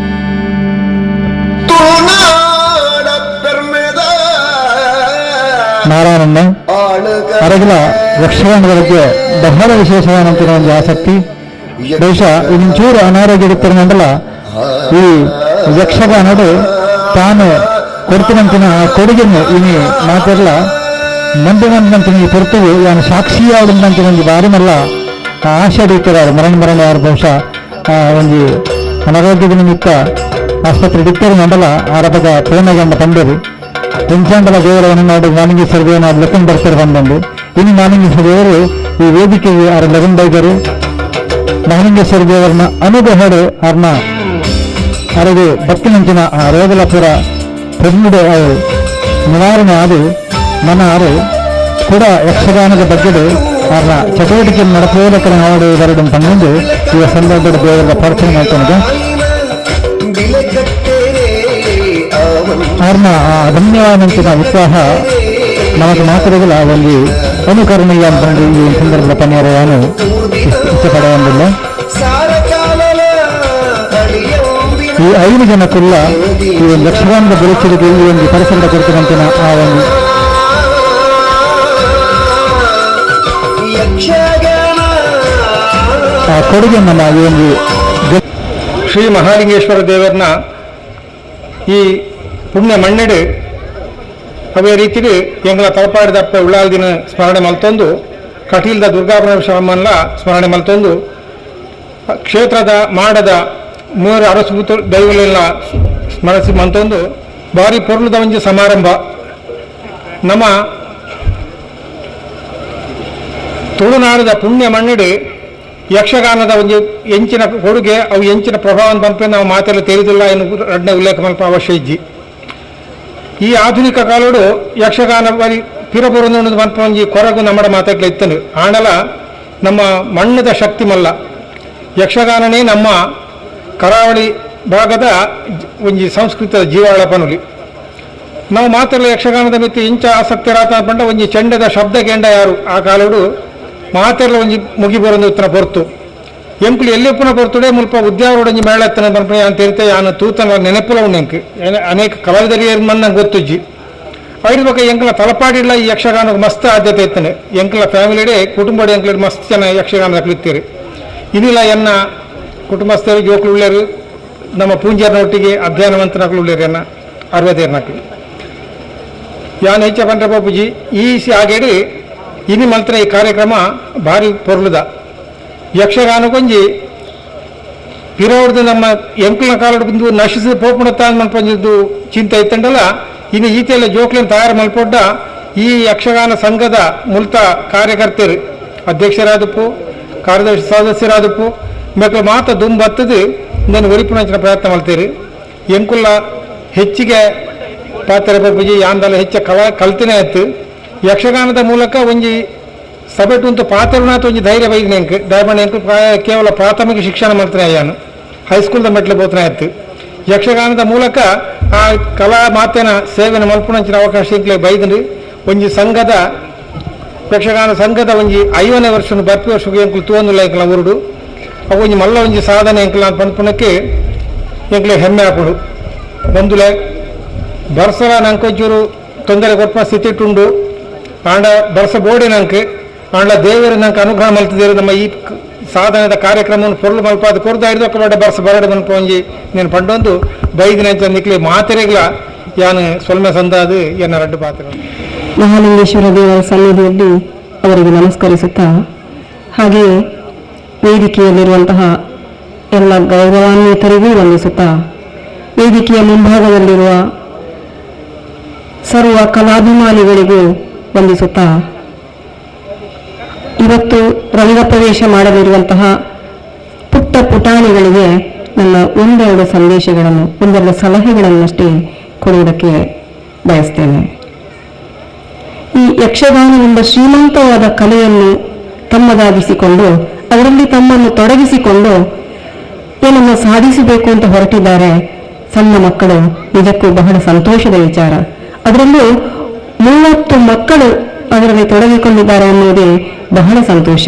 ನಾರಾಯಣಣ್ಣ ಅರಗಿಲ ಯಕ್ಷಗಾನದ ಬಗ್ಗೆ ಬಹಳ ವಿಶೇಷವಾದಂತಹ ಒಂದು ಆಸಕ್ತಿ. ಬಹುಶಃ ಇನ್ನೊಂಚೂರು ಅನಾರೋಗ್ಯ ಇರ್ತಾರಲ್ಲ ಈ ಯಕ್ಷಗಾನಡು ತಾನು ಕೊಡ್ತಿನಂತಿನ ಆ ಕೊಡುಗೆಯನ್ನು ಇನಿ ಮಾತೆಲ್ಲ ಮಂದಿ ಮಂದಿನಂತಿನ ಈ ಪೊರ್ತುಗು ಯಾನು ಸಾಕ್ಷಿಯಾದಂತಿನ ಒಂದು ಬಾರಿ ಮಲ್ಲ ಆಶೆ ಇರ್ತಾರೆ. ಮರಣ ಮರಣ ಯಾರು ಬಹುಶಃ ಆ ಒಂದು ಅನಾರೋಗ್ಯದ ನಿಮಿತ್ತ ಆಸ್ಪತ್ರೆ ಇಡ್ತಾರೆ ಮಂಡಲ ಆರಭದ ಪೂರ್ಣಗಂಡ ತಂಡರು ಎಂಚಾಂಡಲ ದೇವರವನ್ನು ನಾಡು ಮಾಲಿಂಗೇಶ್ವರ ದೇವನ ಲಗ್ನ ಬರ್ತಾರೆ ಬಂದಂದು. ಇನ್ನು ಮಾಲಿಂಗೇಶ್ವರ ದೇವರು ಈ ವೇದಿಕೆಗೆ ಅವರ ಲಗ್ನ ಬೈದರು. ಮಹಾಲಿಂಗೇಶ್ವರ ದೇವರನ್ನ ಅನುಗ್ರಹಡು ಅವ್ರನ್ನ ಅವರಿಗೆ ಭಕ್ತಿನಂಚಿನ ಆ ರೋಗಲಪುರ ಪೊನ್ನುಡೆ ಅವರು ನಿವಾರಣೆ ಆದು ಮನ ಅವರು ಕೂಡ ಯಕ್ಷಗಾನದ ಬಗ್ಗೆ ಅವರ ಚಟುವಟಿಕೆ ನಡಪೋಲಕರ ನಾಡು ಬರಡು ತಂದು ಈ ಸಂದರ್ಭದ ದೇವರ ಪ್ರಾರ್ಥನೆ ಮಾಡ್ತಾನೆ. ಅವ್ರನ್ನ ಆ ಅದಮ್ಯವಾದಂತಿನ ಉತ್ಸಾಹ ನಮಗೆ ಮಾತ್ರಗಳ ಒಂದು ಅನುಕರಣೀಯ ಅಂತಂದು ಈ ಸಂದರ್ಭದ ಪನ್ಯಾರವನ್ನು ಇಷ್ಟಪಡುವಂದಿಲ್ಲ. ಈ 5 ಜನಕ್ಕುಲ್ಲ ಈ ಒಂದು ಯಕ್ಷಗಾನದ ಬೆಳಕಿಗೆ ಈ ಒಂದು ಪರಿಸರದ ಕೊರತೆಗಂತಿನ ಆ ಒಂದು ಆ ಕೊಡುಗೆ ನಮ್ಮ ಈ ಒಂದು ಶ್ರೀ ಮಹಾಲಿಂಗೇಶ್ವರ ದೇವರನ್ನ ಈ ಪುಣ್ಯ ಮಣ್ಣೆಡು ಅವೇ ರೀತಿಗೆ ಎಂಗಳ ತಲಪಾಡಿದಪ್ಪ ಉಳ್ಳಾಲ್ದಿನ ಸ್ಮರಣೆ ಮಲ್ತೊಂದು ಕಟೀಲ್ದ ದುರ್ಗಾಪರಮೇಶ್ವರಮ್ಮನ ಸ್ಮರಣೆ ಮಲ್ತೊಂದು ಕ್ಷೇತ್ರದ ಮಾಡದ ಮೂರು ಅರಸುಭೂತ ದೈವಗಳೆಲ್ಲ ಸ್ಮರಿಸಿ ಮಂತೊಂದು ಭಾರಿ ಪೊರ್ಲದ ಒಂಜಿ ಸಮಾರಂಭ. ನಮ್ಮ ತುಳುನಾಡದ ಪುಣ್ಯ ಮಣ್ಣೆಡು ಯಕ್ಷಗಾನದ ಒಂದು ಎಂಚಿನ ಕೊಡುಗೆ ಅವು ಎಂಚಿನ ಪ್ರಭಾವ ಪಂಪೆ ನಾವು ಮಾತೆಲ್ಲ ತಿಳಿದಿಲ್ಲ ಎನ್ನು ರಡ್ನೇ ಉಲ್ಲೇಖ ಮಲ್ಪ ಅವಶ್ಯ ಇಜ್ಜಿ. ಈ ಆಧುನಿಕ ಕಾಲೋಡು ಯಕ್ಷಗಾನ ಬರಿ ಪಿರಬುರೊಂದು ಪನ್ಪ ಒಂಜಿ ಕೊರಗು ನಮ್ಮಡ ಮಾತಾಡ್ಲ ಇತ್ತನು. ಆಂಡಲ ನಮ್ಮ ಮಣ್ಣದ ಶಕ್ತಿ ಮಲ್ಲ ಯಕ್ಷಗಾನನೇ ನಮ್ಮ ಕರಾವಳಿ ಭಾಗದ ಒಂಜಿ ಸಂಸ್ಕೃತದ ಜೀವಾಳ ಪನುಲಿ. ನಾವು ಮಾತೆಲ್ಲ ಯಕ್ಷಗಾನದ ಮಿತಿ ಇಂಚ ಆಸಕ್ತರಾತ ಪಂಡ ಒಂಜಿ ಚೆಂಡದ ಶಬ್ದ ಕೆಂಡ ಯಾರು ಆ ಕಾಲೋಡು ಮಾತೆಲ್ಲ ಒಂಜಿ ಮುಗಿ ಬರೊಂದು ಉತ್ತನ ಪೊರ್ತು ಎಂಕುಲು ಎಲ್ಲಿ ಉಪ್ಪುನ ಪೊರ್ತುಡೆ ಮುಲ್ಪ ಉದ್ಯಾವರೋಡೊಂಜಿ ಮೇಳ ಎತ್ತನ ಪನ್ಪ ಯಾನ್ ತೆರಿತೆ ಯಾನು ತೂತನ ನೆನಪುಲ ಉಂಡು ಎಂಕ್ ಅನೇಕ ಕಲಾವಿದರಿಗೆ ನಂಗೆ ಗೊತ್ತುಜ್ಜಿ. ಐದು ಬೊಕ ಎಂಕಲ ತಲಪಾಡಿಲ್ಲ ಈ ಯಕ್ಷಗಾನಕ್ಕೆ ಮಸ್ತ್ ಆದ್ಯತೆ ಇತ್ತನೆ. ಎಂಕಲ ಫ್ಯಾಮಿಲಿಡೆ ಕುಟುಂಬಡೆ ಎಂಕಲ ಮಸ್ತ್ ಜನ ಯಕ್ಷಗಾನದ ಕಲಿತೀರಿ. ಇನ್ನಿಲ್ಲ ಎನ್ನ ಕುಟುಂಬಸ್ಥರು ಜೋಕ್ಲು ಉಳ್ಳೇರು ನಮ್ಮ ಪೂಂಜಾರ್ನೊಟ್ಟಿಗೆ ಅಧ್ಯಯನ ಮಂತ್ರನಕ್ಲು ಉಳ್ಳೇರು ಎನ್ನ ಅರವತ್ತೇರ್ನಕ್ಲು ಯಾನ್ ಹೆಚ್ಚ ಪಂಡ್ರೆ ಬಾಪುಜಿ ಈ ಆಗೇಡಿ ಇನಿ ಮಂತ್ರ ಈ ಕಾರ್ಯಕ್ರಮ ಭಾರಿ ಪೊರ್ಲುದ ಯಕ್ಷಗಾನಕ್ಕೊಂಜಿ ಪಿರೋಡ್ದು ನಮ್ಮ ಎಂಕುಲ ಕಾಲಡ್ ಬಂದು ನಶಿಸಿ ಪೋಪುಣತ್ತ ಮನ್ಪಂಜಿದ್ದು ಚಿಂತೆ ಇತ್ತಂಡಲ್ಲ. ಇನ್ನು ಈತೆಲ್ಲ ಜೋಕ್ಲಿನ ತಯಾರು ಮಲ್ಪೊಡ್ಡ ಈ ಯಕ್ಷಗಾನ ಸಂಘದ ಮುಲ್ತ ಕಾರ್ಯಕರ್ತರು ಅಧ್ಯಕ್ಷರಾದಪ್ಪು ಕಾರ್ಯದರ್ಶಿ ಸದಸ್ಯರಾದಪ್ಪು ಮೇಕಲ ಮಾತ ದುಂಬತ್ತದು ನಾನು ಒರಿಪುಣಂಚಿನ ಪ್ರಯತ್ನ ಮಾಡ್ತೀರಿ. ಎಂಕುಲ್ಲ ಹೆಚ್ಚಿಗೆ ಪಾತ್ರ ಬಾಪುಜಿ ಯಾಂದಲ ಹೆಚ್ಚ ಕಲ್ತಿನೇ ಆಯ್ತು. ಯಕ್ಷಗಾನದ ಮೂಲಕ ಒಂಜಿ ಸಭೆಟು ಉಂಟು ಪಾತ್ರನಾಥ ಒಂಜಿ ಧೈರ್ಯ ಬೈದಿನ ಎಂಕ್ ದಯಮಾಡಿ ಎಂಕ್ ಕೇವಲ ಪ್ರಾಥಮಿಕ ಶಿಕ್ಷಣ ಮಾಡ್ತಾನೆ ಯಾನು ಹೈಸ್ಕೂಲ್ದ ಮೆಟ್ಲು ಬೋತನೆ ಆಯ್ತು. ಯಕ್ಷಗಾನದ ಮೂಲಕ ಆ ಕಲಾ ಮಾತೆನ ಸೇವೆನ ಮಲ್ಪುಣಂಚಿನ ಅವಕಾಶ ಇಂಕ್ಲೆ ಬೈದನ್ರಿ. ಒಂಜಿ ಸಂಘದ ಯಕ್ಷಗಾನ ಸಂಘದ ಒಂಜಿ 50ನೇ ವರ್ಷ ಬರ್ಪಿ ವರ್ಷಕ್ಕೆ ಎಂಕುಲು ತೂವೊಂದುಲ್ಲ ಎಂಕಲ ಊರುಡು ಅವು ಒಂಜಿ ಮಲ್ಲ ಒಂಜಿ ಸಾಧನೆ ಎಂಕಲ ಪನ್ಪುನಕ್ಕೆ ಎಂಕ್ಲೆ ಹೆಮ್ಮೆ ಆಪುಂಡು. ಬಂದುಲೆ ಬರ್ಸಲ ನಂಕೊಂಚೂರು ತೊಂದರೆ ಕೊರ್ಪ ಸ್ಥಿತಿ ಉಂಡು ಆಂಡ ಬರ್ಸ ಬೋಡಿ ನಂಗೆ ಆಂಡ ದೇವರು ನಂಗೆ ಅನುಗ್ರಹ ಮಲ್ತಿದ್ದೀರಿ ನಮ್ಮ ಈ ಸಾಧನದ ಕಾರ್ಯಕ್ರಮವನ್ನು ಪೊರ್ಲು ಮಲ್ಪಾದ ಕೊರ್ದು ಐದು ಬಡ ಬರ್ಸ ಬರಡು ಮನ್ಪ ಒಂಜಿ ನೀನು ಪಂಡೊಂದು ಬೈದಿನ ನಿಕ್ಲೆ ಮಾತೆರೆಗ್ಲ ಯಾನು ಸೊಲ್ಮೆ ಸಂದಾದು ಎನ್ನ ರಡ್ಡು ಪಾತ್ರ. ಮಹಾಲಿಂಗೇಶ್ವರ ದೇವರ ಸನ್ನಿಧಿಯಲ್ಲಿ ಅವರಿಗೆ ನಮಸ್ಕರಿಸುತ್ತಾ, ಹಾಗೆಯೇ ವೇದಿಕೆಯಲ್ಲಿರುವಂತಹ ಎಲ್ಲ ಗೌರವಾನ್ವಿತರಿಗೂ ವಂದಿಸುತ್ತಾ, ವೇದಿಕೆಯ ಮುಂಭಾಗದಲ್ಲಿರುವ ಸರ್ವ ಕಲಾಭಿಮಾನಿಗಳಿಗೂ ವಂದಿಸುತ್ತಾ, ಇವತ್ತು ರಂಗಪ್ರವೇಶ ಮಾಡಲಿರುವಂತಹ ಪುಟ್ಟ ಪುಟಾಣಿಗಳಿಗೆ ನನ್ನ ಒಂದೆರಡು ಸಂದೇಶಗಳನ್ನು, ಒಂದೆರಡು ಸಲಹೆಗಳನ್ನಷ್ಟೇ ಕೊಡುವುದಕ್ಕೆ ಬಯಸ್ತೇನೆ. ಈ ಯಕ್ಷಗಾನವೆಂಬ ಶ್ರೀಮಂತವಾದ ಕಲೆಯನ್ನು ತಮ್ಮದಾಗಿಸಿಕೊಂಡು ಅದರಲ್ಲಿ ತಮ್ಮನ್ನು ತೊಡಗಿಸಿಕೊಂಡು ಏನನ್ನು ಸಾಧಿಸಬೇಕು ಅಂತ ಹೊರಟಿದ್ದಾರೆ ಸಣ್ಣ ಮಕ್ಕಳು, ನಿಜಕ್ಕೂ ಬಹಳ ಸಂತೋಷದ ವಿಚಾರ. ಅದರಲ್ಲೂ 30 ಮಕ್ಕಳು ಅದರಲ್ಲಿ ತೊಡಗಿಕೊಂಡಿದ್ದಾರೆ ಅನ್ನುವುದೇ ಬಹಳ ಸಂತೋಷ.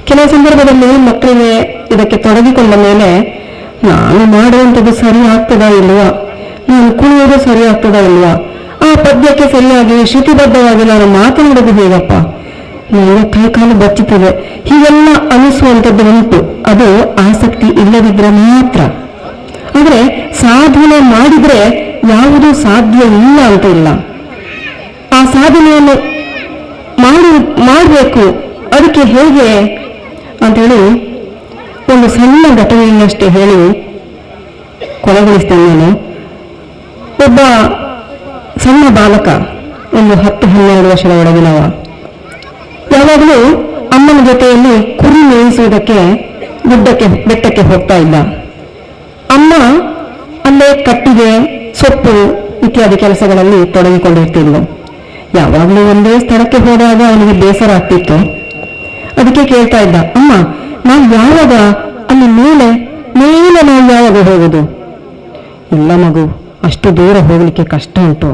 ಕೆಲವು ಸಂದರ್ಭದಲ್ಲಿ ಮಕ್ಕಳಿಗೆ ಇದಕ್ಕೆ ತೊಡಗಿಕೊಂಡ ಮೇಲೆ ನಾನು ಮಾಡುವಂಥದ್ದು ಸರಿ ಆಗ್ತದಾ ಇಲ್ವಾ, ನಾನು ಕುಣಿಯೋದು ಸರಿ ಆಗ್ತದಾ ಇಲ್ವಾ, ಆ ಪದ್ಯಕ್ಕೆ ಸರಿಯಾಗಿ ಶ್ರುತಿಬದ್ಧವಾಗಿ ನಾನು ಮಾತನಾಡೋದು ಹೇಗಪ್ಪ, ನನ್ನ ಕೈ ಕಾಲು ಬಚ್ಚುತ್ತದೆ, ಹೀಗೆಲ್ಲ ಅನಿಸುವಂಥದ್ದು ಉಂಟು. ಅದು ಆಸಕ್ತಿ ಇಲ್ಲದಿದ್ರೆ ಮಾತ್ರ. ಆದರೆ ಸಾಧನೆ ಮಾಡಿದ್ರೆ ಯಾವುದೂ ಸಾಧ್ಯ ಇಲ್ಲ ಅಂತ ಇಲ್ಲ. ಆ ಸಾಧನೆಯನ್ನು ಮಾಡಬೇಕು. ಅದಕ್ಕೆ ಹೇಗೆ ಅಂತೇಳಿ ಒಂದು ಸಣ್ಣ ಘಟನೆಯನ್ನಷ್ಟೇ ಹೇಳಿ ಕೊನೆಗೊಳಿಸ್ತೇನೆ ನಾನು. ಒಬ್ಬ ಸಣ್ಣ ಬಾಲಕ, ಒಂದು 10-12 ವರ್ಷದ ಒಳಗಿನವ, ಯಾವಾಗಲೂ ಅಮ್ಮನ ಜೊತೆಯಲ್ಲಿ ಕುರಿ ಮೇಯಿಸುವುದಕ್ಕೆ ಬೆಟ್ಟಕ್ಕೆ ಹೋಗ್ತಾ ಇದ್ದ. ಅಮ್ಮ ಅಲ್ಲೇ ಕಟ್ಟಿಗೆ, ಸೊಪ್ಪು ಇತ್ಯಾದಿ ಕೆಲಸಗಳಲ್ಲಿ ತೊಡಗಿಕೊಂಡಿರ್ತಿದ್ಲು. ಯಾವಾಗಲೂ ಒಂದೇ ಸ್ಥಳಕ್ಕೆ ಹೋದಾಗ ಅವನಿಗೆ ಬೇಸರ ಆಗ್ತಿತ್ತು. ಅದಕ್ಕೆ ಕೇಳ್ತಾ ಇದ್ದ, ಅಮ್ಮ ನಾವು ಯಾವಾಗ ಅಲ್ಲಿ ಮೇಲೆ ಮೇಲೆ ನಾವು ಯಾವಾಗ ಹೋಗೋದು? ಇಲ್ಲ ಮಗು, ಅಷ್ಟು ದೂರ ಹೋಗ್ಲಿಕ್ಕೆ ಕಷ್ಟ ಉಂಟು,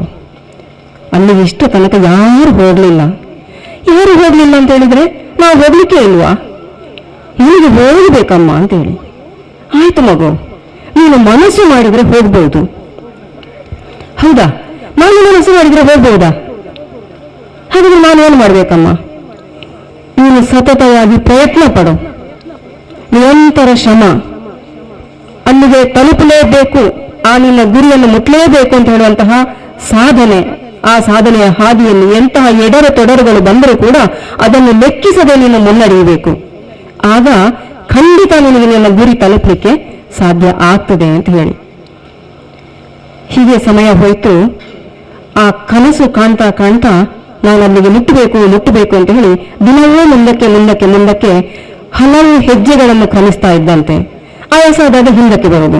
ಅಲ್ಲಿ ಇಷ್ಟು ತನಕ ಯಾರು ಹೋಗ್ಲಿಲ್ಲ. ಯಾರು ಹೋಗ್ಲಿಲ್ಲ ಅಂತ ಹೇಳಿದ್ರೆ ನಾವು ಹೋಗ್ಲಿಕ್ಕೆ ಇಲ್ವಾ, ನಿನಗೆ ಹೋಗ್ಬೇಕಮ್ಮ ಅಂತೇಳಿ. ಆಯ್ತು ಮಗು, ನೀನು ಮನಸ್ಸು ಮಾಡಿದ್ರೆ ಹೋಗ್ಬೋದು. ಹೌದಾ, ನಾನು ಮನಸ್ಸು ಮಾಡಿದ್ರೆ ಹೋಗ್ಬೋದಾ? ಹಾಗಾದ್ರೆ ನಾನು ಏನು ಮಾಡ್ಬೇಕಮ್ಮ? ನೀನು ಸತತವಾಗಿ ಪ್ರಯತ್ನ ಪಡು, ನಿರಂತರ ಶ್ರಮ, ಅಲ್ಲಿಗೆ ತಲುಪಲೇಬೇಕು, ಆ ನಿನ್ನ ಗುರಿಯನ್ನು ಮುಟ್ಟಲೇಬೇಕು ಅಂತ ಹೇಳುವಂತಹ ಸಾಧನೆ, ಆ ಸಾಧನೆಯ ಹಾದಿಯಲ್ಲಿ ಎಂತಹ ಎಡರು ತೊಡರುಗಳು ಬಂದರೂ ಕೂಡ ಅದನ್ನು ಲೆಕ್ಕಿಸದೆ ನೀನು ಮುನ್ನಡೆಯಬೇಕು. ಆಗ ಖಂಡಿತ ನಿನಗೆ ನಿನ್ನ ಗುರಿ ತಲುಪಲಿಕ್ಕೆ ಸಾಧ್ಯ ಆಗ್ತದೆ ಅಂತ ಹೇಳಿ. ಹೀಗೆ ಸಮಯ ಹೋಯಿತು. ಆ ಕನಸು ಕಾಣ್ತಾ ಕಾಣ್ತಾ ನಾನು ಅಲ್ಲಿಗೆ ಮುಟ್ಟಬೇಕು ಮುಟ್ಟಬೇಕು ಅಂತ ಹೇಳಿ ದಿನವೂ ಮುಂದಕ್ಕೆ ಮುಂದಕ್ಕೆ ಮುಂದಕ್ಕೆ ಹಲವು ಹೆಜ್ಜೆಗಳನ್ನು ಕ್ರಮಿಸ್ತಾ ಇದ್ದಂತೆ, ಆಯಾಸ ಆದಾಗ ಹಿಂದಕ್ಕೆ ಬರೋದು.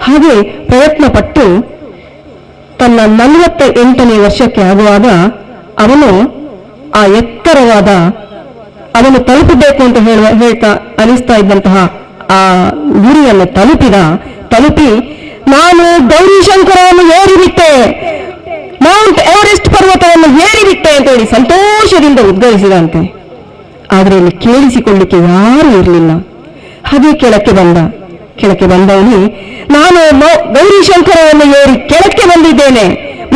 ಹಾಗೆ ಪ್ರಯತ್ನ ಪಟ್ಟು ತನ್ನ 48ನೇ ವರ್ಷಕ್ಕೆ ಆಗುವಾಗ ಅವನು ಆ ಎತ್ತರವಾದ, ಅವನು ತಲುಪಬೇಕು ಅಂತ ಹೇಳ್ತಾ ಅನಿಸ್ತಾ ಇದ್ದಂತಹ ಆ ಗುರಿಯನ್ನು ತಲುಪಿ ನಾನು ಗೌರಿಶಂಕರವನ್ನು ಏರಿಬಿಟ್ಟೆ, ಮೌಂಟ್ ಎವರೆಸ್ಟ್ ಪರ್ವತವನ್ನು ಏರಿಬಿಟ್ಟೆ ಅಂತ ಹೇಳಿ ಸಂತೋಷದಿಂದ ಉದ್ಗರಿಸಿದಂತೆ. ಆದರೆ ಇಲ್ಲಿ ಕೇಳಿಸಿಕೊಳ್ಳಿಕ್ಕೆ ಯಾರೂ ಇರಲಿಲ್ಲ. ಹಾಗೆ ಕೆಳಕ್ಕೆ ಬಂದ. ಕೆಳಕ್ಕೆ ಬಂದವನೇ, ನಾನು ಗೌರಿಶಂಕರವನ್ನು ಏರಿ ಕೆಳಕ್ಕೆ ಬಂದಿದ್ದೇನೆ,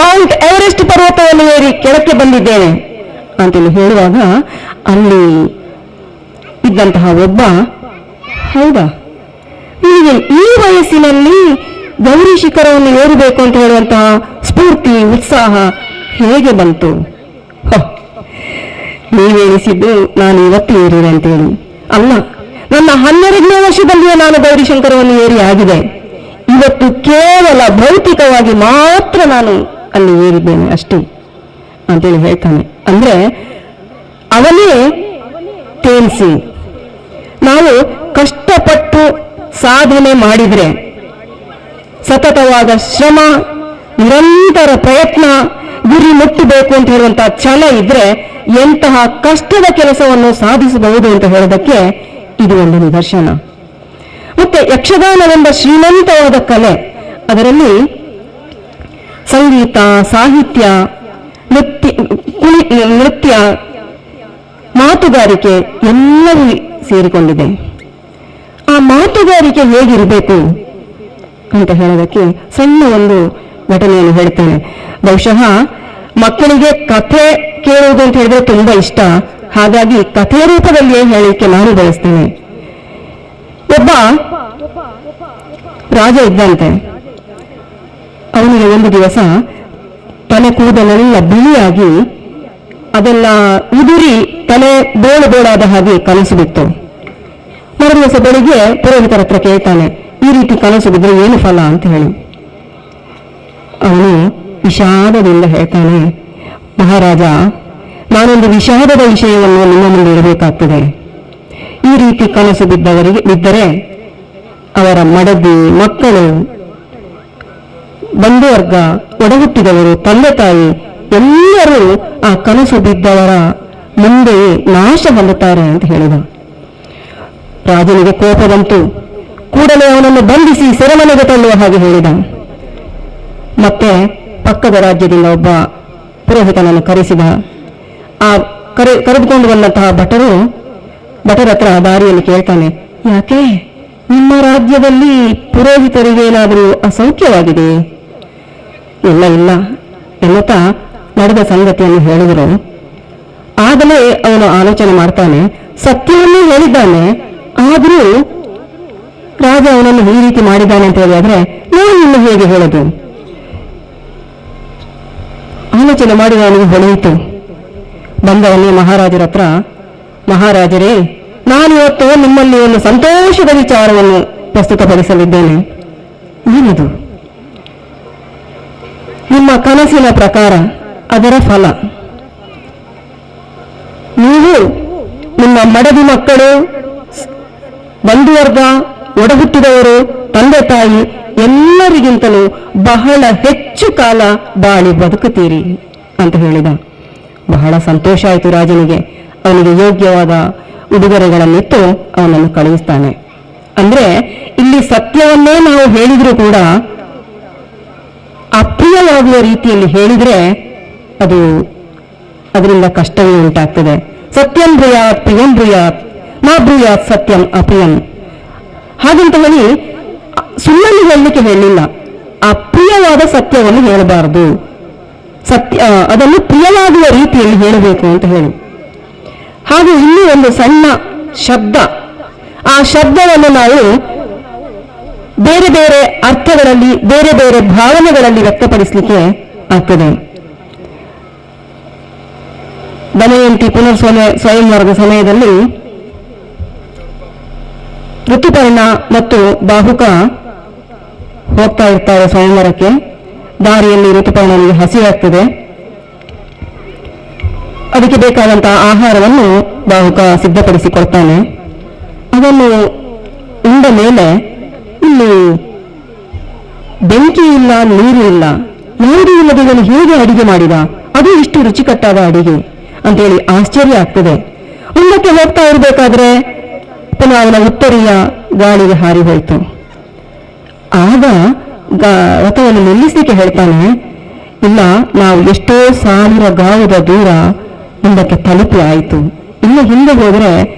ಮೌಂಟ್ ಎವರೆಸ್ಟ್ ಪರ್ವತವನ್ನು ಏರಿ ಕೆಳಕ್ಕೆ ಬಂದಿದ್ದೇನೆ ಅಂತೇಳಿ ಹೇಳುವಾಗ ಅಲ್ಲಿ ಇದ್ದಂತಹ ಒಬ್ಬ, ಹೌದಾ, ನಿನಗೆ ಈ ವಯಸ್ಸಿನಲ್ಲಿ ಗೌರಿ ಶಿಖರವನ್ನು ಏರಬೇಕು ಅಂತ ಹೇಳುವಂತಹ ಸ್ಫೂರ್ತಿ, ಉತ್ಸಾಹ ಹೇಗೆ ಬಂತು? ನೀವೆಣಿಸಿದ್ದು ನಾನು ಇವತ್ತು ಏರಿದೆ ಅಂತೇಳಿ ಅಲ್ಲ, ನನ್ನ 12ನೇ ವರ್ಷದಲ್ಲಿಯೇ ನಾನು ಗೌರಿ ಶಂಕರವನ್ನು ಏರಿ ಆಗಿದೆ. ಇವತ್ತು ಕೇವಲ ಭೌತಿಕವಾಗಿ ಮಾತ್ರ ನಾನು ಅಲ್ಲಿ ಏರಿದ್ದೇನೆ ಅಷ್ಟೇ ಅಂತೇಳಿ ಹೇಳ್ತಾನೆ. ಅಂದ್ರೆ ಅವನೇ ತೇನ್ಸಿಂಗ್. ನಾವು ಕಷ್ಟಪಟ್ಟು ಸಾಧನೆ ಮಾಡಿದ್ರೆ, ಸತತವಾದ ಶ್ರಮ, ನಿರಂತರ ಪ್ರಯತ್ನ, ಗುರಿ ಮುಟ್ಟಬೇಕು ಅಂತ ಹೇಳುವಂತಹ ಛಲ ಇದ್ರೆ ಎಂತಹ ಕಷ್ಟದ ಕೆಲಸವನ್ನು ಸಾಧಿಸಬಹುದು ಅಂತ ಹೇಳೋದಕ್ಕೆ ಇದು ಒಂದು ನಿದರ್ಶನ. ಮತ್ತೆ ಯಕ್ಷಗಾನವೆಂಬ ಶ್ರೀಮಂತವಾದ ಕಲೆ, ಅದರಲ್ಲಿ ಸಂಗೀತ, ಸಾಹಿತ್ಯ, ನೃತ್ಯ, ಮಾತುಗಾರಿಕೆ ಎಲ್ಲವೂ ಸೇರಿಕೊಂಡಿದೆ. ಆ ಮಾತುಗಾರಿಕೆ ಹೇಗಿರಬೇಕು ಅಂತ ಹೇಳೋದಕ್ಕೆ ಸಣ್ಣ ಒಂದು ಘಟನೆಯನ್ನು ಹೇಳ್ತೇನೆ. ಬಹುಶಃ ಮಕ್ಕಳಿಗೆ ಕಥೆ ಕೇಳುವುದು ಅಂತ ಹೇಳಿದ್ರೆ ತುಂಬಾ ಇಷ್ಟ, ಹಾಗಾಗಿ ಕಥೆ ರೂಪದಲ್ಲಿಯೇ ಹೇಳಲಿಕ್ಕೆ ನಾನು ಬಯಸ್ತೇನೆ. ಒಬ್ಬ ರಾಜ ಇದ್ದಂತೆ. ಅವನಿಗೆ ಒಂದು ದಿವಸ ತಲೆ ಕೂದಲೆಲ್ಲ ಬಿಳಿಯಾಗಿ ಅದೆಲ್ಲ ಉದುರಿ ತಲೆ ಬೋಳು ಬೋಳಾದ ಹಾಗೆ ಕನಸು ಬಿತ್ತು. ಮರುದಿವಸ ಬೆಳಿಗ್ಗೆ ಪುರೋಹಿತರ ಹತ್ರ ಕೇಳ್ತಾನೆ, ಈ ರೀತಿ ಕನಸು ಬಿದ್ದರೆ ಏನು ಫಲ ಅಂತ ಹೇಳಿ. ಅವನು ವಿಷಾದದಿಂದ ಹೇಳ್ತಾನೆ, ಮಹಾರಾಜ, ನಾನೊಂದು ವಿಷಾದದ ವಿಷಯವನ್ನು ನಿಮ್ಮ ಮುಂದೆ ಇಡಬೇಕಾಗ್ತದೆ. ಈ ರೀತಿ ಕನಸು ಬಿದ್ದರೆ ಅವರ ಮಡದಿ, ಮಕ್ಕಳು, ಬಂಧುವರ್ಗ, ಒಡಹುಟ್ಟಿದವರು, ತಂದೆ ತಾಯಿ ಎಲ್ಲರೂ ಆ ಕನಸು ಬಿದ್ದವರ ಮುಂದೆಯೇ ನಾಶ ಹೊಂದುತ್ತಾರೆ ಅಂತ ಹೇಳಿದ. ರಾಜನಿಗೆ ಕೋಪ ಬಂತು. ಕೂಡಲೇ ಅವನನ್ನು ಬಂಧಿಸಿ ಸೆರೆಮನೆಗೆ ತಳ್ಳುವ ಹಾಗೆ ಹೇಳಿದ. ಮತ್ತೆ ಪಕ್ಕದ ರಾಜ್ಯದಿಂದ ಒಬ್ಬ ಪುರೋಹಿತನನ್ನು ಕರೆಸಿದ. ಆ ಕರೆದುಕೊಂಡು ಬಂದಂತಹ ಭಟರ ಹತ್ರ ದಾರಿಯಲ್ಲಿ ಕೇಳ್ತಾನೆ, ಯಾಕೆ ನಿಮ್ಮ ರಾಜ್ಯದಲ್ಲಿ ಪುರೋಹಿತರಿಗೆ ಏನಾದರೂ ಅಸೌಖ್ಯವಾಗಿದೆ? ಇಲ್ಲ ಇಲ್ಲ ಎನ್ನುತ್ತಾ ನಡೆದ ಸಂಗತಿಯನ್ನು ಹೇಳಿದರು. ಆಗಲೇ ಅವನು ಆಲೋಚನೆ ಮಾಡ್ತಾನೆ, ಸತ್ಯವನ್ನೇ ಹೇಳಿದ್ದಾನೆ, ಆದರೂ ರಾಜ ಅವನನ್ನು ಈ ರೀತಿ ಮಾಡಿದ್ದಾನೆ ಅಂತ ಹೇಳಿದ್ರೆ ನಾನು ಇನ್ನು ಹೇಗೆ ಹೇಳೋದು? ಆಲೋಚನೆ ಮಾಡಿ ಅವನಿಗೆ ಹೊಳೆಯಿತು. ಬಂದವನೇ ಮಹಾರಾಜರ ಹತ್ರ, ಮಹಾರಾಜರೇ, ನಾನಿವತ್ತು ನಿಮ್ಮಲ್ಲಿ ಒಂದು ಸಂತೋಷದ ವಿಚಾರವನ್ನು ಪ್ರಸ್ತುತಪಡಿಸಲಿದ್ದೇನೆ. ಏನಿದು? ನಿಮ್ಮ ಕನಸಿನ ಪ್ರಕಾರ ಅದರ ಫಲ ನೀವು ನಿಮ್ಮ ಮಡದಿ ಮಕ್ಕಳು, ಬಂಧುವರ್ಗ, ಒಡಹುಟ್ಟಿದವರು, ತಂದೆ ತಾಯಿ ಎಲ್ಲರಿಗಿಂತಲೂ ಬಹಳ ಹೆಚ್ಚು ಕಾಲ ಬಾಳಿ ಬದುಕುತ್ತೀರಿ ಅಂತ ಹೇಳಿದ. ಬಹಳ ಸಂತೋಷ ಆಯಿತು ರಾಜನಿಗೆ. ಅವನಿಗೆ ಯೋಗ್ಯವಾದ ಉಡುಗೊರೆಗಳನ್ನಿತ್ತು ಅವನನ್ನು ಕಳುಹಿಸ್ತಾನೆ. ಅಂದ್ರೆ ಇಲ್ಲಿ ಸತ್ಯವನ್ನೇ ನಾವು ಹೇಳಿದ್ರೂ ಕೂಡ ಅಪ್ರಿಯವಾಗುವ ರೀತಿಯಲ್ಲಿ ಹೇಳಿದ್ರೆ ಅದು ಅದರಿಂದ ಕಷ್ಟವೇ ಉಂಟಾಗ್ತದೆ. ಸತ್ಯಂ ಬ್ರೂಯಾತ್ ಪ್ರಿಯಂ ಬ್ರೂಯಾತ್ ನಾ ಬ್ರೂಯಾತ್ ಸತ್ಯಂ ಅಪ್ರಿಯಂ. ಹಾಗಂತ ಹೇಳಿ ಸುಳ್ಳನ್ನು ಹೇಳಲಿಕ್ಕೆ ಹೇಳಲಿಲ್ಲ, ಅಪ್ರಿಯವಾದ ಸತ್ಯವನ್ನು ಹೇಳಬಾರದು, ಸತ್ಯ ಅದನ್ನು ಪ್ರಿಯವಾಗುವ ರೀತಿಯಲ್ಲಿ ಹೇಳಬೇಕು ಅಂತ ಹೇಳಿ. ಹಾಗೂ ಇನ್ನೂ ಒಂದು ಸಣ್ಣ ಶಬ್ದ, ಆ ಶಬ್ದವನ್ನು ನಾವು ಬೇರೆ ಬೇರೆ ಅರ್ಥಗಳಲ್ಲಿ ಬೇರೆ ಬೇರೆ ಭಾವನೆಗಳಲ್ಲಿ ವ್ಯಕ್ತಪಡಿಸಲಿಕ್ಕೆ ಆಗ್ತದೆ. ದಮಯಂತಿ ಪುನರ್ ಸ್ವಯಂವರದ ಸಮಯದಲ್ಲಿ ಋತುಪರ್ಣ ಮತ್ತು ಬಾಹುಕ ಹೋಗ್ತಾ ಇರ್ತಾರೆ ಸ್ವಯಂವರಕ್ಕೆ. ದಾರಿಯಲ್ಲಿ ಋತುಪರ್ಣನಿಗೆ ಹಸಿವಾಗ್ತದೆ. ಅದಕ್ಕೆ ಬೇಕಾದಂತಹ ಆಹಾರವನ್ನು ಬಾಹುಕ ಸಿದ್ಧಪಡಿಸಿಕೊಡ್ತಾನೆ. ಅದನ್ನು ಉಂಡ ಮೇಲೆ ಇಲ್ಲಿ ಬೆಂಕಿ ಇಲ್ಲ, ನೀರು ಇಲ್ಲ, ನೀರು ಇಲ್ಲದೆ ಇವನು ಹೇಗೆ ಅಡಿಗೆ ಮಾಡಿದ, ಅದು ಇಷ್ಟು ರುಚಿಕಟ್ಟಾದ ಅಡಿಗೆ ಅಂತೇಳಿ ಆಶ್ಚರ್ಯ ಆಗ್ತದೆ. ಮುಂದಕ್ಕೆ ಹೋಗ್ತಾ ಇರಬೇಕಾದ್ರೆ ಪುನಃ ಅವನ ಉತ್ತರಿಯ ಗಾಳಿಗೆ ಹಾರಿ ಹೋಯಿತು. ಆಗ ರಥವನ್ನು ನಿಲ್ಲಿಸಲಿಕ್ಕೆ ಹೇಳ್ತಾನೆ, ಇಲ್ಲ, ನಾವು ಎಷ್ಟೋ ಸಾವಿರ ಗಾವದ ದೂರ ಮುಂದಕ್ಕೆ ತಲುಪಿ ಆಯಿತು, ಇನ್ನು ಹಿಂದೆ ಹೋದರೆ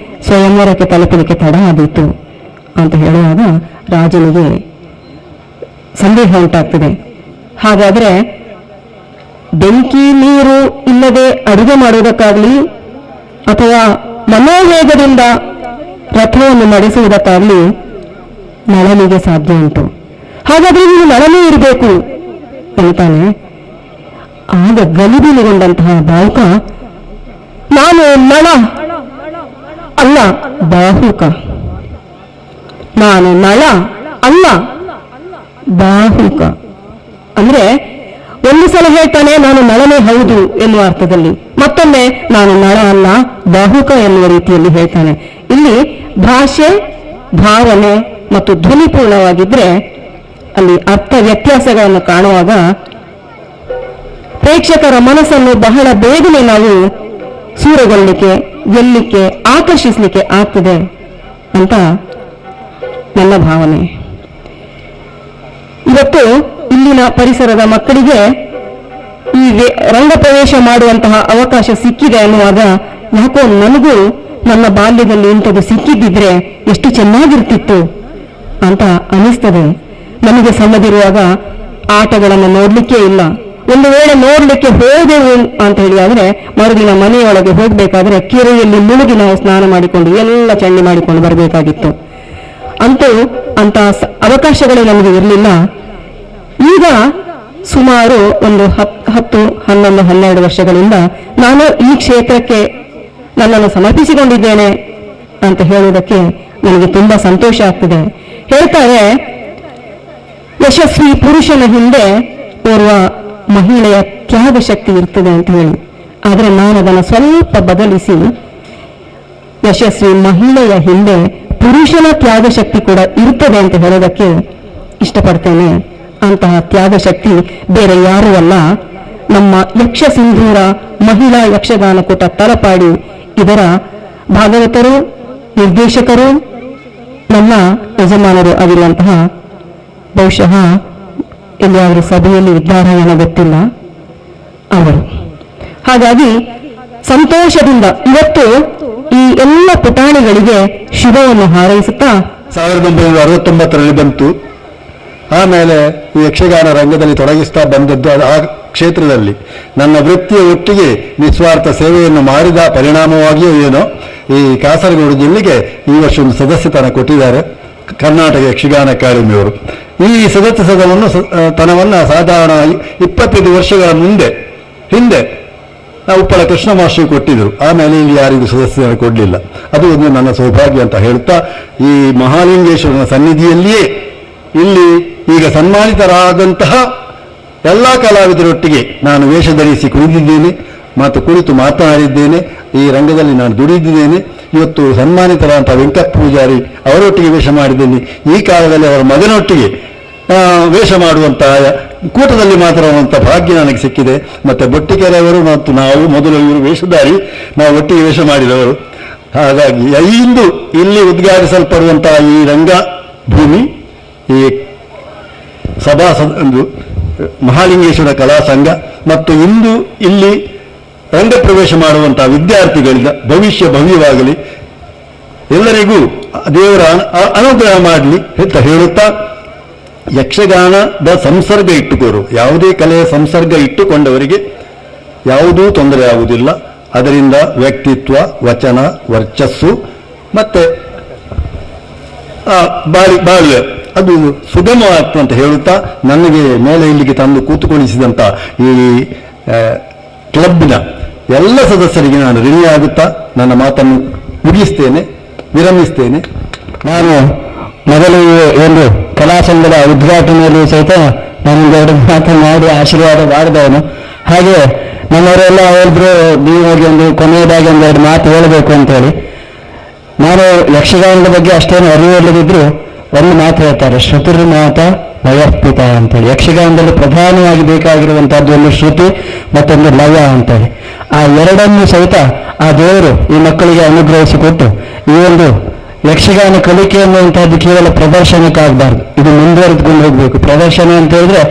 ಸ್ವಯಂವರಕ್ಕೆ ತಲುಪಲಿಕ್ಕೆ ತಡ ಆದೀತು ಅಂತ ಹೇಳುವಾಗ ರಾಜನಿಗೆ ಸಂದೇಹ ಉಂಟಾಗ್ತದೆ. ಹಾಗಾದರೆ ಬೆಂಕಿ ನೀರು ಇಲ್ಲದೆ ಅಡುಗೆ ಮಾಡುವುದಕ್ಕಾಗಲಿ ಅಥವಾ ಮನೋವೇಗದಿಂದ ರಥವನ್ನು ನಡೆಸುವುದಕ್ಕಾಗಲಿ ನಳನಿಗೆ ಸಾಧ್ಯ ಉಂಟು, ಹಾಗಾದ್ರೆ ನೀನು ನಳನೇ ಇರಬೇಕು ಅಂತಾನೆ. ಆಗ ಗಲಿಬಿಲಿಗೊಂಡಂತಹ ಬಾಹುಕ, ನಾನು ನಳ ಅಲ್ಲ ಬಾಹುಕ, ನಾನು ನಳ ಅಲ್ಲ ಬಾಹುಕ. ಅಂದ್ರೆ ಒಂದು ಸಲ ಹೇಳ್ತಾನೆ ನಾನು ನಳನೇ ಹೌದು ಎನ್ನುವ ಅರ್ಥದಲ್ಲಿ, ಮತ್ತೊಮ್ಮೆ ನಾನು ನಳ ಅಲ್ಲ ಬಾಹುಕ ಎನ್ನುವ ರೀತಿಯಲ್ಲಿ ಹೇಳ್ತಾನೆ. ಇಲ್ಲಿ ಭಾಷೆ, ಭಾವನೆ ಮತ್ತು ಧ್ವನಿಪೂರ್ಣವಾಗಿದ್ರೆ ಅಲ್ಲಿ ಅರ್ಥ ವ್ಯತ್ಯಾಸಗಳನ್ನು ಕಾಣುವಾಗ ಪ್ರೇಕ್ಷಕರ ಮನಸ್ಸನ್ನು ಬಹಳ ಬೇಗನೆ ನಾವು ಸೂರೆಗೊಳ್ಳಲಿಕ್ಕೆ, ಗೆಲ್ಲಲಿಕ್ಕೆ, ಆಕರ್ಷಿಸಲಿಕ್ಕೆ ಆಗ್ತದೆ ಅಂತ ನನ್ನ ಭಾವನೆ. ಇವತ್ತು ಇಲ್ಲಿನ ಪರಿಸರದ ಮಕ್ಕಳಿಗೆ ಈ ರಂಗಪ್ರವೇಶ ಮಾಡುವಂತಹ ಅವಕಾಶ ಸಿಕ್ಕಿದೆ ಅನ್ನುವಾಗ ಯಾಕೋ ನನಗೂ ನನ್ನ ಬಾಲ್ಯದಲ್ಲಿ ಇಂಥದ್ದು ಸಿಕ್ಕಿದ್ದಿದ್ರೆ ಎಷ್ಟು ಚೆನ್ನಾಗಿರ್ತಿತ್ತು ಅಂತ ಅನಿಸ್ತದೆ. ನಮಗೆ ಸಣ್ಣದಿರುವಾಗ ಆಟಗಳನ್ನು ನೋಡ್ಲಿಕ್ಕೆ ಇಲ್ಲ. ಒಂದು ವೇಳೆ ನೋಡ್ಲಿಕ್ಕೆ ಹೋದೆವು ಅಂತ ಹೇಳಿ ಆದ್ರೆ ಮರುದಿನ ಮನೆಯೊಳಗೆ ಹೋಗ್ಬೇಕಾದ್ರೆ ಕೆರೆಯಲ್ಲಿ ಮುಳುಗಿ ನಾವು ಸ್ನಾನ ಮಾಡಿಕೊಂಡು ಎಲ್ಲ ಚಂಡಿ ಮಾಡಿಕೊಂಡು ಬರಬೇಕಾಗಿತ್ತು. ಅಂತೂ ಅಂತ ಅವಕಾಶಗಳೇ ನಮಗೆ ಇರಲಿಲ್ಲ. ಈಗ ಸುಮಾರು ಒಂದು 10, 11, 12 ವರ್ಷಗಳಿಂದ ನಾನು ಈ ಕ್ಷೇತ್ರಕ್ಕೆ ನನ್ನನ್ನು ಸಮರ್ಪಿಸಿಕೊಂಡಿದ್ದೇನೆ ಅಂತ ಹೇಳುವುದಕ್ಕೆ ನನಗೆ ತುಂಬಾ ಸಂತೋಷ ಆಗ್ತಿದೆ. ಹೇಳ್ತಾರೆ, ಯಶಸ್ವಿ ಪುರುಷನ ಹಿಂದೆ ಓರ್ವ ಮಹಿಳೆಯ ತ್ಯಾಗ ಶಕ್ತಿ ಇರ್ತದೆ ಅಂತ ಹೇಳಿ. ಆದರೆ ನಾನು ಅದನ್ನು ಸ್ವಲ್ಪ ಬದಲಿಸಿ ಯಶಸ್ವಿ ಮಹಿಳೆಯ ಹಿಂದೆ ಪುರುಷನ ತ್ಯಾಗ ಶಕ್ತಿ ಕೂಡ ಇರ್ತದೆ ಅಂತ ಹೇಳೋದಕ್ಕೆ ಇಷ್ಟಪಡ್ತೇನೆ. ಅಂತಹ ತ್ಯಾಗ ಶಕ್ತಿ ಬೇರೆ ಯಾರೂ ಅಲ್ಲ, ನಮ್ಮ ಯಕ್ಷ ಸಿಂಧೂರ ಮಹಿಳಾ ಯಕ್ಷಗಾನ ಕೂಟ ತಲಪಾಡಿ ಇದರ ಭಾಗವತರು, ನಿರ್ದೇಶಕರು, ನಮ್ಮ ಯಜಮಾನರು ಆಗಿರುವಂತಹ, ಬಹುಶಃ ಎಲ್ಲಿಯಾದರೂ ಸಭೆಯಲ್ಲಿ ಇದ್ದಾರಾ ಏನೋ ಗೊತ್ತಿಲ್ಲ ಅವರು. ಹಾಗಾಗಿ ಸಂತೋಷದಿಂದ ಇವತ್ತು ಈ ಎಲ್ಲ ಪುಟಾಣಿಗಳಿಗೆ ಶುಭವನ್ನು ಹಾರೈಸುತ್ತಾ 1969ರಲ್ಲಿ ಬಂತು. ಆಮೇಲೆ ಈ ಯಕ್ಷಗಾನ ರಂಗದಲ್ಲಿ ತೊಡಗಿಸ್ತಾ ಬಂದದ್ದು ಆ ಕ್ಷೇತ್ರದಲ್ಲಿ ನನ್ನ ವೃತ್ತಿಯ ಒಟ್ಟಿಗೆ ನಿಸ್ವಾರ್ಥ ಸೇವೆಯನ್ನು ಮಾಡಿದ ಪರಿಣಾಮವಾಗಿಯೂ ಏನೋ ಈ ಕಾಸರಗೋಡು ಜಿಲ್ಲೆಗೆ ಈ ವರ್ಷ ಒಂದು ಸದಸ್ಯತನ ಕೊಟ್ಟಿದ್ದಾರೆ ಕರ್ನಾಟಕ ಯಕ್ಷಗಾನ ಅಕಾಡೆಮಿಯವರು. ಈ ಸದಸ್ಯತನವನ್ನು ತನವನ್ನು ಸಾಧಾರಣ 25 ವರ್ಷಗಳ ಹಿಂದೆ ನಾವು ಉಪ್ಪಳ ಕೃಷ್ಣ ಮಾಸ್ಟರ್ ಕೊಟ್ಟಿದ್ದರು. ಆಮೇಲೆ ಇಲ್ಲಿ ಯಾರಿಗೂ ಸದಸ್ಯತನ ಕೊಡಲಿಲ್ಲ. ಅದು ಒಂದು ನನ್ನ ಸೌಭಾಗ್ಯ ಅಂತ ಹೇಳುತ್ತಾ ಈ ಮಹಾಲಿಂಗೇಶ್ವರನ ಸನ್ನಿಧಿಯಲ್ಲಿಯೇ ಇಲ್ಲಿ ಈಗ ಸನ್ಮಾನಿತರಾದಂತಹ ಎಲ್ಲ ಕಲಾವಿದರೊಟ್ಟಿಗೆ ನಾನು ವೇಷ ಧರಿಸಿ ಕುಳಿತಿದ್ದೇನೆ ಮತ್ತು ಕುಳಿತು ಮಾತನಾಡಿದ್ದೇನೆ. ಈ ರಂಗದಲ್ಲಿ ನಾನು ದುಡಿದಿದ್ದೇನೆ. ಇವತ್ತು ಸನ್ಮಾನಿತರಾದಂಥ ವೆಂಕಟ್ ಪೂಜಾರಿ ಅವರೊಟ್ಟಿಗೆ ವೇಷ ಮಾಡಿದ್ದೇನೆ. ಈ ಕಾಲದಲ್ಲಿ ಅವರ ಮಗನೊಟ್ಟಿಗೆ ವೇಷ ಮಾಡುವಂತಹ ಕೂಟದಲ್ಲಿ ಮಾತನಾಡುವಂಥ ಭಾಗ್ಯ ನನಗೆ ಸಿಕ್ಕಿದೆ. ಮತ್ತು ಬೊಟ್ಟಿಕೆರೆಯವರು ಮತ್ತು ನಾವು ಮೊದಲು ಇವರು ವೇಷಧಾರಿ, ನಾವು ಒಟ್ಟಿಗೆ ವೇಷ ಮಾಡಿದವರು. ಹಾಗಾಗಿ ಇಂದು ಇಲ್ಲಿ ಉದ್ಘಾಟಿಸಲ್ಪಡುವಂತಹ ಈ ರಂಗಭೂಮಿ, ಈ ಸಭಾ ಒಂದು ಮಹಾಲಿಂಗೇಶ್ವರ ಕಲಾ ಸಂಘ ಮತ್ತು ಇಂದು ಇಲ್ಲಿ ರಂಗ ಪ್ರವೇಶ ಮಾಡುವಂತಹ ವಿದ್ಯಾರ್ಥಿಗಳಿಂದ ಭವಿಷ್ಯ ಭವ್ಯವಾಗಲಿ, ಎಲ್ಲರಿಗೂ ದೇವರ ಅನುಗ್ರಹ ಮಾಡಲಿ ಅಂತ ಹೇಳುತ್ತಾ, ಯಕ್ಷಗಾನದ ಸಂಸರ್ಗ ಇಟ್ಟುಕೋರು, ಯಾವುದೇ ಕಲೆಯ ಸಂಸರ್ಗ ಇಟ್ಟುಕೊಂಡವರಿಗೆ ಯಾವುದೂ ತೊಂದರೆ ಆಗುವುದಿಲ್ಲ. ಅದರಿಂದ ವ್ಯಕ್ತಿತ್ವ, ವಚನ, ವರ್ಚಸ್ಸು ಮತ್ತು ಬಾಳ್ವೆ ಅದು ಸುಗಮವಾಗ್ತು ಅಂತ ಹೇಳುತ್ತಾ ನನಗೆ ಮೇಲೆ ಇಲ್ಲಿಗೆ ತಂದು ಕೂತುಕೊಳಿಸಿದಂಥ ಈ ಕ್ಲಬ್ನ ಎಲ್ಲ ಸದಸ್ಯರಿಗೆ ನಾನು ಋಣಿಯಾಗುತ್ತಾ ನನ್ನ ಮಾತನ್ನು ಮುಗಿಸ್ತೇನೆ, ವಿರಮಿಸ್ತೇನೆ. ನಾನು ಮೊದಲು ಒಂದು ಕಲಾ ಸಂಘದ ಉದ್ಘಾಟನೆಯಲ್ಲಿ ಸಹಿತ ನಾನೊಂದೆರಡು ಮಾತನಾಡಿ ಆಶೀರ್ವಾದ ಮಾಡಿದವನು. ಹಾಗೆ ನಮ್ಮವರೆಲ್ಲ ಹೇಳಿದ್ರು, ನೀವು ಹೋಗಿ ಒಂದು ಕೊನೆಯದಾಗಿ ಒಂದೆರಡು ಮಾತು ಹೇಳಬೇಕು ಅಂತೇಳಿ. ನಾನು ಯಕ್ಷಗಾನದ ಬಗ್ಗೆ ಅಷ್ಟೇನು ಅರಿವಿಲ್ಲದಿದ್ರೂ ಒಂದು ಮಾತು ಹೇಳ್ತಾರೆ, ಶ್ರುತಿರ್ ಮಾತ ಲಯರ್ಪಿತ ಅಂತೇಳಿ. ಯಕ್ಷಗಾನದಲ್ಲಿ ಪ್ರಧಾನವಾಗಿ ಬೇಕಾಗಿರುವಂತಹದ್ದು ಒಂದು ಶ್ರುತಿ ಮತ್ತೊಂದು ಲಯ ಅಂತೇಳಿ. ಆ ಎರಡನ್ನು ಸಹಿತ ಆ ದೇವರು ಈ ಮಕ್ಕಳಿಗೆ ಅನುಗ್ರಹಿಸಿಕೊಟ್ಟು ಈ ಒಂದು ಯಕ್ಷಗಾನ ಕಲಿಕೆ ಅನ್ನುವಂತಹದ್ದು ಕೇವಲ ಪ್ರದರ್ಶನಕ್ಕಾಗಬಾರ್ದು, ಇದು ಮುಂದುವರೆದುಕೊಂಡು ಹೋಗ್ಬೇಕು. ಪ್ರದರ್ಶನ ಅಂತ ಹೇಳಿದ್ರೆ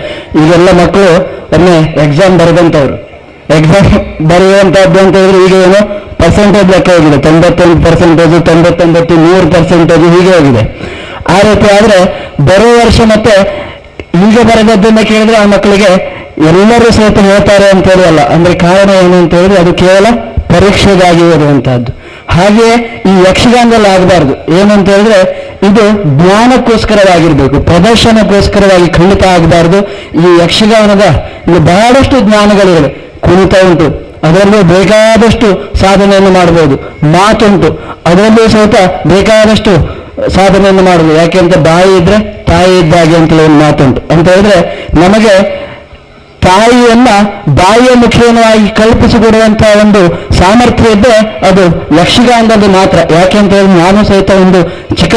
ಈಗೆಲ್ಲ ಮಕ್ಕಳು ಒಮ್ಮೆ ಎಕ್ಸಾಮ್ ಬರೆದಂಥವ್ರು, ಎಕ್ಸಾಮ್ ಬರೆಯುವಂತಹದ್ದು ಅಂತ ಹೇಳಿದ್ರೆ ಈಗ ಏನು ಪರ್ಸೆಂಟೇಜ್ ಲೆಕ್ಕ ಹೋಗಿದೆ, 91%, 99, 100% ಹೀಗೆ ಹೋಗಿದೆ. ಆ ರೀತಿ ಆದ್ರೆ ಬರೋ ವರ್ಷ ಮತ್ತೆ ಈಗ ಬರೆದದ್ದನ್ನ ಕೇಳಿದ್ರೆ ಆ ಮಕ್ಕಳಿಗೆ ಎಲ್ಲರೂ ಸಹಿತ ಹೇಳ್ತಾರೆ ಅಂತ ಹೇಳಿ ಅಲ್ಲ, ಅಂದ್ರೆ ಕಾರಣ ಏನು ಅಂತ ಹೇಳಿದ್ರೆ ಅದು ಕೇವಲ ಪರೀಕ್ಷೆಗಾಗಿ ಇರುವಂತಹದ್ದು. ಹಾಗೆಯೇ ಈ ಯಕ್ಷಗಾನದಲ್ಲಿ ಆಗಬಾರ್ದು. ಏನಂತ ಹೇಳಿದ್ರೆ ಇದು ಜ್ಞಾನಕ್ಕೋಸ್ಕರವಾಗಿರ್ಬೇಕು, ಪ್ರದರ್ಶನಕ್ಕೋಸ್ಕರವಾಗಿ ಖಂಡಿತ ಆಗಬಾರ್ದು. ಈ ಯಕ್ಷಗಾನದ ಇಲ್ಲಿ ಬಹಳಷ್ಟು ಜ್ಞಾನಗಳಿವೆ. ಕುಣಿತ ಉಂಟು, ಅದರಲ್ಲೂ ಬೇಕಾದಷ್ಟು ಸಾಧನೆಯನ್ನು ಮಾಡಬಹುದು. ಮಾತುಂಟು, ಅದರಲ್ಲೂ ಸಹಿತ ಬೇಕಾದಷ್ಟು ಸಾಧನೆಯನ್ನು ಮಾಡಬಹುದು. ಯಾಕೆಂತ ಬಾಯಿ ಇದ್ರೆ ತಾಯಿ ಇದ್ದಾಗೆ ಅಂತೇಳಿ ಒಂದು ಮಾತುಂಟು. ಅಂತ ಹೇಳಿದ್ರೆ ನಮಗೆ ತಾಯಿಯನ್ನ ಬಾಯಿಯ ಮುಖೇನವಾಗಿ ಕಲ್ಪಿಸಿಕೊಡುವಂತಹ ಒಂದು ಸಾಮರ್ಥ್ಯ ಇದ್ದರೆ ಅದು ಯಕ್ಷಗಾನದಲ್ಲಿ ಮಾತ್ರ. ಯಾಕೆ ಅಂತ ಹೇಳಿದ್ರೆ ನಾನು ಸಹಿತ ಒಂದು ಚಿಕ್ಕ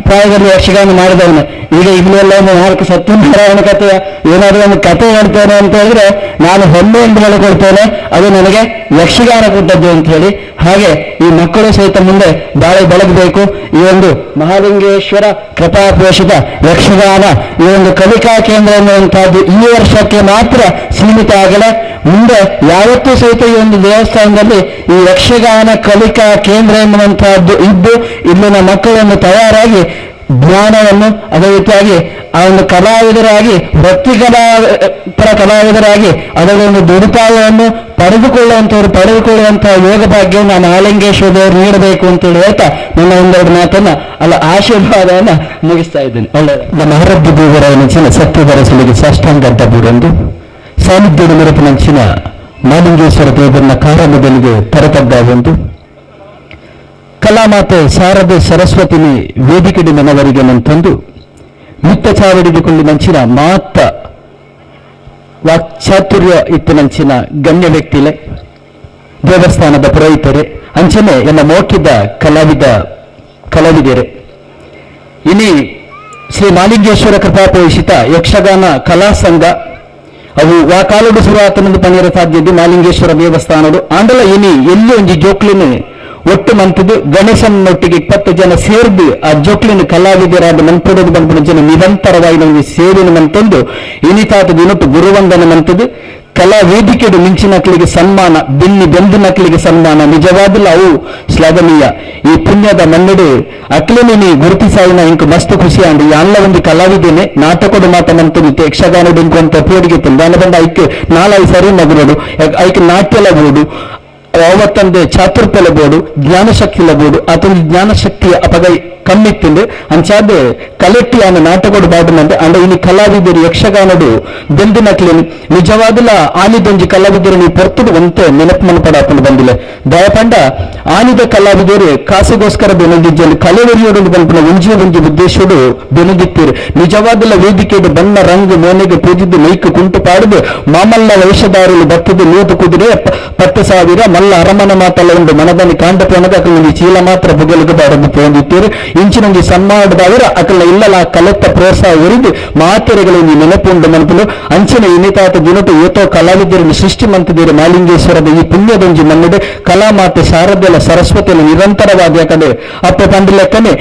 ಪ್ರಾಯದಲ್ಲಿ ಯಕ್ಷಗಾನ ಮಾಡಿದವನು. ಈಗ ಇಲ್ಲೆಲ್ಲ ಒಂದು 4 ಸತ್ಯನಾರಾಯಣ ಕಥೆಯ ಏನಾದರೂ ಒಂದು ಕಥೆ ಹೇಳ್ತೇನೆ ಅಂತ ಹೇಳಿದ್ರೆ ನಾನು ಹೆಮ್ಮೆಯಿಂದ ಹೇಳಿಕೊಡ್ತೇನೆ, ಅದು ನನಗೆ ಯಕ್ಷಗಾನ ಕೊಟ್ಟದ್ದು ಅಂತ ಹೇಳಿ. ಹಾಗೆ ಈ ಮಕ್ಕಳು ಸಹಿತ ಮುಂದೆ ಬಾಳೆ ಬೆಳಗಬೇಕು. ಈ ಒಂದು ಮಹಾಲಿಂಗೇಶ್ವರ ಕೃಪಾಪೋಷಿತ ಯಕ್ಷಗಾನ ಈ ಒಂದು ಕಲಿಕಾ ಕೇಂದ್ರ ಎನ್ನುವಂತಹದ್ದು ಈ ವರ್ಷಕ್ಕೆ ಮಾತ್ರ ಸೀಮಿತ ಆಗಲ್ಲ, ಮುಂದೆ ಯಾವತ್ತೂ ಸಹಿತ ಈ ಒಂದು ದೇವಸ್ಥಾನದಲ್ಲಿ ಈ ಯಕ್ಷಗಾನ ಕಲಿಕಾ ಕೇಂದ್ರ ಎನ್ನುವಂತಹದ್ದು ಇದ್ದು ಇಲ್ಲಿನ ಮಕ್ಕಳನ್ನು ತಯಾರಾಗಿ ಜ್ಞಾನವನ್ನು, ಅದೇ ರೀತಿಯಾಗಿ ಆ ಒಂದು ಕಲಾವಿದರಾಗಿ, ವೃತ್ತಿ ಪರ ಕಲಾವಿದರಾಗಿ ಅದರ ಒಂದು ದುಡಿತಾಯವನ್ನು ಪಡೆದುಕೊಳ್ಳುವಂತಹ ಯೋಗ ಭಾಗ್ಯವನ್ನು ನಾನು ಮಹಾಲಿಂಗೇಶ್ವರ ದೇವರು ನೀಡಬೇಕು ಅಂತೇಳಿ ಹೇಳ್ತಾ ನನ್ನ ಒಂದೆರಡು ಮಾತನ್ನ ಅಲ್ಲ ಆಶೀರ್ವಾದವನ್ನ ಮುಗಿಸ್ತಾ ಇದ್ದೇನೆ. ಒಳ್ಳೆಯದು. ನಮ್ಮ ಹರದ್ದು ದೇವರ ನೆಚ್ಚಿನ ಸತ್ಯದರಸಲಿಗೆ ಸಾಷ್ಟಾಂಗಡ್ಡ ಬೂರೆಂದು ಸಾನ್ನಿಧ್ಯದ ಮೆರಪಿನಂಚಿನ ಮಾಲಿಂಗೇಶ್ವರ ದೇವರನ್ನ ಕಾರಂಭದಲ್ಲಿಗೆ ತರತಗ್ಗಾವೊಂದು ಕಲಾಮಾತೆ ಶಾರದೆ ಸರಸ್ವತಿನಿ ವೇದಿಕೆಡಿ ಮನವರಿಗೆ ನಂತಂದು ಮಿತ್ತ ಚಾವಡಿಗೆ ಮಾತ ವಾಕ್ಚಾತುರ್ಯ ಇತ್ತಿನಂಚಿನ ಗಣ್ಯ ವ್ಯಕ್ತಿಲೆ ದೇವಸ್ಥಾನದ ಪುರೋಹಿತರೆ ಅಂಚನೆ ಎನ್ನ ಮೋಕಿದ ಕಲಾವಿದರೆ ಇನಿ ಶ್ರೀ ಮಾಲಿಂಗೇಶ್ವರ ಕೃಪಾಪೋಷಿತ ಯಕ್ಷಗಾನ ಕಲಾ ಸಂಘ ಅವು ವಾ ಕಾಲಡು ಸುರಾತನದು ಪಣಿಯರ ಸಾಧ್ಯದ್ದು ಮಾಲಿಂಗೇಶ್ವರ ದೇವಸ್ಥಾನಡು ಆಂಡಲ ಇನಿ ಎಲ್ಲಿ ಒಂಜಿ ಜೋಕ್ಲಿನ ಒಟ್ಟು ಮಂತದ್ದು ಗಣೇಶನೊಟ್ಟಿಗೆ 20 ಜನ ಸೇರ್ದು ಆ ಜೋಕ್ಲಿನ ಕಲಾವಿದರಾದ ಮನ್ಪುಡೋದು ಬಂದ್ಬಿಡ ಜನ ನಿರಂತರವಾಗಿ ನಮಗೆ ಸೇರಿನ ಮಂತಂದು ಇನಿತಾತ ದಿನಟ್ಟು ಗುರುವಂದನ ಮಂತದ್ದು ಕಲಾ ವೇದಿಕೆಡು ಮಿಂಚಿನಕ್ಲಿಗೆ ಸನ್ಮಾನ ಬೆನ್ನಿ ಬೆಂದು ನಕ್ಲಿಗೆ ಸನ್ಮಾನ ನಿಜವಾದಲ್ಲ ಅವು ಶ್ಲಾಘನೀಯ. ಈ ಪುಣ್ಯದ ಮನ್ನಡೆ ಅಕ್ಲಿನಿ ಗುರುತಿಸಾಯಿನ ಇಂಕ್ ಮಸ್ತ್ ಖುಷಿ ಅಂಡ್ ಈ ಅಲ್ಲ ಒಂದು ಕಲಾವಿದೇನೆ ನಾಟಕದ ಮಾತನಂತ ಯಕ್ಷಗಾನಡು ಇಂಕು ಅಂತ ಉಪಯೋಗಿಗೆ ತಂದಾನ ಬಂದ ಐಕ್ ನಾಲೈ ಸರಿ ಮಗುನೋಡು ಐಕ್ ನಾಟ್ಯಲ ಬೋಡು ಅವತ್ತಂದೆ ಚಾತುರ್ಪೆಲ ಬೋಡು ಜ್ಞಾನಶಕ್ತಿಲ ಬೋಡು ಆತೊಂದು ಜ್ಞಾನಶಕ್ತಿಯ ಅಪಗೈ ಕಮ್ಮಿತ್ತಿಂದು ಅಂಚಾದ ಕಲೆಟ್ಟಿ ಆನ ನಾಟಕಡು ಬಾಡುನಂದೆ ಅಂಡ ಇನಿ ಕಲಾವಿದರು ಯಕ್ಷಗಾನಡು ಬೆಂದು ನಕ್ಲೇನು ನಿಜವಾದಲ ಆನಿದೊಂಜಿ ಕಲಾವಿದರು ನೀವು ಪೊರ್ತುಡು ಒಂತೆ ನೆನಪು ಮನಪಡಾಕೊಂಡು ಬಂದಿಲ್ಲ ದಯಪಂಡ ಆನಿದ ಕಲಾವಿದರು ಕಾಸುಗೋಸ್ಕರ ಬೆನದಿಜ್ಜಲು ಕಲೆವರಿಯೋಡು ಬಂಪನ ಒಂಜಿ ಒಂಜಿ ಉದ್ದೇಶಡು ಬೆನದಿತ್ತೀರು ನಿಜವಾದಲ ವೇದಿಕೆಡು ಬಣ್ಣ ರಂಗು ಮೋನೆಗೆ ಪೂಜಿದ್ದು ಮೈಕ್ ಕುಂಟು ಪಾಡುದು ಮಾಮಲ್ಲ ವೇಷಧಾರುలు ಬತ್ತದು ನೂತು ಕುದುರೆ 10,000 ಮಲ್ಲ ಅರಮನ ಮಾತಲ್ಲ ಉಂಡು ಮನದನಿ ಕಾಂಡ ಪೋನಗ ಅಕಲ್ ಚೀಲ ಮಾತ್ರ ಬುಗಲಿಗೆ ಬಾರದು ಪೋಂದಿತ್ತೀರು ಇಂಚಿನೊಂಜಿ ಸನ್ಮಾನದಾವರ ಅಕಲ ಇಲ್ಲಲ ಕಲೆತ್ತ ಪ್ರೋತ್ಸಾಹ ಉರಿದು ಮಾತೆರೆಗಳ ನೆನಪು ಉಂಡು ಮನಪುಲು ಅಂಚಿನ ಇನಿತಾತ ದಿನಟು ಏತೋ ಕಲಾವಿದರನ್ನು ಸೃಷ್ಟಿ ಮಂತಿದ್ದೀರಿ ಮಾಲಿಂಗೇಶ್ವರದ ಈ ಪುಣ್ಯದೊಂಜಿ ಮನ್ನಡೆ ಕಲಾಮಾತೆ ಶಾರದೆಲ ಸರಸ್ವತಿಯನ್ನು ನಿರಂತರವಾದ ಯಾಕಂದ್ರೆ ಅಪ್ಪ ಪಂಡಿಲೆಕ್ಕನೆ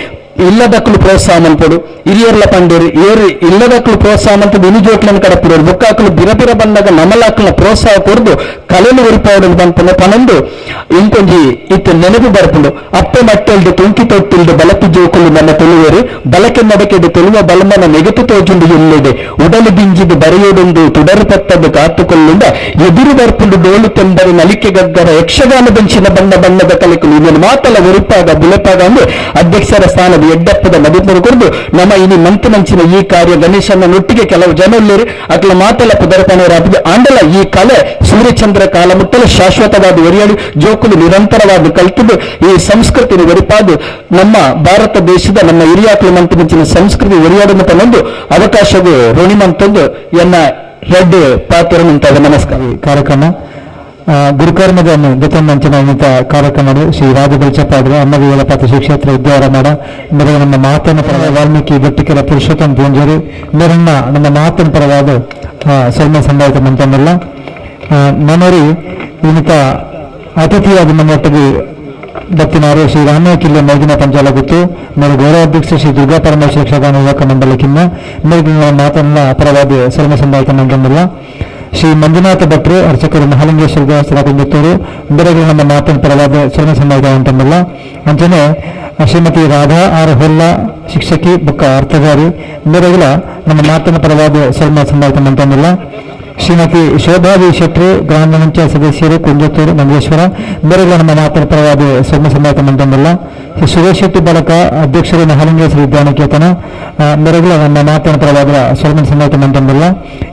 ಇಲ್ಲದಕ್ಕಲು ಪ್ರೋತ್ಸಾಹ ಮನ್ಪೊಡು ಹಿರಿಯರ್ಲ ಪಂಡೇರು ಏರು ಇಲ್ಲದಕ್ಕಲು ಪ್ರೋತ್ಸಾಹ ಮಂತದ್ದು ಇನಿ ಜೋಕ್ಲನ್ನು ಕಡಪುಡೋರು ಬುಕ್ಕಾಕಲು ಬಿರಬಿರ ಬಂದಾಗ ನಮಲಾಕಲ ಪ್ರೋತ್ಸಾಹ ಕೊರ್ದು ಕಲೆನು ಉರಿಪಾವಡು ಬಂಪನ ಪನೊಂದು ಇಂಕೊಂಜಿ ಇತ್ತು ನೆನಪು ಬರ್ಪುಂಡು ಅಪ್ಪೆ ಮಟ್ಟೆಲ್ದು ತುಂಕಿ ತೊಟ್ಟಿಲ್ದು ಬಲಪು ಜೋಕುಲು ನನ್ನ ತುಳುವರು ಬಲಕೆ ನಡಕೆಡು ತುಳುವ ಬಲಮನ ನೆಗೆತು ತೋಜುಂಡು ಎಲ್ಲೆಡೆ ಉಡಲು ಬಿಂಜಿದು ಬರೆಯೋದೊಂದು ತುಡರು ಪತ್ತದ್ದು ಕಾತುಕೊಳ್ಳುಂಡ ಎದುರು ಬರ್ಪುಂಡು ಡೋಲು ತೆಂಬರು ನಲಿಕೆ ಗಗ್ಗರ ಯಕ್ಷಗಾನ ಬೆಂಚಿನ ಬಣ್ಣ ಬಣ್ಣದ ಕಲೆಕುಲು ಇದನ್ನು ಮಾತಲ್ಲ ಉರುಪಾಗ ಬುಲೆಪಾಗ ಅಂದ್ರೆ ಅಧ್ಯಕ್ಷರ ಸ್ಥಾನದ ಎಡ್ಡಪ್ಪದ ಮದಿಪರು ಕೊರ್ದು ನಮ್ಮ ಇನಿ ಮಂತಿನಂಚಿನ ಈ ಕಾರ್ಯ ಗಣೇಶನ ಒಟ್ಟಿಗೆ ಕೆಲವು ಜನ ಉಳ್ಳೇರು ಅಕ್ಲ ಮಾತೆಲ್ಲ ಪುದರಪನವರಾದ ಆಂಡಲ ಈ ಕಲೆ ಸೂರ್ಯಚಂದ್ರ ಕಾಲ ಮುಟ್ಟಲು ಶಾಶ್ವತವಾದ ಒರಿಯಲು ಜೋಕುಲು ನಿರಂತರವಾದ ಕಲ್ತದ್ದು ಈ ಸಂಸ್ಕೃತಿ ಒರಿಪಾದು ನಮ್ಮ ಭಾರತ ದೇಶದ ನಮ್ಮ ಹಿರಿಯಾಕಲು ಮಂತಿನಂಚಿನ ಸಂಸ್ಕೃತಿ ಒರಿಯಾಡನ್ನು ತಂದು ಅವಕಾಶವು ಋಣಿಮಂತಂದು ಎನ್ನ ರೆಡ್ ಪಾತ್ರ ನಿಂತಾಗ ನಮಸ್ಕಾರ. ಕಾರ್ಯಕ್ರಮ ಗುರುಕರ್ಮದನ್ನು ಜೊತೆ ನಿಂತ ಕಾರ್ಯಕ್ರಮ ಶ್ರೀ ರಾಜಬಲ್ಚಪ್ಪಾದ್ರೆ ಅಮ್ಮದೇವರ ಪಾತ್ರ ಶ್ರೀ ಕ್ಷೇತ್ರ ಉದ್ಯಾರ ಮಾಡ ಮೇರೆ ನಮ್ಮ ಮಾತನ ಪರ ವಾಲ್ಮೀಕಿ ಗಟ್ಟಿಕೆರ ಪುರುಷೋತ್ತಮ ಪೂಂಜರಿ ಮೇರನ್ನ ನಮ್ಮ ಮಾತನ ಪರವಾದ ಸೌಮ್ಯ ಸಂದಾಯಿತ ಮಂತನ್ನೆಲ್ಲ ನನರಿ ಇನ್ನಿತ ಅತಿಥಿಯಾದ ನಮ್ಮೊಟ್ಟಿಗೆ ದತ್ತಿನಾರು ಶ್ರೀ ರಾಮಯ್ಯ ಕಿಲ್ಲೆ ಮೈದಿನ ಪಂಚಾಲ ಗುತ್ತು ಮೇರೆ ಗೌರವಾಧ್ಯಕ್ಷ ಶ್ರೀ ದುರ್ಗಾ ಪರಮೇಶ್ವರ ಯಕ್ಷಗಾನ ಯುವಕ ಮಂಡಲಕ್ಕಿನ್ನ ಮೇರೆ ಮಾತನ್ನ ಪರವಾದ ಸೌಮ್ಯ ಸಂದಾಯಿತ ಮಂತನ್ನೆಲ್ಲ ಶ್ರೀ ಮಂಜುನಾಥ ಭಟ್ರು ಅರ್ಚಕರು ಮಹಾಲಿಂಗೇಶ್ವರ ದೇವಸ್ಥಾನ ಕುಂಬತ್ತೂರು ಬೇರೆಗಳು ನಮ್ಮ ಮಾತನ ಪರವಾದ ಚರಣ ಸಮಾಜ ಅಂತಂದಲ್ಲ ಅಂಚನೆ ಶ್ರೀಮತಿ ರಾಧಾ ಆರ್ ಹೊಲ್ಲ ಶಿಕ್ಷಕಿ ಬುಕ್ಕ ಅರ್ಥಧಾರಿ ಬೇರೆಗಳ ನಮ್ಮ ಮಾತನ ಪರವಾದ ಚರಣ ಸಮಾಜ ಅಂತಂದಲ್ಲ ಶ್ರೀಮತಿ ಶೋಭಾ ವಿ ಶೆಟ್ರು ಗ್ರಾಮ ಪಂಚಾಯತ್ ಸದಸ್ಯರು ಕುಂಜತ್ತೂರು ಮಂಜೇಶ್ವರ ಬೇರೆಗಳ ನಮ್ಮ ಮಾತನ ಪರವಾದ ಸೋಮ ಸಮಾಜ ಅಂತಂದಲ್ಲ ಶ್ರೀ ಸುರೇಶ್ ಶೆಟ್ಟಿ ಬಳಕ ಅಧ್ಯಕ್ಷರು ಮಹಾಲಿಂಗೇಶ್ವರ ವಿದ್ಯಾನಿಕೇತನ ಮೇರೆಗಳ ನಮ್ಮ ಮಾತನ ಪರವಾದ ಸೋಮ ಸಮಾಜ ಅಂತಂದಲ್ಲ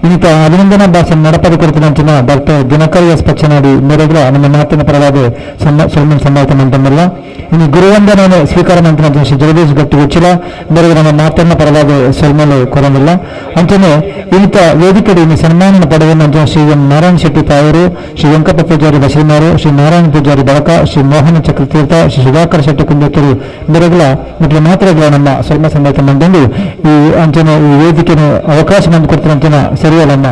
ಇನ್ನಿತ ಅಭಿನಂದನಾ ಭಾಷಣ ನಡಪದ ಕುರಿತಂಚಿನ ಡಾಕ್ಟರ್ ದಿನಕರ್ ಎಸ್ ಪಚ್ಚನಾಡಿ ಮೇರೆಗಳ ನಮ್ಮ ಮಾತಿನ ಪರವಾದ ಸೋಮ ಸಮಾಜ ಅಂತಂದಲ್ಲ ಇನ್ನು ಗುರುವಂದನ ಸ್ವೀಕಾರ ಮಂತ್ರ ಶ್ರೀ ಜಗದೀಶ್ ಗಟ್ಟಿ ಉಚ್ಚಿಲ ಮೇರೆಗಳ ನಮ್ಮ ಮಾತನ್ನ ಪರವಾದ ಸೊಲ್ಮಲು ಕೊರಂದಿಲ್ಲ ಅಂಚನೆ ಇನ್ನಿತ ವೇದಿಕೆಡೆ ಇನ್ನು ಸನ್ಮಾನ ಪಡೆಯುವ ಶ್ರೀ ಎಂ ನಾರಾಯಣ ಶೆಟ್ಟಿ ತಾಯರು ಶ್ರೀ ವೆಂಕಪ್ಪ ಪೂಜಾರಿ ಬಸವನಾರು ಶ್ರೀ ನಾರಾಯಣ ಪೂಜಾರಿ ಬಳಕ ಶ್ರೀ ಮೋಹನ ಚಕ್ರತೀರ್ಥ ಶ್ರೀ ಸುಧಾಕರ್ ಶೆಟ್ಟಿ ಕುಂದತ್ತೂರು ಮೇರೆಗಳ ಮೊದಲು ಮಾತ್ರಗಳ ನಮ್ಮ ಸೊಲ್ಮ ಸಮೇತ ಮಂಡಳಿ ಈ ಅಂಚನೆ ಈ ವೇದಿಕೆಯನ್ನು ಅವಕಾಶ ಮಂದು ಕೊಡ್ತಾರೆ ಅಂಚನ ಸರಿಯಲ್ಲ.